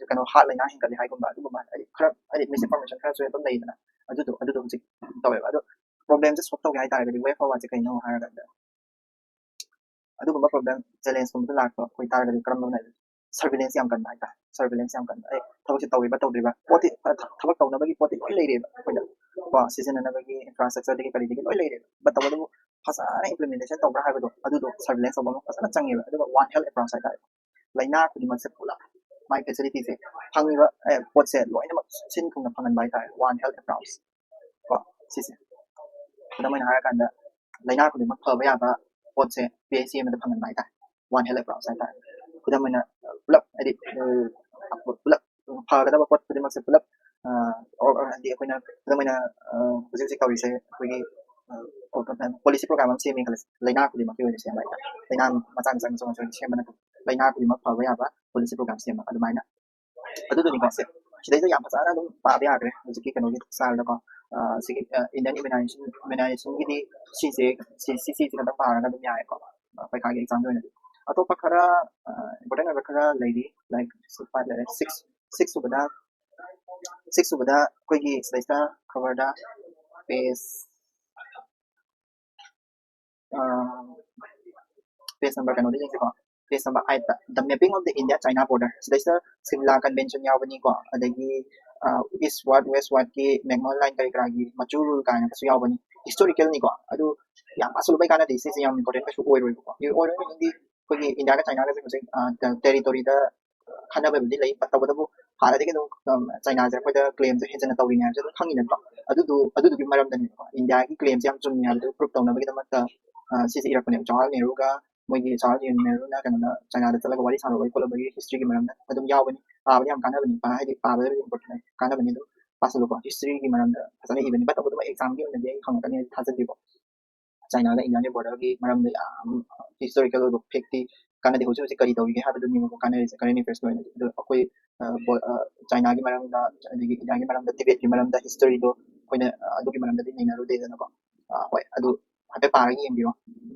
ꯀꯩꯅꯣ heart ꯂꯥꯏꯅꯥ ꯍꯦꯟꯒꯠꯂꯤ ꯍꯥꯏꯒꯨꯝꯕ ꯑꯗꯨꯒꯨꯝꯕ ꯍꯥꯏꯗꯤ ꯈꯔ ꯍꯥꯏꯗꯤ misinformation ꯈꯔꯁꯨ ꯑꯗꯨꯝ ꯂꯩꯗꯅ꯫ ꯑꯗꯨꯗꯣ ꯑꯗꯨꯗꯣ ꯍꯧꯖꯤꯛ ꯇꯧꯋꯦꯕ꯫ ꯑꯗꯣ problemꯁꯦ solve ꯇꯧꯒꯦ ꯍꯥꯏꯇꯥꯔꯒꯗꯤ way forwardꯁꯦ ꯀꯩꯅꯣ ꯍꯥꯏꯔꯀꯥꯟꯗ ꯑꯗꯨꯒꯨꯝꯕ problem challengeꯀꯨꯝꯕꯗ ꯂꯥꯛꯄ ꯑꯣꯏꯇꯥꯔꯒꯗꯤ ꯀꯔꯝꯕ surveillance ꯌꯥꯝ ꯀꯟꯕ ꯍꯥꯏꯇꯥꯔꯦ꯫ Surveillance ꯌꯥꯝ ꯀꯟꯕ ꯑꯩ ꯊꯕꯛꯁꯦ ꯇꯧꯔꯤꯕ ꯇꯧꯗ꯭ꯔꯤꯕ ꯄꯣꯠꯇꯤ ꯊꯕꯛ ꯇꯧꯅꯕꯒꯤ ꯄꯣꯠꯇꯤ ꯂꯣꯏ ꯂꯩꯔꯦꯕ ꯑꯩꯈꯣꯏꯗ ꯀꯣ꯫ ꯁꯤꯖꯤꯟꯅꯅꯕꯒꯤ infrastructureꯗꯒꯤ ꯀꯔꯤꯗꯒꯤ ꯂꯣꯏ ꯂꯩꯔꯦꯕ꯫ But ꯇꯧꯕꯇꯕꯨ ꯐꯖꯅ implementation ꯇꯧꯕ꯭ꯔꯥ ꯍꯥꯏꯕꯗꯣ ꯑꯗꯨꯗꯣ surveillance ꯇꯧꯕ ꯑꯃ ꯐꯖꯅ ꯆꯪꯉꯦꯕ꯫ ꯑꯗꯨꯒ One Health approach ꯍꯥꯏꯇꯥꯔꯦ꯫ ꯂꯥꯏꯅꯥ ꯈꯨꯗꯤꯡꯃꯛꯁꯦ ꯄꯨꯂꯞ ꯃꯥꯏ facilityꯁꯦ ꯐꯪꯉꯤꯕ ꯄꯣꯠꯁꯦ ꯂꯣꯏꯅꯃꯛ ꯁꯤꯟ ꯊꯨꯡꯅ ꯐꯪꯍꯟꯕ ꯍꯥꯏꯇꯥꯔꯦ꯫ One Health approach ꯀꯣ ꯁꯤꯁꯦ꯫ ꯈꯨꯗꯝ ꯑꯣꯏꯅ ꯍꯥꯏꯔꯀꯥꯟꯗ ꯂꯥꯏꯅꯥ ꯈꯨꯗꯤꯡꯃꯛ ꯐꯕ ꯌꯥꯕ ꯄꯣꯠꯁꯦ P H C ꯑꯃꯗ ꯐꯪꯍꯟꯕ ꯍꯥꯏꯇꯥꯔꯦ꯫ One Health approach ꯍꯥꯏꯇꯥꯔꯦ꯫ ꯈꯨꯗꯝ ꯑꯣꯏꯅ ꯄꯨꯂꯞ ꯍꯥꯏꯗꯤ ꯄꯨꯂꯞ ꯐꯒꯗꯕ ꯄꯣꯠ ꯈꯨꯗꯤꯡꯃꯛꯁꯦ ꯄꯨꯂꯞ ꯍꯥꯏꯗꯤ ꯑꯩꯈꯣꯏꯅ ꯈꯨꯗꯝ ꯑꯣꯏꯅ ꯍꯧꯖꯤꯛ ꯍꯧꯖꯤꯛ ꯇꯧꯔꯤꯁꯦ ꯑꯩꯈꯣꯏꯒꯤ policy program ꯑꯃ ꯁꯦꯝꯃꯦ ꯈꯜꯂꯁꯤ꯫ ꯂꯥꯏꯅꯥ ꯈꯨꯗꯤꯡꯃꯛꯀꯤ ꯑꯣꯏꯅ ꯁꯦꯝꯕ ꯍꯥꯏꯇꯥꯔꯦ꯫ ꯂꯥꯏꯅꯥ ꯃꯆꯥ ꯃꯆꯥ ꯃꯆꯥ ꯃꯆꯥ ꯁꯦꯝꯕ ꯅꯠꯇꯕ ꯂꯥꯏꯅꯥ ꯈꯨꯗꯤꯡꯃꯛ ꯐꯕ ꯌꯥꯕ policy program ꯁꯦꯝꯕ ꯑꯗꯨꯃꯥꯏꯅ ꯑꯗꯨꯗꯨꯅꯤꯀꯣ ꯁꯦ꯫ ꯁꯤꯗꯩꯗ ꯌꯥꯝ ꯐꯖꯅ ꯑꯗꯨꯝ ꯄꯥꯕ ꯌꯥꯈ꯭ꯔꯦ ꯍꯧꯖꯤꯛꯀꯤ ꯀꯩꯅꯣꯒꯤ ꯁꯥꯔꯗꯀꯣ꯫ ꯁꯤꯒꯤ ꯏꯟꯗꯤꯌꯟ ꯏꯃꯦꯅꯥꯏꯖꯦꯁꯟ ꯏꯃꯦꯅꯥꯏꯖꯦꯁꯟꯒꯤꯗꯤ ꯁꯤꯁꯦ ꯁꯤ ꯁꯤ ꯁꯤꯁꯦ ꯈꯛꯇꯪ ꯄꯥꯔꯒ ꯑꯗꯨꯝ ꯌꯥꯔꯦꯀꯣ꯫ ꯄꯩꯈꯥꯒꯤ ꯑꯦꯛꯖꯥꯝꯒꯤ ꯑꯣꯏꯅꯗꯤ ꯑꯇꯣꯞꯄ ꯈꯔ ꯏꯝꯄꯣꯔꯇꯦꯟ ꯑꯣꯏꯕ ꯈꯔ ꯂꯩꯔꯤ꯫ ꯂꯥꯏꯛ ꯁꯤꯛꯁ ꯁꯤꯛꯁ ꯁꯨꯕꯗ ꯁꯤꯛꯁ ꯁꯨꯕꯗ ꯑꯩꯈꯣꯏꯒꯤ ꯁꯤꯗꯩꯁꯤꯗ ꯈꯕꯔꯗ ꯄꯦꯖ ꯄꯦꯖ ꯅꯝꯕꯔ ꯀꯩꯅꯣꯗ ꯌꯦꯡꯁꯤꯀꯣ꯫ ꯄꯦꯖ ꯅꯝꯕꯔ ꯑꯥꯏꯠꯇ The Mapping of the India China Border, ꯁꯤꯗꯩꯁꯤꯗ ꯁꯤꯝꯂꯥ ꯀꯟꯚꯦꯟꯁꯟ ꯌꯥꯎꯕꯅꯤꯀꯣ꯫ ꯑꯗꯒꯤ ꯏꯁ ꯋꯥꯔꯗ ꯋꯦꯁ ꯋꯥꯔꯗꯀꯤ ꯃꯦꯛꯃꯣꯍꯟ ꯂꯥꯏꯟ ꯀꯔꯤ ꯀꯔꯥꯒꯤ ꯃꯆꯨ ꯔꯨꯜ ꯀꯥꯏꯅꯒꯁꯨ ꯌꯥꯎꯕꯅꯤ꯫ ꯍꯤꯁꯇꯣꯔꯤꯀꯦꯜꯅꯤꯀꯣ꯫ ꯑꯗꯨ ꯌꯥꯝ ꯄꯥꯁꯜꯂꯨꯕꯩ ꯀꯥꯟꯅꯗꯦ꯫ ꯁꯤꯁꯦ ꯌꯥꯝ ꯏꯝꯄꯣꯔꯇꯦꯟ ꯀꯩꯁꯨ ꯑꯣꯏꯔꯣꯏꯕꯀꯣ꯫ ꯑꯣꯏꯔꯣꯏ ꯃꯤꯅꯤꯡꯗꯤ ꯑꯩꯈꯣꯏꯒꯤ ꯏꯟꯗꯤꯌꯥꯒ ꯆꯥꯏꯅꯥꯒꯁꯦ ꯍꯧꯖꯤꯛ ꯇꯦꯔꯤꯇꯣꯔꯤꯗ ꯈꯟꯅꯕꯕꯨꯗꯤ ꯂꯩ꯫ ꯇꯧꯕꯇꯕꯨ ꯍꯥꯟꯅꯗꯒꯤ ꯑꯗꯨꯝ ꯆꯥꯏꯅꯥꯁꯦ ꯑꯩꯈꯣꯏꯗ ꯀ꯭ꯂꯦꯝꯁꯦ ꯍꯦꯟꯖꯟꯅ ꯇꯧꯔꯤꯅꯦ ꯍꯥꯏꯕꯁꯦ ꯑꯗꯨꯝ ꯈꯪꯉꯤ ꯅꯠꯇ꯭ꯔꯣ? ꯑꯗꯨꯗꯨ ꯑꯗꯨꯗꯨꯒꯤ ꯃꯔꯝꯗꯅꯦꯕꯀꯣ꯫ ꯏꯟꯗꯤꯌꯥꯒꯤ ꯀ꯭ꯂꯦꯝꯁꯦ ꯌꯥꯝ ꯆꯨꯝꯃꯤ ꯍꯥꯏꯕꯗꯨ ꯄ꯭ꯔꯨꯞ ꯇꯧꯅꯕꯒꯤꯗꯃꯛꯇ ꯁꯤꯁꯦ ꯏꯔꯛꯄꯅꯦꯕ꯫ ꯖꯋꯥꯍꯔꯂꯥꯜ ꯅꯦꯍꯔꯨꯒ ꯃꯣꯏꯒꯤ ꯖꯋꯥꯍꯔꯂꯥꯜ ꯅꯦꯍꯔꯨꯅ ꯀꯩꯅꯣꯗ ꯆꯥꯏꯅꯥꯗ ꯆꯠꯂꯒ ꯋꯥꯔꯤ ꯁꯥꯟꯅꯕꯒꯤ ꯈꯣꯠꯂꯨꯕꯒꯤ ꯍꯤꯁꯇ꯭ꯔꯤꯒꯤ ꯃꯔꯝꯗ ꯑꯗꯨꯝ ꯌꯥꯎꯕꯅꯤ꯫ ꯄꯥꯕꯗꯤ ꯌꯥꯝ ꯀꯥꯟꯅꯕꯅꯤ꯫ ꯄꯥ ꯍꯥꯏꯗꯤ ꯄꯥꯕꯗ ꯏꯝꯄꯣꯔꯇꯦꯟ ꯀꯥꯟꯅꯕꯅꯤ꯫ ꯑꯗꯨꯝ ꯄꯥꯁꯜꯂꯨꯀꯣ꯫ ꯍꯤꯁꯇ꯭ꯔꯤꯒꯤ ꯃꯔꯝꯗ ꯐꯖꯅ ꯏꯕꯅꯤ꯫ ꯕꯠ ꯇꯧꯕꯗꯕꯨ ꯑꯦꯛꯖꯥꯝꯒꯤ ꯑꯣꯏꯅꯗꯤ ꯑꯩ ꯍꯪꯉꯛꯀꯅꯤ ꯍꯥꯏꯗꯤ ꯊꯥꯖꯗꯦꯀꯣ꯫ ꯆꯥꯏꯅꯥꯒ ꯏꯟꯗꯤꯌꯥꯒꯤ ꯕꯣꯔꯗꯔꯒꯤ ꯃꯔꯝꯗ ꯌꯥꯝ ꯍꯤꯁꯇꯣꯔꯤꯀꯦꯜ ꯑꯣꯏꯕ ꯐꯦꯛꯇꯤ ꯀꯥꯟꯅꯗꯦ꯫ ꯍꯧꯖꯤꯛ ꯍꯧꯖꯤꯛ ꯀꯔꯤ ꯇꯧꯔꯤꯒꯦ ꯍꯥꯏꯕꯗꯨꯅꯦꯕꯀꯣ ꯀꯥꯟꯅꯔꯤꯁꯦ ꯀꯔꯦꯟ ꯑꯦꯐꯤꯌꯔꯁꯀꯤ ꯑꯣꯏꯅꯗꯤ꯫ ꯑꯗꯣ ꯑꯩꯈꯣꯏ ꯆꯥꯏꯅꯥꯒꯤ ꯃꯔꯝꯗ ꯑꯗꯒꯤ ꯏꯟꯗꯤꯌꯥꯒꯤ ꯃꯔꯝꯗ ꯇꯤꯕꯦꯠꯀꯤ ꯃꯔꯝꯗ ꯍꯤꯁꯇꯣꯔꯤꯗꯣ ꯑꯩꯈꯣꯏꯅ ꯑꯗꯨꯒꯤ ꯃꯔꯝꯗꯗꯤ ꯅꯩꯅꯔꯨꯗꯦꯗꯅꯀꯣ꯫ ꯍꯣꯏ, ꯑꯗꯨ ꯍꯥꯏꯐꯦꯠ ꯄꯥꯔꯒ ꯌꯦꯡꯕꯤꯔꯣ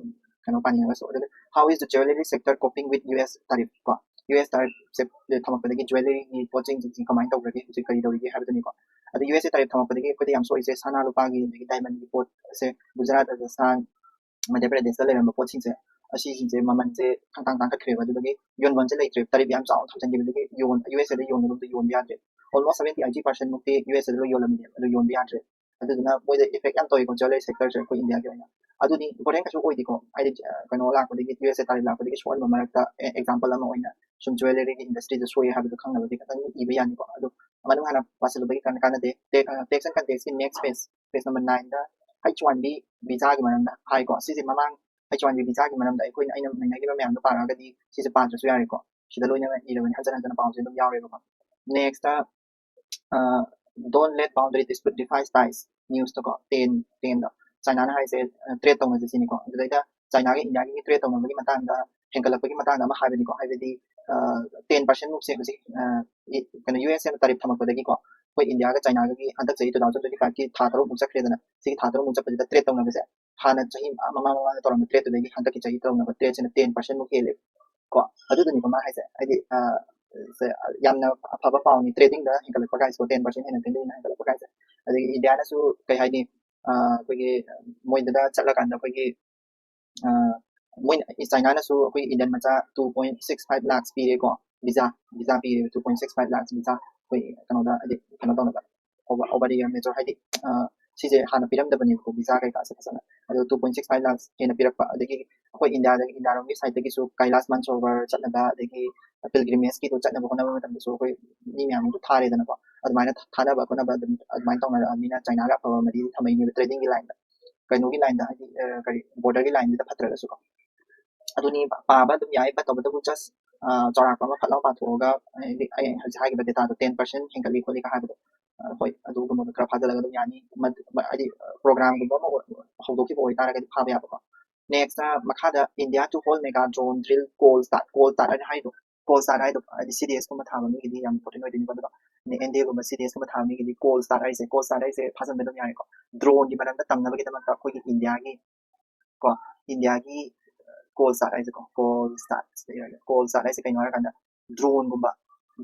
ꯀꯩꯅꯣ ꯄꯥꯅꯤꯡꯉꯒꯁꯨ꯫ ꯑꯗꯨꯒ How is the jewellery sector coping with U S tariff ꯀꯣ? U S ꯇꯥꯔꯤꯐꯁꯦ ꯊꯝꯃꯛꯄꯗꯒꯤ ꯖ꯭ꯋꯦꯂꯔꯤꯒꯤ ꯄꯣꯠꯁꯤꯡꯁꯤ ꯀꯃꯥꯏꯅ ꯇꯧꯈ꯭ꯔꯒꯦ, ꯍꯧꯖꯤꯛ ꯀꯔꯤ ꯇꯧꯔꯤꯒꯦ ꯍꯥꯏꯕꯗꯨꯅꯤꯀꯣ꯫ ꯑꯗ ꯌꯨ ꯑꯦꯁ ꯑꯦ ꯇꯥꯔꯤꯐ ꯊꯝꯃꯛꯄꯗꯒꯤ ꯑꯩꯈꯣꯏꯗ ꯌꯥꯝ ꯁꯣꯛꯏꯁꯦ ꯁꯅꯥ ꯂꯨꯄꯥꯒꯤ ꯑꯗꯒꯤ ꯗꯥꯏꯃꯟꯒꯤ ꯄꯣꯠꯁꯦ ꯒꯨꯖꯔꯥꯠ, ꯔꯥꯖꯁꯊꯥꯟ, ꯃꯙ꯭ꯌ ꯄ꯭ꯔꯗꯦꯁꯇ ꯂꯩꯔꯝꯕ ꯄꯣꯠꯁꯤꯡꯁꯦ ꯑꯁꯤꯁꯤꯡꯁꯦ ꯃꯃꯜꯁꯦ ꯈꯪꯇꯥꯡ ꯇꯥꯡꯈꯠꯈ꯭ꯔꯦꯕ꯫ ꯑꯗꯨꯗꯒꯤ ꯌꯣꯟꯐꯝꯁꯦ ꯂꯩꯇ꯭ꯔꯦ꯫ ꯇꯥꯔꯤꯐ ꯌꯥꯝ ꯆꯥꯎꯅ ꯊꯝꯖꯤꯟꯈꯤꯕꯗꯒꯤ ꯌꯣꯟ ꯌꯨ ꯑꯦꯁ ꯑꯦꯗ ꯌꯣꯟꯒꯗꯕꯗꯣ ꯌꯣꯟꯕ ꯌꯥꯗ꯭ꯔꯦ꯫ ꯑꯣꯜꯃꯣꯁ ꯁꯕꯦꯟꯇꯤ ꯑꯩꯠꯇꯤ ꯄꯥꯔꯁꯦꯟ ꯃꯨꯛꯇꯤ ꯌꯨ ꯑꯦꯁ ꯑꯦꯗ ꯂꯣꯏ ꯌꯣꯜꯂꯝꯃꯤꯅꯦꯕ, ꯑꯗꯨ ꯌꯣꯟꯕ ꯌꯥꯗ꯭ꯔꯦ꯫ ꯑꯗꯨꯗꯨꯅ ꯃꯣꯏꯗ ꯏꯐꯦꯛ ꯌꯥꯝ ꯇꯧꯋꯤꯀꯣ ꯖ꯭ꯋꯦꯂꯔꯤ ꯁꯦꯛꯇꯔꯁꯦ ꯑꯩꯈꯣꯏ ꯏꯟꯗꯤꯌꯥꯒꯤ ꯑꯣꯏꯅ꯫ ꯑꯗꯨꯗꯤ ꯏꯝꯄꯣꯔꯇꯦꯟ ꯀꯩꯁꯨ ꯑꯣꯏꯗꯦꯀꯣ꯫ ꯍꯥꯏꯗꯤ ꯀꯩꯅꯣ ꯂꯥꯛꯄꯗꯒꯤ, ꯌꯨ ꯑꯦꯁ ꯑꯦ ꯇꯥꯔꯤꯐ ꯂꯥꯛꯄꯗꯒꯤ ꯁꯣꯛꯍꯟꯕ ꯃꯔꯛꯇ ꯑꯦꯛꯖꯥꯝꯄꯜ ꯑꯃ ꯑꯣꯏꯅ ꯁꯨꯝ ꯖ꯭ꯋꯦꯂꯔꯤꯒꯤ ꯏꯟꯗꯁꯇ꯭ꯔꯤꯗ ꯁꯣꯛꯑꯦ ꯍꯥꯏꯕꯗꯣ ꯈꯪꯅꯕꯗꯤ ꯈꯤꯇꯪ ꯏꯕ ꯌꯥꯅꯤꯀꯣ꯫ ꯑꯗꯣ ꯃꯅꯨꯡ ꯍꯥꯟꯅ ꯄꯥꯁꯤꯜꯂꯨꯕꯒꯤ ꯀꯥꯟꯅ ꯀꯥꯟꯅꯗꯦ꯫ ꯇꯦꯛꯁ ꯑꯦꯟ ꯀꯟꯇꯦꯛꯁꯀꯤ ꯅꯦꯛꯁ ꯄꯦꯖ, ꯄꯦꯖ ꯅꯝꯕꯔ ꯅꯥꯏꯟꯗ ꯍꯩꯆ ꯋꯥꯟ ꯕꯤ ꯚꯤꯖꯥꯒꯤ ꯃꯔꯝꯗ ꯍꯥꯏꯀꯣ꯫ ꯁꯤꯁꯦ ꯃꯃꯥꯡ ꯍꯩꯆ ꯋꯥꯟ ꯕꯤ ꯚꯤꯖꯥꯒꯤ ꯃꯔꯝꯗ ꯑꯩꯈꯣꯏꯅ, ꯑꯩꯅ ꯅꯩꯅꯈꯤꯕ ꯃꯌꯥꯝꯗꯣ ꯄꯥꯔꯛꯑꯒꯗꯤ ꯁꯤꯁꯦ ꯄꯥꯗ꯭ꯔꯁꯨ ꯌꯥꯔꯦꯀꯣ꯫ ꯁꯤꯗ ꯂꯣꯏꯅ ꯏꯔꯕꯅꯤ, ꯍꯟꯖꯟ ꯍꯟꯖꯟꯅ ꯄꯥꯎꯁꯦ ꯑꯗꯨꯝ ꯌꯥꯎꯔꯦꯕꯀꯣ꯫ Next Don't let boundary dispute defy ties, ꯅ꯭ꯌꯨꯁꯇꯀꯣ꯫ ꯇꯦꯟ, ꯇꯦꯟꯗꯣ ꯆꯥꯏꯅꯥꯅ ꯍꯥꯏꯁꯦ ꯇ꯭ꯔꯦꯠ ꯇꯧꯅꯁꯦ ꯁꯤꯅꯤꯀꯣ꯫ ꯑꯗꯨꯗꯩꯗ ꯆꯥꯏꯅꯥꯒ ꯏꯟꯗꯤꯌꯥꯒꯤ ꯇ꯭ꯔꯦꯠ ꯇꯧꯅꯕꯒꯤ ꯃꯇꯥꯡꯗ, ꯍꯦꯟꯒꯠꯂꯛꯄꯒꯤ ꯃꯇꯥꯡꯗ ꯑꯃ ꯍꯥꯏꯕꯅꯤꯀꯣ꯫ ꯍꯥꯏꯕꯗꯤ ꯇꯦꯟ ꯄꯥꯔꯁꯦꯟ ꯃꯨꯛꯁꯦ ꯍꯧꯖꯤꯛ ꯀꯩꯅꯣ ꯌꯨ ꯑꯦꯁ ꯑꯦꯅ ꯇꯥꯔꯤꯐ ꯊꯝꯃꯛꯄꯗꯒꯤꯀꯣ ꯑꯩꯈꯣꯏ ꯏꯟꯗꯤꯌꯥꯒ ꯆꯥꯏꯅꯥꯒꯒꯤ ꯍꯟꯗꯛ ꯆꯍꯤ two thousand twenty five ꯀꯤ ꯊꯥ ꯇꯔꯨꯛꯃꯨꯛ ꯆꯠꯈ꯭ꯔꯦꯗꯅ ꯁꯤꯒꯤ ꯊꯥ ꯇꯔꯨꯛꯃꯨꯛ ꯆꯠꯄꯁꯤꯗ ꯇ꯭ꯔꯦꯠ ꯇꯧꯅꯕꯁꯦ ꯍꯥꯟꯅ ꯆꯍꯤ ꯃꯃꯥꯡ ꯃꯃꯥꯡꯗ ꯇꯧꯔꯝꯕ ꯇ꯭ꯔꯦꯠꯇꯨꯗꯒꯤ ꯍꯟꯗꯛꯀꯤ ꯆꯍꯤ ꯇꯧꯅꯕ ꯇ꯭ꯔꯦꯠꯁꯤꯅ ꯇꯦꯟ ꯄꯥꯔꯁꯦꯟꯃꯨꯛ ꯍꯦꯜꯂꯦ ꯀꯣ ꯑꯗꯨꯗꯨꯅꯤꯀꯣ ꯃꯥ ꯍꯥꯏꯁꯦ ꯍꯥꯏꯗꯤ ꯌꯥꯝꯅ ꯑꯐꯕ ꯄꯥꯎꯅꯤ ꯇ꯭ꯔꯦꯗꯤꯡꯗ ꯍꯦꯟꯒꯠꯂꯛꯄ ꯀꯥꯏꯁꯤꯀꯣ ꯇꯦꯟ ꯄꯥꯔꯁꯦꯟ ꯍꯦꯟꯅ ꯇ꯭ꯔꯦꯗꯤꯡꯅ ꯍꯦꯟꯒꯠꯂꯛꯄ ꯀꯥꯏꯁꯦ ꯑꯗꯒꯤ ꯏꯟꯗꯤꯌꯥꯅꯁꯨ ꯀꯩ ꯍꯥꯏꯅꯤ ꯑꯩꯈꯣꯏꯒꯤ ꯃꯣꯏꯗꯨꯗ ꯆꯠꯂꯀꯥꯟꯗ ꯑꯩꯈꯣꯏꯒꯤ ꯃꯣꯏ ꯆꯥꯏꯅꯥꯅꯁꯨ ꯑꯩꯈꯣꯏ ꯏꯟꯗꯤꯌꯟ ꯃꯆꯥ two point six five lakhs ꯄꯤꯔꯦꯀꯣ ꯚꯤꯖꯥ ꯚꯤꯖꯥ ꯄꯤꯔꯦ two point six five lakhs visa ꯑꯩꯈꯣꯏ ꯀꯩꯅꯣꯗ ꯍꯥꯏꯗꯤ ꯀꯩꯅꯣ ꯇꯧꯅꯕ over the year major ꯍꯥꯏꯗꯤ ꯁꯤꯁꯦ ꯍꯥꯟꯅ ꯄꯤꯔꯝꯗꯕꯅꯦꯕꯀꯣ ꯚꯤꯖꯥ ꯀꯩꯀꯥꯁꯦ ꯐꯖꯅ ꯑꯗꯣ two point six five lakhs ꯍꯦꯟꯅ ꯄꯤꯔꯛꯄ ꯑꯗꯒꯤ ꯑꯩꯈꯣꯏ ꯏꯟꯗꯤꯌꯥꯗꯒꯤ ꯏꯟꯗꯤꯌꯥꯔꯣꯝꯒꯤ ꯁꯥꯏꯠꯇꯒꯤꯁꯨ ꯀꯩꯂꯥꯁ ꯃꯥꯟꯁꯣꯔꯣꯕꯔ ꯆꯠꯅꯕ ꯑꯗꯒꯤ ꯄꯤꯜꯒ꯭ꯔꯤꯃꯦꯖꯀꯤꯗꯣ ꯆꯠꯅꯕ ꯍꯣꯠꯅꯕ ꯃꯇꯝꯗꯁꯨ ꯑꯩꯈꯣꯏ ꯃꯤ ꯃꯌꯥꯝ ꯑꯃꯁꯨ ꯊꯥꯔꯦꯗꯅꯀꯣ ꯑꯗꯨꯃꯥꯏꯅ ꯊꯥꯅꯕ ꯈꯣꯠꯅꯕ ꯑꯗꯨꯝ ꯑꯗꯨꯃꯥꯏꯅ ꯇꯧꯅꯔꯛꯑꯕꯅꯤꯅ ꯆꯥꯏꯅꯥꯒ ꯑꯐꯕ ꯃꯔꯤ ꯊꯝꯃꯛꯏꯅꯦꯕ ꯇ꯭ꯔꯦꯗꯤꯡꯒꯤ ꯂꯥꯏꯟꯗ ꯀꯩꯅꯣꯒꯤ ꯂꯥꯏꯟꯗ ꯍꯥꯏꯗꯤ ꯀꯔꯤ ꯕꯣꯔꯗꯔꯒꯤ ꯂꯥꯏꯟꯗꯨꯗ ꯐꯠꯇ꯭ꯔꯒꯁꯨꯀꯣ ꯑꯗꯨꯅꯤ ꯄꯥꯕ ꯑꯗꯨꯝ ꯌꯥꯏ ꯐꯠꯇꯕꯗꯕꯨ ꯖꯁ ꯆꯥꯎꯔꯥꯛꯄ ꯑꯃ ꯐꯠ ꯂꯥꯎ ꯄꯥꯊꯣꯛꯑꯒ ꯍꯥꯏꯗꯤ ꯑꯩ ꯍꯧꯖꯤꯛ ꯍꯥꯏꯈꯤꯕ ꯗꯦꯇꯥꯗꯣ ꯇꯦꯟ ꯄꯥꯔꯁꯦꯟ ꯍꯦꯟꯒꯠꯂꯤ ꯈꯣꯠꯂꯤ ꯍꯥꯏꯕꯗꯣ ꯍꯣꯏ ꯑꯗꯨꯒꯨꯝꯕꯗꯣ ꯈꯔ ꯐꯥꯖꯤꯜꯂꯒ ꯑꯗꯨꯝ ꯌꯥꯅꯤ ꯍꯥꯏꯗꯤ ꯄ꯭ꯔꯣꯒ꯭ꯔꯥꯝꯒꯨꯝꯕ ꯑꯃ ꯍꯧꯗꯣꯛꯈꯤꯕ ꯑꯣꯏꯇꯥꯔꯒꯗꯤ ꯐꯥꯕ ꯌꯥꯕꯀꯣ ꯅꯦꯛꯁꯇ ꯃꯈꯥꯗ India to hold mega drone drill Kolstat Kolstat ꯍꯥꯏꯅ ꯍꯥꯏꯗꯣ Kolstat ꯍꯥꯏꯗꯣ ꯍꯥꯏꯗꯤ ꯁꯤ ꯗꯤ ꯑꯦꯁ ꯀꯨꯝꯕ ꯊꯥꯕ ꯃꯤꯒꯤꯗꯤ ꯌꯥꯝ ꯏꯝꯄꯣꯔꯇꯦꯟ ꯑꯣꯏꯗꯣꯏꯅꯤꯀꯣ ꯑꯗꯨꯒ ꯑꯦꯟ ꯗꯤ ꯑꯦꯒꯨꯝꯕ ꯁꯤ ꯗꯤ ꯑꯦꯁ ꯀꯨꯝꯕ ꯊꯥꯕ ꯃꯤꯒꯤꯗꯤ Kolstat ꯍꯥꯏꯁꯦ Kolstat ꯍꯥꯏꯁꯦ ꯐꯥꯖꯟꯕ ꯑꯗꯨꯝ ꯌꯥꯔꯦꯀꯣ ꯗ꯭ꯔꯣꯟꯒꯤ ꯃꯔꯝꯗ ꯇꯝꯅꯕꯒꯤꯗꯃꯛꯇ ꯑꯩꯈꯣꯏꯒꯤ ꯏꯟꯗꯤꯌꯥꯒꯤ ꯀꯣ ꯏꯟꯗꯤꯌꯥꯒꯤ Kolstat ꯍꯥꯏꯁꯦꯀꯣ Kolstat Kolstat ꯍꯥꯏꯁꯦ ꯀꯩꯅꯣ ꯍꯥꯏꯔꯀꯥꯟꯗ ꯗ꯭ꯔꯣꯟꯒꯨꯝꯕ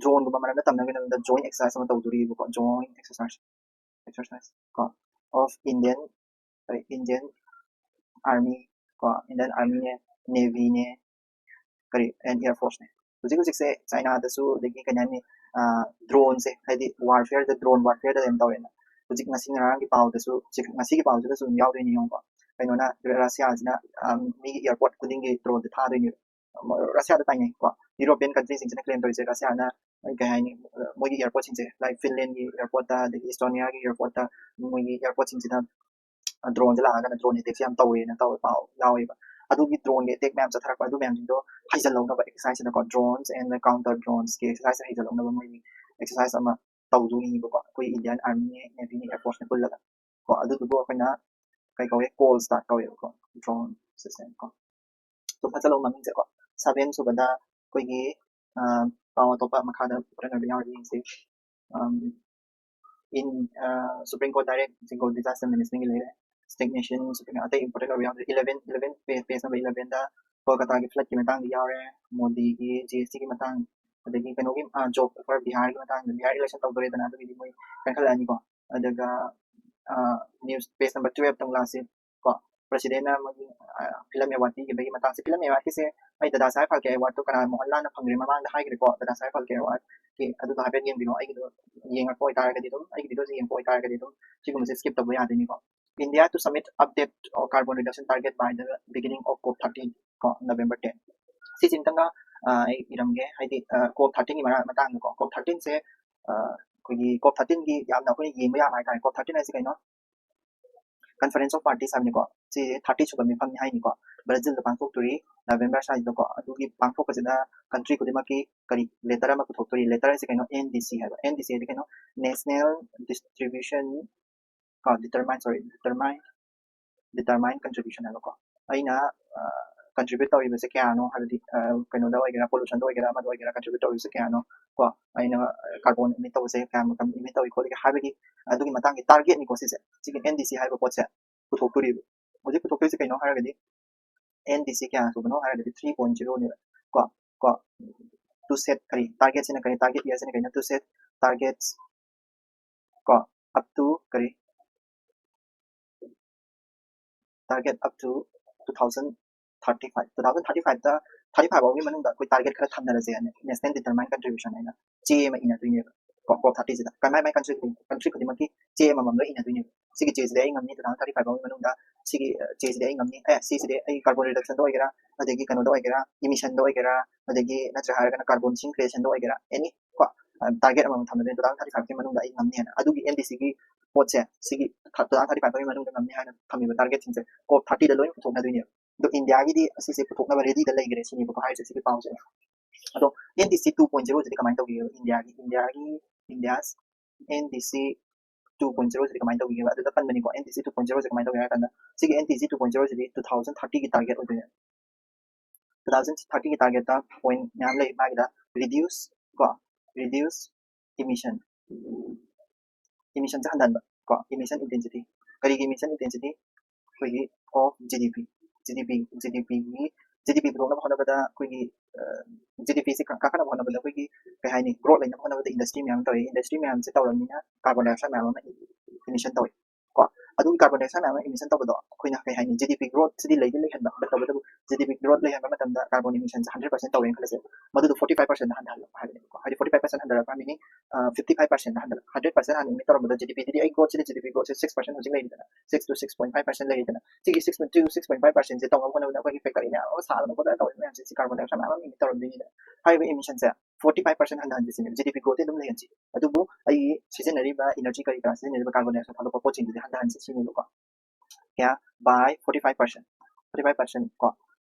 ꯗ꯭ꯔꯣꯟꯒꯨꯝꯕ ꯃꯔꯝꯗ ꯇꯝꯅꯕꯒꯤꯗꯃꯛꯇ joint exercise ꯑꯃ ꯇꯧꯗꯣꯔꯤꯕꯀꯣ joint exercise exercise ꯀꯣ of Indian Indian Army ꯀꯣ Indian Army ꯅꯦ Navy ꯅꯦ ꯀꯔꯤ and Air Force ꯅꯦ ꯍꯧꯖꯤꯛ ꯍꯧꯖꯤꯛꯁꯦ ꯆꯥꯏꯅꯥꯗꯁꯨ ꯑꯗꯒꯤ ꯀꯩ ꯍꯥꯏꯅꯤ ꯗ꯭ꯔꯣꯟꯁꯦ ꯍꯥꯏꯗꯤ ꯋꯥꯔꯐꯤꯌꯔꯗ ꯗ꯭ꯔꯣꯟ ꯋꯥꯔꯐꯤꯌꯔꯗ ꯑꯗꯨꯝ ꯇꯧꯔꯦꯅ ꯍꯧꯖꯤꯛ ꯉꯁꯤ ꯉꯔꯥꯡꯒꯤ ꯄꯥꯎꯗꯁꯨ ꯉꯁꯤꯒꯤ ꯄꯥꯎꯁꯤꯗꯁꯨ ꯑꯗꯨꯝ ꯌꯥꯎꯗꯣꯏꯅꯤ ꯌꯦꯡꯉꯨꯀꯣ ꯀꯩꯅꯣꯅ ꯔꯁꯤꯌꯥꯁꯤꯅ ꯃꯤꯒꯤ ꯑꯦꯌꯥꯔꯄꯣꯔꯠ ꯈꯨꯗꯤꯡꯒꯤ ꯗ꯭ꯔꯣꯟꯁꯦ ꯊꯥꯗꯣꯏꯅꯦꯕ ꯔꯁꯤꯌꯥꯗ ꯇꯥꯏꯅꯩꯀꯣ ꯌꯨꯔꯣꯄꯤꯌꯟ ꯀꯟꯇ꯭ꯔꯤꯁꯤꯡꯁꯤꯅ ꯀ꯭ꯂꯦꯝ ꯇꯧꯔꯤꯁꯦ ꯔꯁꯤꯌꯥꯅ ꯀꯩ ꯍꯥꯏꯅꯤ ꯃꯣꯏꯒꯤ ꯑꯦꯌꯥꯔꯄꯣꯔꯠꯁꯤꯡꯁꯦ ꯂꯥꯏꯛ ꯐꯤꯟꯂꯦꯟꯒꯤ ꯑꯦꯌꯥꯔꯄꯣꯔꯠꯇ ꯑꯗꯒꯤ ꯏꯁꯇꯣꯅꯤꯌꯥꯒꯤ ꯑꯦꯌꯥꯔꯄꯣꯔꯠꯇ ꯃꯣꯏꯒꯤ ꯑꯦꯌꯥꯔꯄꯣꯔꯠꯁꯤꯡꯁꯤꯗ ꯗ꯭ꯔꯣꯟꯁꯦ ꯂꯥꯛꯑꯒꯅ ꯗ꯭ꯔꯣꯟ ꯑꯦꯇꯦꯛꯁꯦ ꯌꯥꯝ ꯇꯧꯋꯦꯅ ꯇꯧꯋꯦ ꯄꯥꯎ ꯌꯥꯎꯋꯦꯕ ꯑꯗꯨꯒꯤ ꯗ꯭ꯔꯣꯟꯒꯤ ꯑꯦꯇꯦꯛ ꯃꯌꯥꯝ ꯆꯠꯊꯔꯛꯄ ꯑꯗꯨ ꯃꯌꯥꯝꯁꯤꯡꯗꯣ ꯍꯩꯖꯜꯍꯧꯅꯕ exercise ꯀꯣ drones and counter drones ꯀꯤ exercise ꯍꯩꯖꯜꯍꯧꯅꯕ ꯃꯣꯏꯒꯤ exercise ꯑꯃ ꯇꯧꯗꯣꯏꯅꯤꯕꯀꯣ ꯑꯩꯈꯣꯏ ꯏꯟꯗꯤꯌꯟ ꯑꯥꯔꯃꯤ ꯅꯦꯚꯤ ꯑꯦꯌꯥꯔꯐꯣꯔꯁꯅ ꯄꯨꯜꯂꯒ ꯀꯣ ꯑꯗꯨꯗꯨꯕꯨ ꯑꯩꯈꯣꯏꯅ ꯀꯩ ꯀꯧꯋꯦ Kolstat ꯀꯧꯋꯦꯕꯀꯣ drone system ꯀꯣ ꯑꯗꯨꯝ ꯐꯖꯜꯍꯧ ꯃꯃꯤꯡꯁꯦꯀꯣ ꯁꯚꯦꯟ ꯁꯨꯕꯗ ꯑꯩꯈꯣꯏꯒꯤ ꯄꯥꯎ ꯑꯇꯣꯞꯄ ꯃꯈꯥꯗ ꯏꯝꯄꯣꯔꯇꯦꯟ ꯑꯣꯏꯕ ꯌꯥꯎꯔꯗꯤ ꯌꯦꯡꯁꯤ꯫ ꯏꯟ ꯁꯨꯄ꯭ꯔꯤꯝ ꯀꯣꯔꯠ ꯗꯥꯏꯔꯦꯛ ꯆꯤꯡꯒꯣꯜ ꯗꯤꯖꯥꯁꯇꯔ ꯃꯦꯅꯦꯖꯃꯦꯟꯒꯤ ꯂꯩꯔꯦ, ꯁ꯭ꯇꯦꯒꯅꯦꯁꯟ, ꯑꯇꯩ ꯏꯝꯄꯣꯔꯇꯦꯟ ꯑꯣꯏꯕ ꯌꯥꯎꯗ꯭ꯔꯦ꯫ ꯏꯂꯚꯦꯟ ꯏꯂꯚꯦꯟ ꯄꯦꯖ ꯅꯝꯕꯔ ꯏꯂꯚꯦꯟꯗ ꯀꯣꯜꯀꯇꯥꯒꯤ ꯐ꯭ꯂꯠꯀꯤ ꯃꯇꯥꯡꯗ ꯌꯥꯎꯔꯦ, ꯃꯣꯗꯤꯒꯤ ꯖꯤ ꯑꯦꯁ ꯇꯤꯒꯤ ꯃꯇꯥꯡ, ꯑꯗꯒꯤ ꯀꯩꯅꯣꯒꯤ ꯖꯣꯕ ꯑꯣꯐꯔ ꯕꯤꯍꯥꯔꯒꯤ ꯃꯇꯥꯡꯗ, ꯕꯤꯍꯥꯔ ꯏꯂꯦꯛꯁꯟ ꯇꯧꯗꯣꯔꯦꯗꯅ, ꯑꯗꯨꯒꯤꯗꯤ ꯃꯣꯏ ꯀꯟꯈꯠꯂꯛꯑꯅꯤꯀꯣ꯫ ꯑꯗꯨꯒ ꯅ꯭ꯌꯨꯁ ꯄꯦꯖ ꯅꯝꯕꯔ ꯇꯨꯋꯦꯜꯞꯇ ꯑꯃꯨꯛ ꯂꯥꯛꯑꯁꯤ ꯀꯣ꯫ ꯄ꯭ꯔꯁꯤꯗꯦꯟꯅ ꯃꯣꯏꯒꯤ ꯐꯤꯂꯝ ꯑꯦꯋꯥꯔꯗꯀꯤ ꯀꯩꯅꯣꯒꯤ ꯃꯇꯥꯡꯁꯦ, ꯐꯤꯂꯝ ꯑꯦꯋꯥꯔꯗꯀꯤꯁꯦ ꯑꯩ ꯗꯥꯗꯥ ꯁꯥꯍꯦꯕ ꯐꯥꯜꯀꯦ ꯑꯦꯋꯥꯔꯗꯇꯣ ꯀꯅꯥ ꯃꯣꯍꯟꯂꯥꯜꯅ ꯐꯪꯈ꯭ꯔꯦ ꯃꯃꯥꯡꯗ ꯍꯥꯏꯈ꯭ꯔꯦꯀꯣ꯫ ꯗꯥꯗꯥ ꯁꯥꯍꯦꯕ ꯐꯥꯜꯀꯦ ꯑꯦꯋꯥꯔꯗꯀꯤ ꯑꯗꯨꯗꯣ ꯍꯥꯏꯐꯦꯠ ꯌꯦꯡꯕꯤꯔꯣ꯫ ꯑꯩꯒꯤꯗꯣ ꯌꯦꯡꯉꯛꯄ ꯑꯣꯏꯇꯥꯔꯒꯗꯤ ꯑꯗꯨꯝ, ꯑꯩꯒꯤ ꯚꯤꯗꯤꯑꯣꯁꯦ ꯌꯦꯡꯉꯛꯄ ꯑꯣꯏꯇꯥꯔꯒꯗꯤ ꯑꯗꯨꯝ ꯁꯤꯒꯨꯝꯕꯁꯦ ꯁ꯭ꯀꯤꯞ ꯇꯧꯕ ꯌꯥꯗꯣꯏꯅꯤꯀꯣ꯫ India to submit update on carbon reduction target by the beginning of COP thirteen ꯀꯣ, November ten꯫ ꯁꯤꯁꯤꯝꯇꯪꯒ ꯑꯩ ꯏꯔꯝꯒꯦ, ꯍꯥꯏꯗꯤ ꯀꯣꯞ ꯊꯥꯔꯇꯤꯟꯒꯤ ꯃꯇꯥꯡꯗꯀꯣ꯫ ꯀꯣꯞ ꯊꯥꯔꯇꯤꯟꯁꯦ ꯑꯩꯈꯣꯏꯒꯤ ꯀꯣꯞ ꯊꯥꯔꯇꯤꯟꯒꯤ ꯌꯥꯝꯅ ꯑꯩꯈꯣꯏꯅ ꯌꯦꯡꯕ ꯌꯥꯕ ꯍꯥꯏꯇꯥꯔꯦ꯫ ꯀꯣꯞ ꯊꯥꯔꯇꯤꯟ ꯍꯥꯏꯁꯦ ꯀꯩꯅꯣ? Conference of Parties ꯍꯥꯏꯕꯅꯤꯀꯣ꯫ ꯁꯤ ꯊꯥꯔꯇꯤ ꯁꯨꯕ ꯃꯤꯐꯝꯅꯤ ꯍꯥꯏꯅꯤꯀꯣ꯫ ꯕ꯭ꯔꯥꯖꯤꯜꯗ ꯄꯥꯡꯊꯣꯛꯇꯣꯔꯤ ꯅꯕꯦꯝꯕꯔ ꯁ꯭ꯋꯥꯏꯁꯤꯗꯀꯣ꯫ ꯑꯗꯨꯒꯤ ꯄꯥꯡꯊꯣꯛꯄꯁꯤꯗ ꯀꯟꯇ꯭ꯔꯤ ꯈꯨꯗꯤꯡꯃꯛꯀꯤ ꯀꯔꯤ ꯂꯦꯇꯔ ꯑꯃ ꯄꯨꯊꯣꯛꯇꯣꯔꯤ꯫ ꯂꯦꯇꯔ ꯍꯥꯏꯁꯦ ꯀꯩꯅꯣ? ꯑꯦꯟ ꯗꯤ ꯁꯤ ꯍꯥꯏꯕ꯫ ꯑꯦꯟ ꯗꯤ ꯁꯤ ꯍꯥꯏꯗꯤ ꯀꯩꯅꯣ? National Distribution ꯀꯣ, determine, sorry, determine, determine contribution ꯍꯥꯏꯕꯀꯣ꯫ ꯑꯩꯅ ꯀꯟꯇ꯭ꯔꯤꯕ꯭ꯌꯨꯠ ꯇꯧꯔꯤꯕꯁꯦ ꯀꯌꯥꯅꯣ ꯍꯥꯏꯕꯗꯤ, ꯀꯩꯅꯣꯗ ꯑꯣꯏꯒꯦꯔꯥ, ꯄꯣꯂꯨꯁꯟꯗ ꯑꯣꯏꯒꯦꯔꯥ, ꯑꯃꯗ ꯑꯣꯏꯒꯦꯔꯥ, ꯀꯟꯇ꯭ꯔꯤꯕ꯭ꯌꯨꯠ ꯇꯧꯔꯤꯕꯁꯦ ꯀꯌꯥꯅꯣ ꯀꯣ, ꯑꯩꯅ ꯀꯥꯔꯕꯣꯟ ꯏꯃꯤꯠ ꯇꯧꯕꯁꯦ ꯀꯌꯥꯝ ꯃꯇꯝ ꯏꯃꯤꯠ ꯇꯧꯏ ꯈꯣꯠꯂꯤꯒꯦ ꯍꯥꯏꯕꯒꯤ ꯑꯗꯨꯒꯤ ꯃꯇꯥꯡꯒꯤ ꯇꯥꯔꯒꯦꯠꯅꯤꯀꯣ ꯁꯤꯁꯦ꯫ ꯁꯤꯒꯤ ꯑꯦꯟ ꯗꯤ ꯁꯤ ꯍꯥꯏꯕ ꯄꯣꯠꯁꯦ ꯄꯨꯊꯣꯛꯇꯣꯔꯤꯕ꯫ ꯍꯧꯖꯤꯛ ꯄꯨꯊꯣꯛꯇꯣꯏꯁꯦ ꯀꯩꯅꯣ ꯍꯥꯏꯔꯒꯗꯤ, ꯑꯦꯟ ꯗꯤ ꯁꯤ ꯀꯌꯥ ꯁꯨꯕꯅꯣ ꯍꯥꯏꯔꯒꯗꯤ ꯊ꯭ꯔꯤ ꯄꯣꯏꯟ ꯖꯤꯔꯣꯅꯦꯕ ꯀꯣ꯫ ꯀꯣ, to set ꯀꯔꯤ ꯇꯥꯔꯒꯦꯠꯁꯤꯅ ꯀꯔꯤ, ꯇꯥꯔꯒꯦꯠ ꯏꯌꯔꯁꯤꯅ ꯀꯩꯅꯣ? To set targets ꯀꯣ, up to ꯀꯔꯤ, target up to two thousand thirty five, two thousand thirty five ꯇ, ꯊꯥꯔꯇꯤ ꯐꯥꯏꯚ ꯐꯥꯎꯒꯤ ꯃꯅꯨꯡꯗ ꯑꯩꯈꯣꯏ ꯇꯥꯔꯒꯦꯠ ꯈꯔ ꯊꯝꯅꯔꯁꯦ ꯍꯥꯏꯅ National Determined Contribution ꯍꯥꯏꯅ ꯆꯦ ꯑꯃ ꯏꯅꯗꯣꯏꯅꯦꯕ ꯀꯣ꯫ ꯀꯣꯞ ꯊꯥꯔꯇꯤꯁꯤꯗ ꯀꯃꯥꯏ ꯃꯥꯏ ꯀꯟꯇ꯭ꯔꯤ ꯈꯨꯗꯤꯡ, ꯀꯟꯇ꯭ꯔꯤ ꯈꯨꯗꯤꯡꯃꯛꯀꯤ ꯆꯦ ꯑꯃꯃꯝ ꯂꯣꯏ ꯏꯅꯗꯣꯏꯅꯦꯕ꯫ ꯁꯤꯒꯤ ꯆꯦꯁꯤꯗꯤ ꯑꯩ ꯉꯝꯅꯤ, two thousand thirty five ꯐꯥꯎꯒꯤ ꯃꯅꯨꯡꯗ ꯁꯤꯒꯤ ꯆꯦꯁꯤꯗꯤ ꯑꯩ ꯉꯝꯅꯤ, ꯑꯦ ꯁꯤꯁꯤꯗꯤ ꯑꯩ ꯀꯥꯔꯕꯣꯟ ꯔꯤꯗꯛꯁꯟꯗ ꯑꯣꯏꯒꯦꯔꯥ, ꯑꯗꯒꯤ ꯀꯩꯅꯣꯗ ꯑꯣꯏꯒꯦꯔꯥ, ꯏꯃꯤꯁꯟꯗ ꯑꯣꯏꯒꯦꯔꯥ, ꯑꯗꯒꯤ ꯅꯠꯇ꯭ꯔꯒ ꯍꯥꯏꯔꯒꯅ ꯀꯥꯔꯕꯣꯟ ꯁꯤꯡ ꯀ꯭ꯔꯤꯌꯦꯁꯟꯗ ꯑꯣꯏꯒꯦꯔꯥ, ꯑꯦꯅꯤ ꯀꯣ, ꯇꯥꯔꯒꯦꯠ ꯑꯃꯃꯝ ꯊꯝꯅꯗꯣꯏꯅꯦ꯫ Two thousand thirty five ꯀꯤ ꯃꯅꯨꯡꯗ ꯑꯩ ꯉꯝꯅꯤ ꯍꯥꯏꯅ꯫ ꯑꯗꯨꯒꯤ ꯑꯦꯟ ꯗꯤ ꯁꯤꯒꯤ ꯄꯣꯠꯁꯦ, ꯁꯤꯒꯤ two thousand thirty five ꯀꯤ ꯃꯅꯨꯡꯗ ꯉꯝꯅꯤ ꯍꯥꯏꯅ ꯊꯝꯃꯤꯕ ꯇꯥꯔꯒꯦꯠꯁꯤꯡꯁꯦ ꯀꯣꯞ ꯊꯥꯔꯇꯤꯗ ꯂꯣꯏ ꯄꯨꯊꯣꯛꯅꯗꯣꯏꯅꯦꯕ꯫ ꯑꯗꯣ ꯏꯟꯗꯤꯌꯥꯒꯤꯗꯤ ꯑꯁꯤꯁꯦ ꯄꯨꯊꯣꯛꯅꯕ ꯔꯦꯗꯤꯗ ꯂꯩꯈ꯭ꯔꯦ ꯁꯤꯅꯦꯕꯀꯣ ꯍꯥꯏꯔꯤꯁꯦ, ꯁꯤꯒꯤ ꯄꯥꯎꯁꯦ꯫ ꯑꯗꯣ ꯑꯦꯟ ꯗꯤ ꯁꯤ two point zero ꯁꯤꯗꯤ ꯀꯃꯥꯏꯅ ꯇꯧꯒꯦ? ꯏꯟꯗꯤꯌꯥꯒꯤ, ꯏꯟꯗꯤꯌꯥꯒꯤ, India's ꯑꯦꯟ ꯗꯤ ꯁꯤ two point zero ꯁꯤꯗꯤ ꯀꯃꯥꯏꯅ ꯇꯧꯒꯦ? ꯑꯗꯨꯗ ꯄꯟꯕꯅꯤꯀꯣ꯫ ꯑꯦꯟ ꯗꯤ ꯁꯤ two point zero ꯁꯤ ꯀꯃꯥꯏꯅ ꯇꯧꯒꯦ ꯍꯥꯏ ꯀꯥꯟꯗ, ꯁꯤꯒꯤ ꯑꯦꯟ ꯗꯤ ꯁꯤ two point zero ꯁꯤꯗꯤ two thousand thirty ꯒꯤ ꯇꯥꯔꯒꯦꯠ ꯑꯣꯏꯗꯣꯏꯅꯦ꯫ Two thousand thirty ꯒꯤ ꯇꯥꯔꯒꯦꯠꯇ ꯄꯣꯏꯟ ꯃꯌꯥꯝ ꯂꯩ꯫ ꯃꯥꯒꯤꯗ reduce ꯀꯣ reduce emission emission ꯁꯦ ꯍꯟꯊꯍꯟꯕ ꯀꯣ emission intensity ꯀꯔꯤꯒꯤ emission intensity ꯑꯩꯈꯣꯏꯒꯤ of GDP GDP GDP ꯒꯤ GDP ꯄꯨꯊꯣꯛꯅꯕ ꯍꯣꯠꯅꯕꯗ ꯑꯩꯈꯣꯏꯒꯤ GDP ꯁꯦ ꯀꯥꯈꯠꯅꯕ ꯍꯣꯠꯅꯕꯗ ꯑꯩꯈꯣꯏꯒꯤ ꯀꯩ ꯍꯥꯏꯅꯤ growth ꯂꯩꯅꯕ ꯍꯣꯠꯅꯕꯗ industry ꯃꯌꯥꯝ ꯇꯧꯏ industry ꯃꯌꯥꯝꯁꯦ ꯇꯧꯔꯕꯅꯤꯅ carbon dioxide ꯃꯌꯥꯝ ꯑꯃ emission ꯇꯧꯏ ꯀꯣ ꯑꯗꯨꯒꯤ carbon dioxide ꯃꯌꯥꯝ ꯑꯃ emission ꯇꯧꯕꯗꯣ ꯑꯩꯈꯣꯏꯅ ꯀꯩ ꯍꯥꯏꯅꯤ GDP growth ꯁꯤꯗꯤ ꯂꯩꯗꯤ ꯂꯩꯍꯟꯕ ꯇꯧꯕꯇꯕꯨ GDP growth ꯂꯩꯍꯟꯕ ꯃꯇꯝꯗ carbon emission ꯁꯦ hundred percent ꯇꯧꯔꯦꯅ ꯈꯜꯂꯁꯦ ꯃꯗꯨꯗꯣ forty five percent ꯍꯟꯊꯍꯜꯂꯛꯄ ꯍꯥꯏꯕꯅꯦꯕꯀꯣ ꯍꯥꯏꯗꯤ forty five percent ꯍꯟꯊꯔꯛꯄ meaning fifty five percent ꯍꯟꯊꯔꯛ hundred percent ꯍꯥꯟꯅ emit ꯇꯧꯔꯝꯕꯗꯣ GDP ꯗꯗꯤ ꯑꯩ growth ꯁꯤꯗꯤ GDP growth ꯁꯦ six percent ꯍꯧꯖꯤꯛ ꯂꯩꯔꯤꯗꯅ six to six point five percent ꯂꯩꯔꯤꯗꯅ ꯁꯤꯒꯤ six to six point five percent ꯁꯦ ꯇꯧꯅꯕ ꯍꯣꯠꯅꯕꯗ ꯑꯩꯈꯣꯏꯒꯤ factory ꯃꯌꯥꯝ ꯑꯃ ꯁꯥꯗꯅ ꯈꯣꯠꯇꯅ ꯇꯧꯔꯤꯕ ꯃꯌꯥꯝꯁꯦ ꯁꯤ carbon dioxide ꯃꯌꯥꯝ ꯑꯃ emit ꯇꯧꯔꯝꯗꯣꯏꯅꯤꯗꯅ ꯍꯥꯏꯔꯤꯕ emission ꯁꯦ forty five percent ꯍꯟꯊꯍꯟꯁꯤ ꯁꯤꯅꯦ GDP growth ꯇꯤ ꯑꯗꯨꯝ ꯂꯩꯍꯟꯁꯤ ꯑꯗꯨꯕꯨ ꯑꯩꯒꯤ ꯁꯤꯖꯤꯟꯅꯔꯤꯕ energy ꯀꯔꯤ ꯀꯔꯥ ꯁꯤꯖꯤꯟꯅꯔꯤꯕ carbon dioxide ꯊꯥꯗꯣꯛꯄ ꯄꯣꯠꯁꯤꯡꯗꯨꯗꯤ ꯍꯟꯊꯍꯟꯁꯤ ꯁꯤꯅꯦꯕꯀꯣ ꯀꯌꯥ by forty five percent forty five percent ꯀꯣ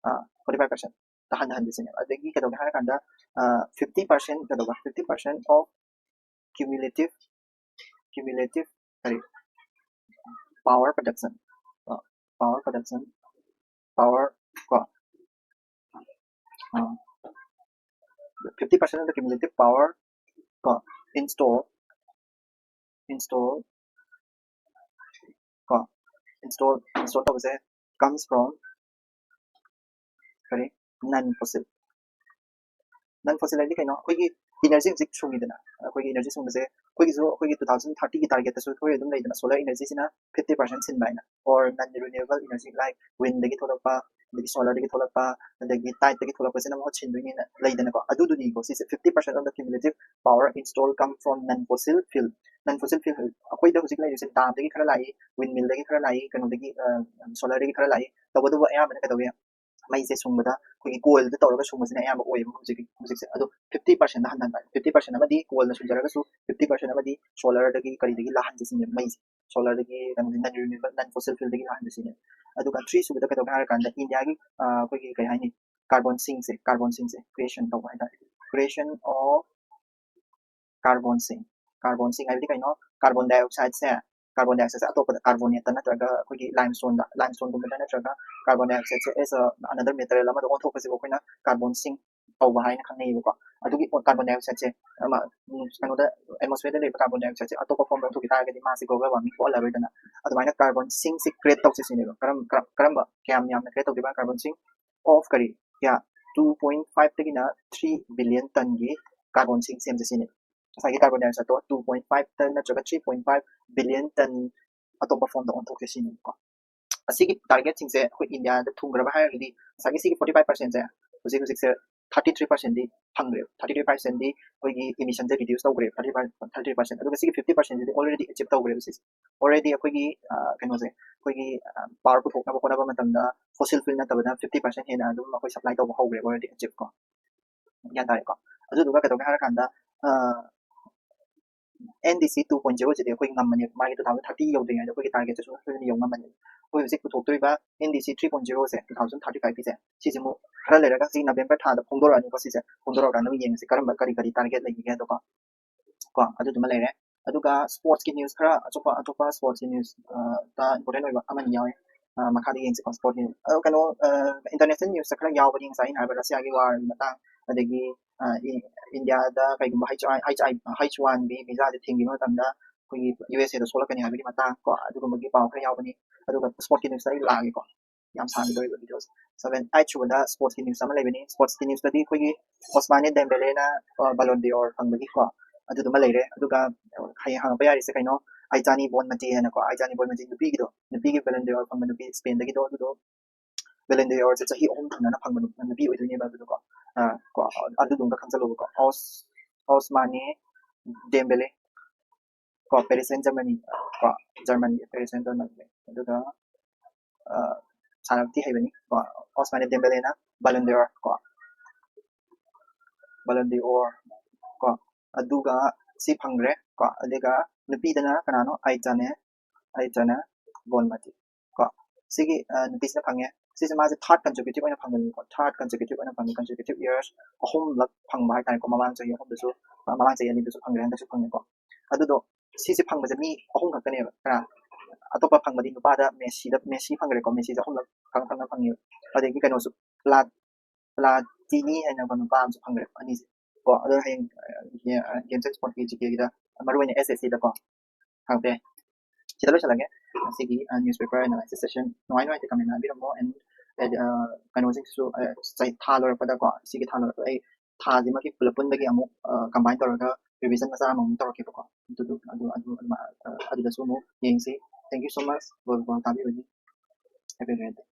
forty five percent ꯇ ꯍꯟꯊꯍꯟꯁꯤ ꯁꯤꯅꯦꯕ ꯑꯗꯒꯤ ꯀꯩꯗꯧꯒꯦ ꯍꯥꯏꯔ ꯀꯥꯟꯗ fifty percent ꯀꯩꯗꯧꯕ fifty percent of cumulative cumulative ꯀꯔꯤ power production power production power ꯀꯣ fifty percent of the cumulative power ꯀꯣ install install ꯀꯣ install install ꯇꯧꯕꯁꯦ comes from ꯀꯔꯤ non fossil non fossil ꯍꯥꯏꯗꯤ ꯀꯩꯅꯣ ꯑꯩꯈꯣꯏꯒꯤ energy ꯍꯧꯖꯤꯛ ꯁꯨꯡꯉꯤꯗꯅ ꯑꯩꯈꯣꯏꯒꯤ energy ꯁꯨꯡꯕꯁꯦ ꯑꯩꯈꯣꯏꯒꯤꯁꯨ ꯑꯩꯈꯣꯏꯒꯤ two thousand thirty ꯒꯤ target ꯇꯁꯨ ꯑꯩꯈꯣꯏ ꯑꯗꯨꯝ ꯂꯩꯗꯅ solar energy ꯁꯤꯅ fifty percent ꯁꯤꯟꯕ ꯍꯥꯏꯅ or non renewable energy like wind ꯗꯒꯤ ꯊꯣꯛꯂꯛꯄ ꯑꯗꯒꯤ solar ꯗꯒꯤ ꯊꯣꯛꯂꯛꯄ ꯑꯗꯒꯤ tide ꯇꯒꯤ ꯊꯣꯛꯂꯛꯄꯁꯤꯅ ꯃꯍꯨꯠ ꯁꯤꯟꯗꯣꯏꯅꯤꯅ ꯂꯩꯗꯅꯀꯣ ꯑꯗꯨꯗꯨꯅꯤꯀꯣ ꯁꯤꯁꯦ fifty percent of the cumulative power installed come from non fossil fuel non fossil fuel ꯑꯩꯈꯣꯏꯗ ꯍꯧꯖꯤꯛ ꯂꯩꯔꯤꯁꯦ dam ꯗꯒꯤ ꯈꯔ ꯂꯥꯛꯏ windmill ꯗꯒꯤ ꯈꯔ ꯂꯥꯛꯏ ꯀꯩꯅꯣꯗꯒꯤ solar ꯗꯒꯤ ꯈꯔ ꯂꯥꯛꯏ ꯇꯧꯕꯇꯕꯨ ꯑꯌꯥꯝꯕꯅ ꯀꯩꯗꯧꯋꯤ ꯃꯩꯁꯦ ꯁꯨꯡꯕꯗ ꯑꯩꯈꯣꯏꯒꯤ coil ꯗ ꯇꯧꯔꯒ ꯁꯨꯡꯕꯁꯤꯅ ꯑꯌꯥꯝꯕ ꯑꯣꯏꯌꯦꯕ ꯍꯧꯖꯤꯛ ꯍꯧꯖꯤꯛꯁꯦ ꯑꯗꯣ fifty percent ꯍꯟꯊꯍꯟꯕ fifty percent ꯑꯃꯗꯤ coil ꯅ ꯁꯨꯡꯖꯔꯒꯁꯨ fifty percent ꯑꯃꯗꯤ solar ꯗꯒꯤ ꯀꯔꯤꯗꯒꯤ ꯂꯥꯛꯍꯟꯁꯤ ꯁꯤꯅꯦꯕ ꯃꯩꯁꯦ solar ꯗꯒꯤ ꯀꯩꯅꯣꯗꯤ non renewable non fossil fuel ꯗꯒꯤ ꯂꯥꯛꯍꯟꯁꯤ ꯁꯤꯅꯦꯕ ꯑꯗꯨꯒ three ꯁꯨꯕꯗ ꯀꯩꯗꯧꯒꯦ ꯍꯥꯏꯔ ꯀꯥꯟꯗ ꯏꯟꯗꯤꯌꯥꯒꯤ ꯑꯩꯈꯣꯏꯒꯤ ꯀꯩ ꯍꯥꯏꯅꯤ carbon sink ꯁꯦ carbon sink ꯁꯦ creation ꯇꯧꯕ ꯍꯥꯏꯇꯥꯔꯦ creation of carbon sink carbon sink ꯍꯥꯏꯕꯗꯤ ꯀꯩꯅꯣ carbon dioxide ꯁꯦ carbon dioxide ꯁꯦ ꯑꯇꯣꯞꯄꯗ carbonate ꯇ ꯅꯠꯇ꯭ꯔꯒ ꯑꯩꯈꯣꯏꯒꯤ limestone ꯗ limestone ꯒꯨꯝꯕꯗ ꯅꯠꯇ꯭ꯔꯒ carbon dioxide say as a another material ꯑꯃꯗ ꯑꯣꯟꯊꯣꯛꯄꯁꯤꯕꯨ ꯑꯩꯈꯣꯏꯅ carbon sink ꯇꯧꯕ ꯍꯥꯏꯅ ꯈꯪꯅꯩꯌꯦꯕꯀꯣ꯫ ꯑꯗꯨꯒꯤ carbon dioxide ꯁꯦ ꯑꯃ, ꯎꯝ, ꯀꯩꯅꯣꯗ, atmosphere ꯗ ꯂꯩꯕ carbon dioxide ꯁꯦ ꯑꯇꯣꯞꯄ form ꯗ ꯑꯣꯟꯊꯣꯛꯈꯤ ꯇꯥꯔꯒꯗꯤ ꯃꯥꯁꯦ global warming ꯊꯣꯛꯍꯜꯂꯔꯣꯏꯗꯅ꯫ ꯑꯗꯨꯃꯥꯏꯅ carbon sink ꯁꯦ create ꯇꯧꯁꯦ ꯁꯤꯅꯦꯕ꯫ ꯀꯔꯝ-, ꯀꯔꯝ-, ꯀꯔꯝꯕ ꯀꯌꯥꯝ ꯌꯥꯝꯅ create ꯇꯧꯗꯣꯏꯕ carbon sink of ꯀꯔꯤ, ꯀꯌꯥ, two point five ꯇꯒꯤꯅ three billion ton ꯒꯤ carbon sink ꯁꯦꯝꯁꯦ ꯁꯤꯅꯦ꯫ ꯉꯁꯥꯏꯒꯤ carbon dioxide ꯇꯣ two point five ton ꯅꯠꯇ꯭ꯔꯒ three point five billion ton ꯑꯇꯣꯞꯄ form ꯗ ꯑꯣꯟꯊꯣꯛꯁꯦ ꯁꯤꯅꯦꯕꯀꯣ꯫ ꯑꯁꯤꯒꯤ target ꯁꯤꯡꯁꯦ ꯑꯩꯈꯣꯏ ꯏꯟꯗꯤꯌꯥꯗ ꯊꯨꯡꯈ꯭ꯔꯕ ꯍꯥꯏꯔꯒꯗꯤ ꯉꯁꯥꯏꯒꯤ ꯁꯤꯒꯤ forty five percent ꯁꯦ ꯍꯧꯖꯤꯛ ꯍꯧꯖꯤꯛꯁꯦ thirty three percent ꯗꯤ ꯐꯪꯈ꯭ꯔꯦꯕ꯫ Thirty three percent ꯗꯤ ꯑꯩꯈꯣꯏꯒꯤ emission ꯁꯦ reduce ꯇꯧꯈ꯭ꯔꯦꯕ, thirty five, thirty three percent꯫ ꯑꯗꯨꯒ ꯁꯤꯒꯤ fifty percent ꯁꯤꯗꯤ already achieve ꯇꯧꯈ꯭ꯔꯦꯕ ꯁꯤꯁꯦ꯫ Already ꯑꯩꯈꯣꯏꯒꯤ, ꯑ, ꯀꯩꯅꯣꯁꯦ, ꯑꯩꯈꯣꯏꯒꯤ, ꯑ, power ꯄꯨꯊꯣꯛꯅꯕ ꯍꯣꯠꯅꯕ ꯃꯇꯝꯗ fossil fuel ꯅꯠꯇꯕꯗ fifty percent ꯍꯦꯟꯅ ꯑꯗꯨꯝ ꯑꯩꯈꯣꯏ supply ꯇꯧꯕ ꯍꯧꯈ꯭ꯔꯦꯕ already achieve ꯀꯣ꯫ ꯒ꯭ꯌꯥꯟ ꯇꯥꯔꯦꯀꯣ? ꯑꯗꯨꯗꯨꯒ ꯀꯩꯗꯧꯒꯦ ꯍꯥꯏꯔꯀꯥꯟꯗ, ꯑ, N D C two point zero ꯁꯤꯗꯤ ꯑꯩꯈꯣꯏ ꯉꯝꯃꯅꯦꯕ꯫ ꯃꯥꯒꯤ two thousand thirty ꯌꯧꯗ꯭ꯔꯤꯉꯩꯗ ꯑꯩꯈꯣꯏꯒꯤ target ꯁꯤꯁꯨ ꯑꯩꯈꯣꯏꯅ ꯌꯧ ꯉꯝꯃꯅꯦꯕ꯫ ꯑꯩꯈꯣꯏ ꯍꯧꯖꯤꯛ ꯄꯨꯊꯣꯛꯇꯣꯔꯤꯕ N D C three point zero ꯁꯦ, two thousand thirty five ꯀꯤꯁꯦ, ꯁꯤꯁꯦ ꯑꯃꯨꯛ ꯈꯔ ꯂꯩꯔꯒ ꯁꯤ November ꯊꯥꯗ ꯐꯣꯡꯗꯣꯔꯛꯑꯅꯤꯀꯣ꯫ ꯁꯤꯁꯦ ꯐꯣꯡꯗꯣꯔꯛꯑꯀꯥꯟꯗ ꯑꯃꯨꯛ ꯌꯦꯡꯉꯁꯤ ꯀꯔꯝꯕ, ꯀꯔꯤ ꯀꯔꯤ target ꯂꯩꯈꯤꯒꯦ ꯑꯗꯣꯀꯣ꯫ ꯀꯣ, ꯑꯗꯨꯗꯨꯃ ꯂꯩꯔꯦ꯫ ꯑꯗꯨꯒ sports ꯀꯤ news ꯈꯔ, ꯑꯇꯣꯞꯄ, ꯑꯇꯣꯞꯄ sports ꯀꯤ news, ꯑ, ꯇ important ꯑꯣꯏꯕ ꯑꯃꯅꯤ ꯌꯥꯎꯋꯦ꯫ ꯑ, ꯃꯈꯥꯗ ꯌꯦꯡꯁꯤꯀꯣ, sports ꯀꯤ news꯫ ꯑꯗꯣ ꯀꯩꯅꯣ, ꯑ, international news ꯇ ꯈꯔ ꯌꯥꯎꯕꯅꯤ ꯉꯁꯥꯏ ꯑꯩꯅ ꯍꯥꯏꯕ ꯔꯁꯤꯌꯥꯒꯤ war ꯒꯤ ꯃꯇꯥꯡ, ꯑꯗꯒꯤ, ꯑ, ꯏ-, ꯏꯟꯗꯤꯌꯥꯗ ꯀꯩꯒꯨꯝꯕ H I, H I, H one B visa ꯁꯦ ꯊꯤꯡꯈꯤꯕ ꯃꯇꯝꯗ ꯑꯩꯈꯣꯏꯒꯤ U S A ꯗ ꯁꯣꯛꯂꯛꯀꯅꯤ ꯍꯥꯏꯕꯒꯤ ꯃꯇꯥꯡ ꯀꯣ, ꯑꯗꯨꯒꯨꯝꯕꯒꯤ ꯄꯥꯎ ꯈꯔ ꯌꯥꯎꯕꯅꯤ꯫ ꯑꯗꯨꯒ sports ꯀꯤ news ꯇ ꯑꯩ ꯂꯥꯛꯑꯒꯦꯀꯣ꯫ ꯌꯥꯝ ꯁꯥꯡꯒꯗꯧꯔꯤꯕ video ꯁꯦ꯫ Seven, eight ꯁꯨꯕꯗ sports ꯀꯤ news ꯑꯃ ꯂꯩꯕꯅꯤ꯫ Sports ꯀꯤ news ꯇꯗꯤ ꯑꯩꯈꯣꯏꯒꯤ Ousmane Dembele ꯅ, ꯑ, Ballon d'Or ꯐꯪꯕꯒꯤ ꯀꯣ, ꯑꯗꯨꯗꯨꯃ ꯂꯩꯔꯦ꯫ ꯑꯗꯨꯒ ꯍꯌꯦꯡ ꯍꯪꯉꯛꯄ ꯌꯥꯔꯤꯁꯦ ꯀꯩꯅꯣ, Aïdjane Bonmati ꯍꯥꯏꯅꯀꯣ, Aïdjane Bonmati ꯅꯨꯄꯤꯒꯤꯗꯣ, ꯅꯨꯄꯤꯒꯤ Ballon d'Or ꯐꯪꯕ ꯅꯨꯄꯤ Spain ꯗꯒꯤꯗꯣ, ꯑꯗꯨꯗꯣ Ballon d'Or ꯁꯦ ꯆꯍꯤ ꯑꯍꯨꯝ ꯊꯪꯅꯅ ꯐꯪꯕ ꯅꯨ-, ꯅꯨꯄꯤ ꯑꯣꯏꯗꯣꯏꯅꯦꯕ꯫ ꯑꯗꯨꯗꯣꯀꯣ, ꯑ, ꯀꯣ, ꯑꯗꯨꯗꯨꯝꯒ ꯈꯪꯖꯜꯂꯣꯕꯀꯣ꯫ Aus-, Ousmane Dembele ꯀꯣ, Paris Saint Germain ꯀꯣ, German ꯒꯤ Paris Saint Germain ꯒꯤ꯫ ꯑꯗꯨꯒ, ꯑ, ꯁꯥꯟꯅꯕꯗꯤ ꯍꯩꯕꯅꯤ ꯀꯣ, Ousmane Dembele ꯅ Ballon d'Or ꯀꯣ, Ballon d'Or ꯀꯣ, ꯑꯗꯨꯒ ꯁꯤ ꯐꯪꯈ꯭ꯔꯦ ꯀꯣ꯫ ꯑꯗꯨꯒ ꯅꯨꯄꯤꯗꯅ ꯀꯅꯥꯅꯣ? Aïdjane, Aïdjane Bonmati ꯀꯣ꯫ ꯁꯤꯒꯤ, ꯑ, ꯅꯨꯄꯤꯁꯤꯅ ꯐꯪꯉꯦ꯫ ꯁꯤꯁꯦ ꯃꯥꯁꯦ third consecutive ꯑꯣꯏꯅ ꯐꯪꯕꯅꯤꯀꯣ, third consecutive ꯑꯣꯏꯅ ꯐꯪꯉꯤ, consecutive years ꯑꯍꯨꯝꯂꯛ ꯐꯪꯕ ꯍꯥꯏꯇꯥꯔꯦꯀꯣ꯫ ꯃꯃꯥꯡ ꯆꯍꯤ ꯑꯍꯨꯝꯗꯁꯨ, ꯑ, ꯃꯃꯥꯡ ꯆꯍꯤ ꯑꯅꯤꯗꯁꯨ ꯐꯪꯈ꯭ꯔꯦ, ꯍꯟꯗꯛꯁꯨ ꯐꯪꯉꯦꯀꯣ꯫ ꯑꯗꯨꯗꯣ ꯁꯤꯁꯦ ꯐꯪꯕꯁꯦ ꯃꯤ ꯑꯍꯨꯝ ꯈꯛꯇꯅꯦꯕ꯫ ꯀꯅꯥ? ꯑꯇꯣꯞꯄ ꯐꯪꯕꯗꯤ ꯅꯨꯄꯥꯗ Messi ꯗ, Messi ꯐꯪꯈ꯭ꯔꯦꯀꯣ, Messi ꯁꯦ ꯑꯍꯨꯝꯂꯛ ꯈꯪ ꯈꯪꯅ ꯐꯪꯉꯦꯕ꯫ ꯑꯗꯒꯤ ꯀꯩꯅꯣꯁꯨ, Plat-, Plat-, ꯁꯤꯅꯤ ꯍꯥꯏꯅ ꯀꯣ ꯅꯨꯄꯥ ꯑꯃꯁꯨ ꯐꯪꯈ꯭ꯔꯦ ꯑꯅꯤꯁꯦ ꯀꯣ꯫ ꯑꯗꯣ ꯍꯌꯦꯡ ꯒꯦꯝꯁ ꯑꯦꯟ ꯁ꯭ꯄꯣꯔꯠꯀꯤ ꯖꯤ ꯀꯦꯒꯤꯗ ꯃꯔꯨ ꯑꯣꯏꯅ ꯑꯦꯁ ꯑꯦꯁ ꯁꯤꯗꯀꯣ ꯍꯪꯉꯛꯄ ꯌꯥꯏ꯫ ꯁꯤꯗ ꯂꯣꯏꯁꯤꯜꯂꯒꯦ ꯉꯁꯤꯒꯤ ꯅ꯭ꯌꯨꯁꯄꯦꯄꯔ ꯑꯦꯅꯥꯂꯥꯏꯁꯤꯁ ꯁꯦꯁꯟ꯫ ꯅꯨꯡꯉꯥꯏ ꯅꯨꯡꯉꯥꯏꯇꯦ ꯀꯃꯦꯟ ꯍꯥꯏꯕꯤꯔꯝꯃꯣ꯫ ꯑꯦꯟ ꯀꯩꯅꯣꯁꯤꯡꯁꯤꯁꯨ ꯑ, ꯆꯍꯤ- ꯊꯥ ꯂꯣꯏꯔꯛꯄꯗꯀꯣ, ꯁꯤꯒꯤ ꯊꯥ ꯂꯣꯏꯔꯛꯄꯗ ꯑꯩ ꯊꯥꯁꯤꯃꯒꯤ ꯄꯨꯂꯞ ꯄꯨꯟꯕꯒꯤ ꯑꯃꯨꯛ ꯀꯝꯕꯥꯏꯟ ꯇꯧꯔꯒ ꯔꯤꯚꯤꯖꯟ ꯃꯆꯥ ꯑꯃꯃꯨꯛ ꯇꯧꯔꯛꯀꯦꯕꯀꯣ꯫ ꯑꯗꯨꯗꯨ ꯑꯗꯨ ꯑꯗꯨ ꯑꯗꯨꯃ- ꯑ, ꯑꯗꯨꯗꯁꯨ ꯑꯃꯨꯛ ꯌꯦꯡꯁꯤ꯫ Thank you so much goal goal ꯇꯥꯕꯤꯕꯒꯤ꯫ Happy Great Day꯫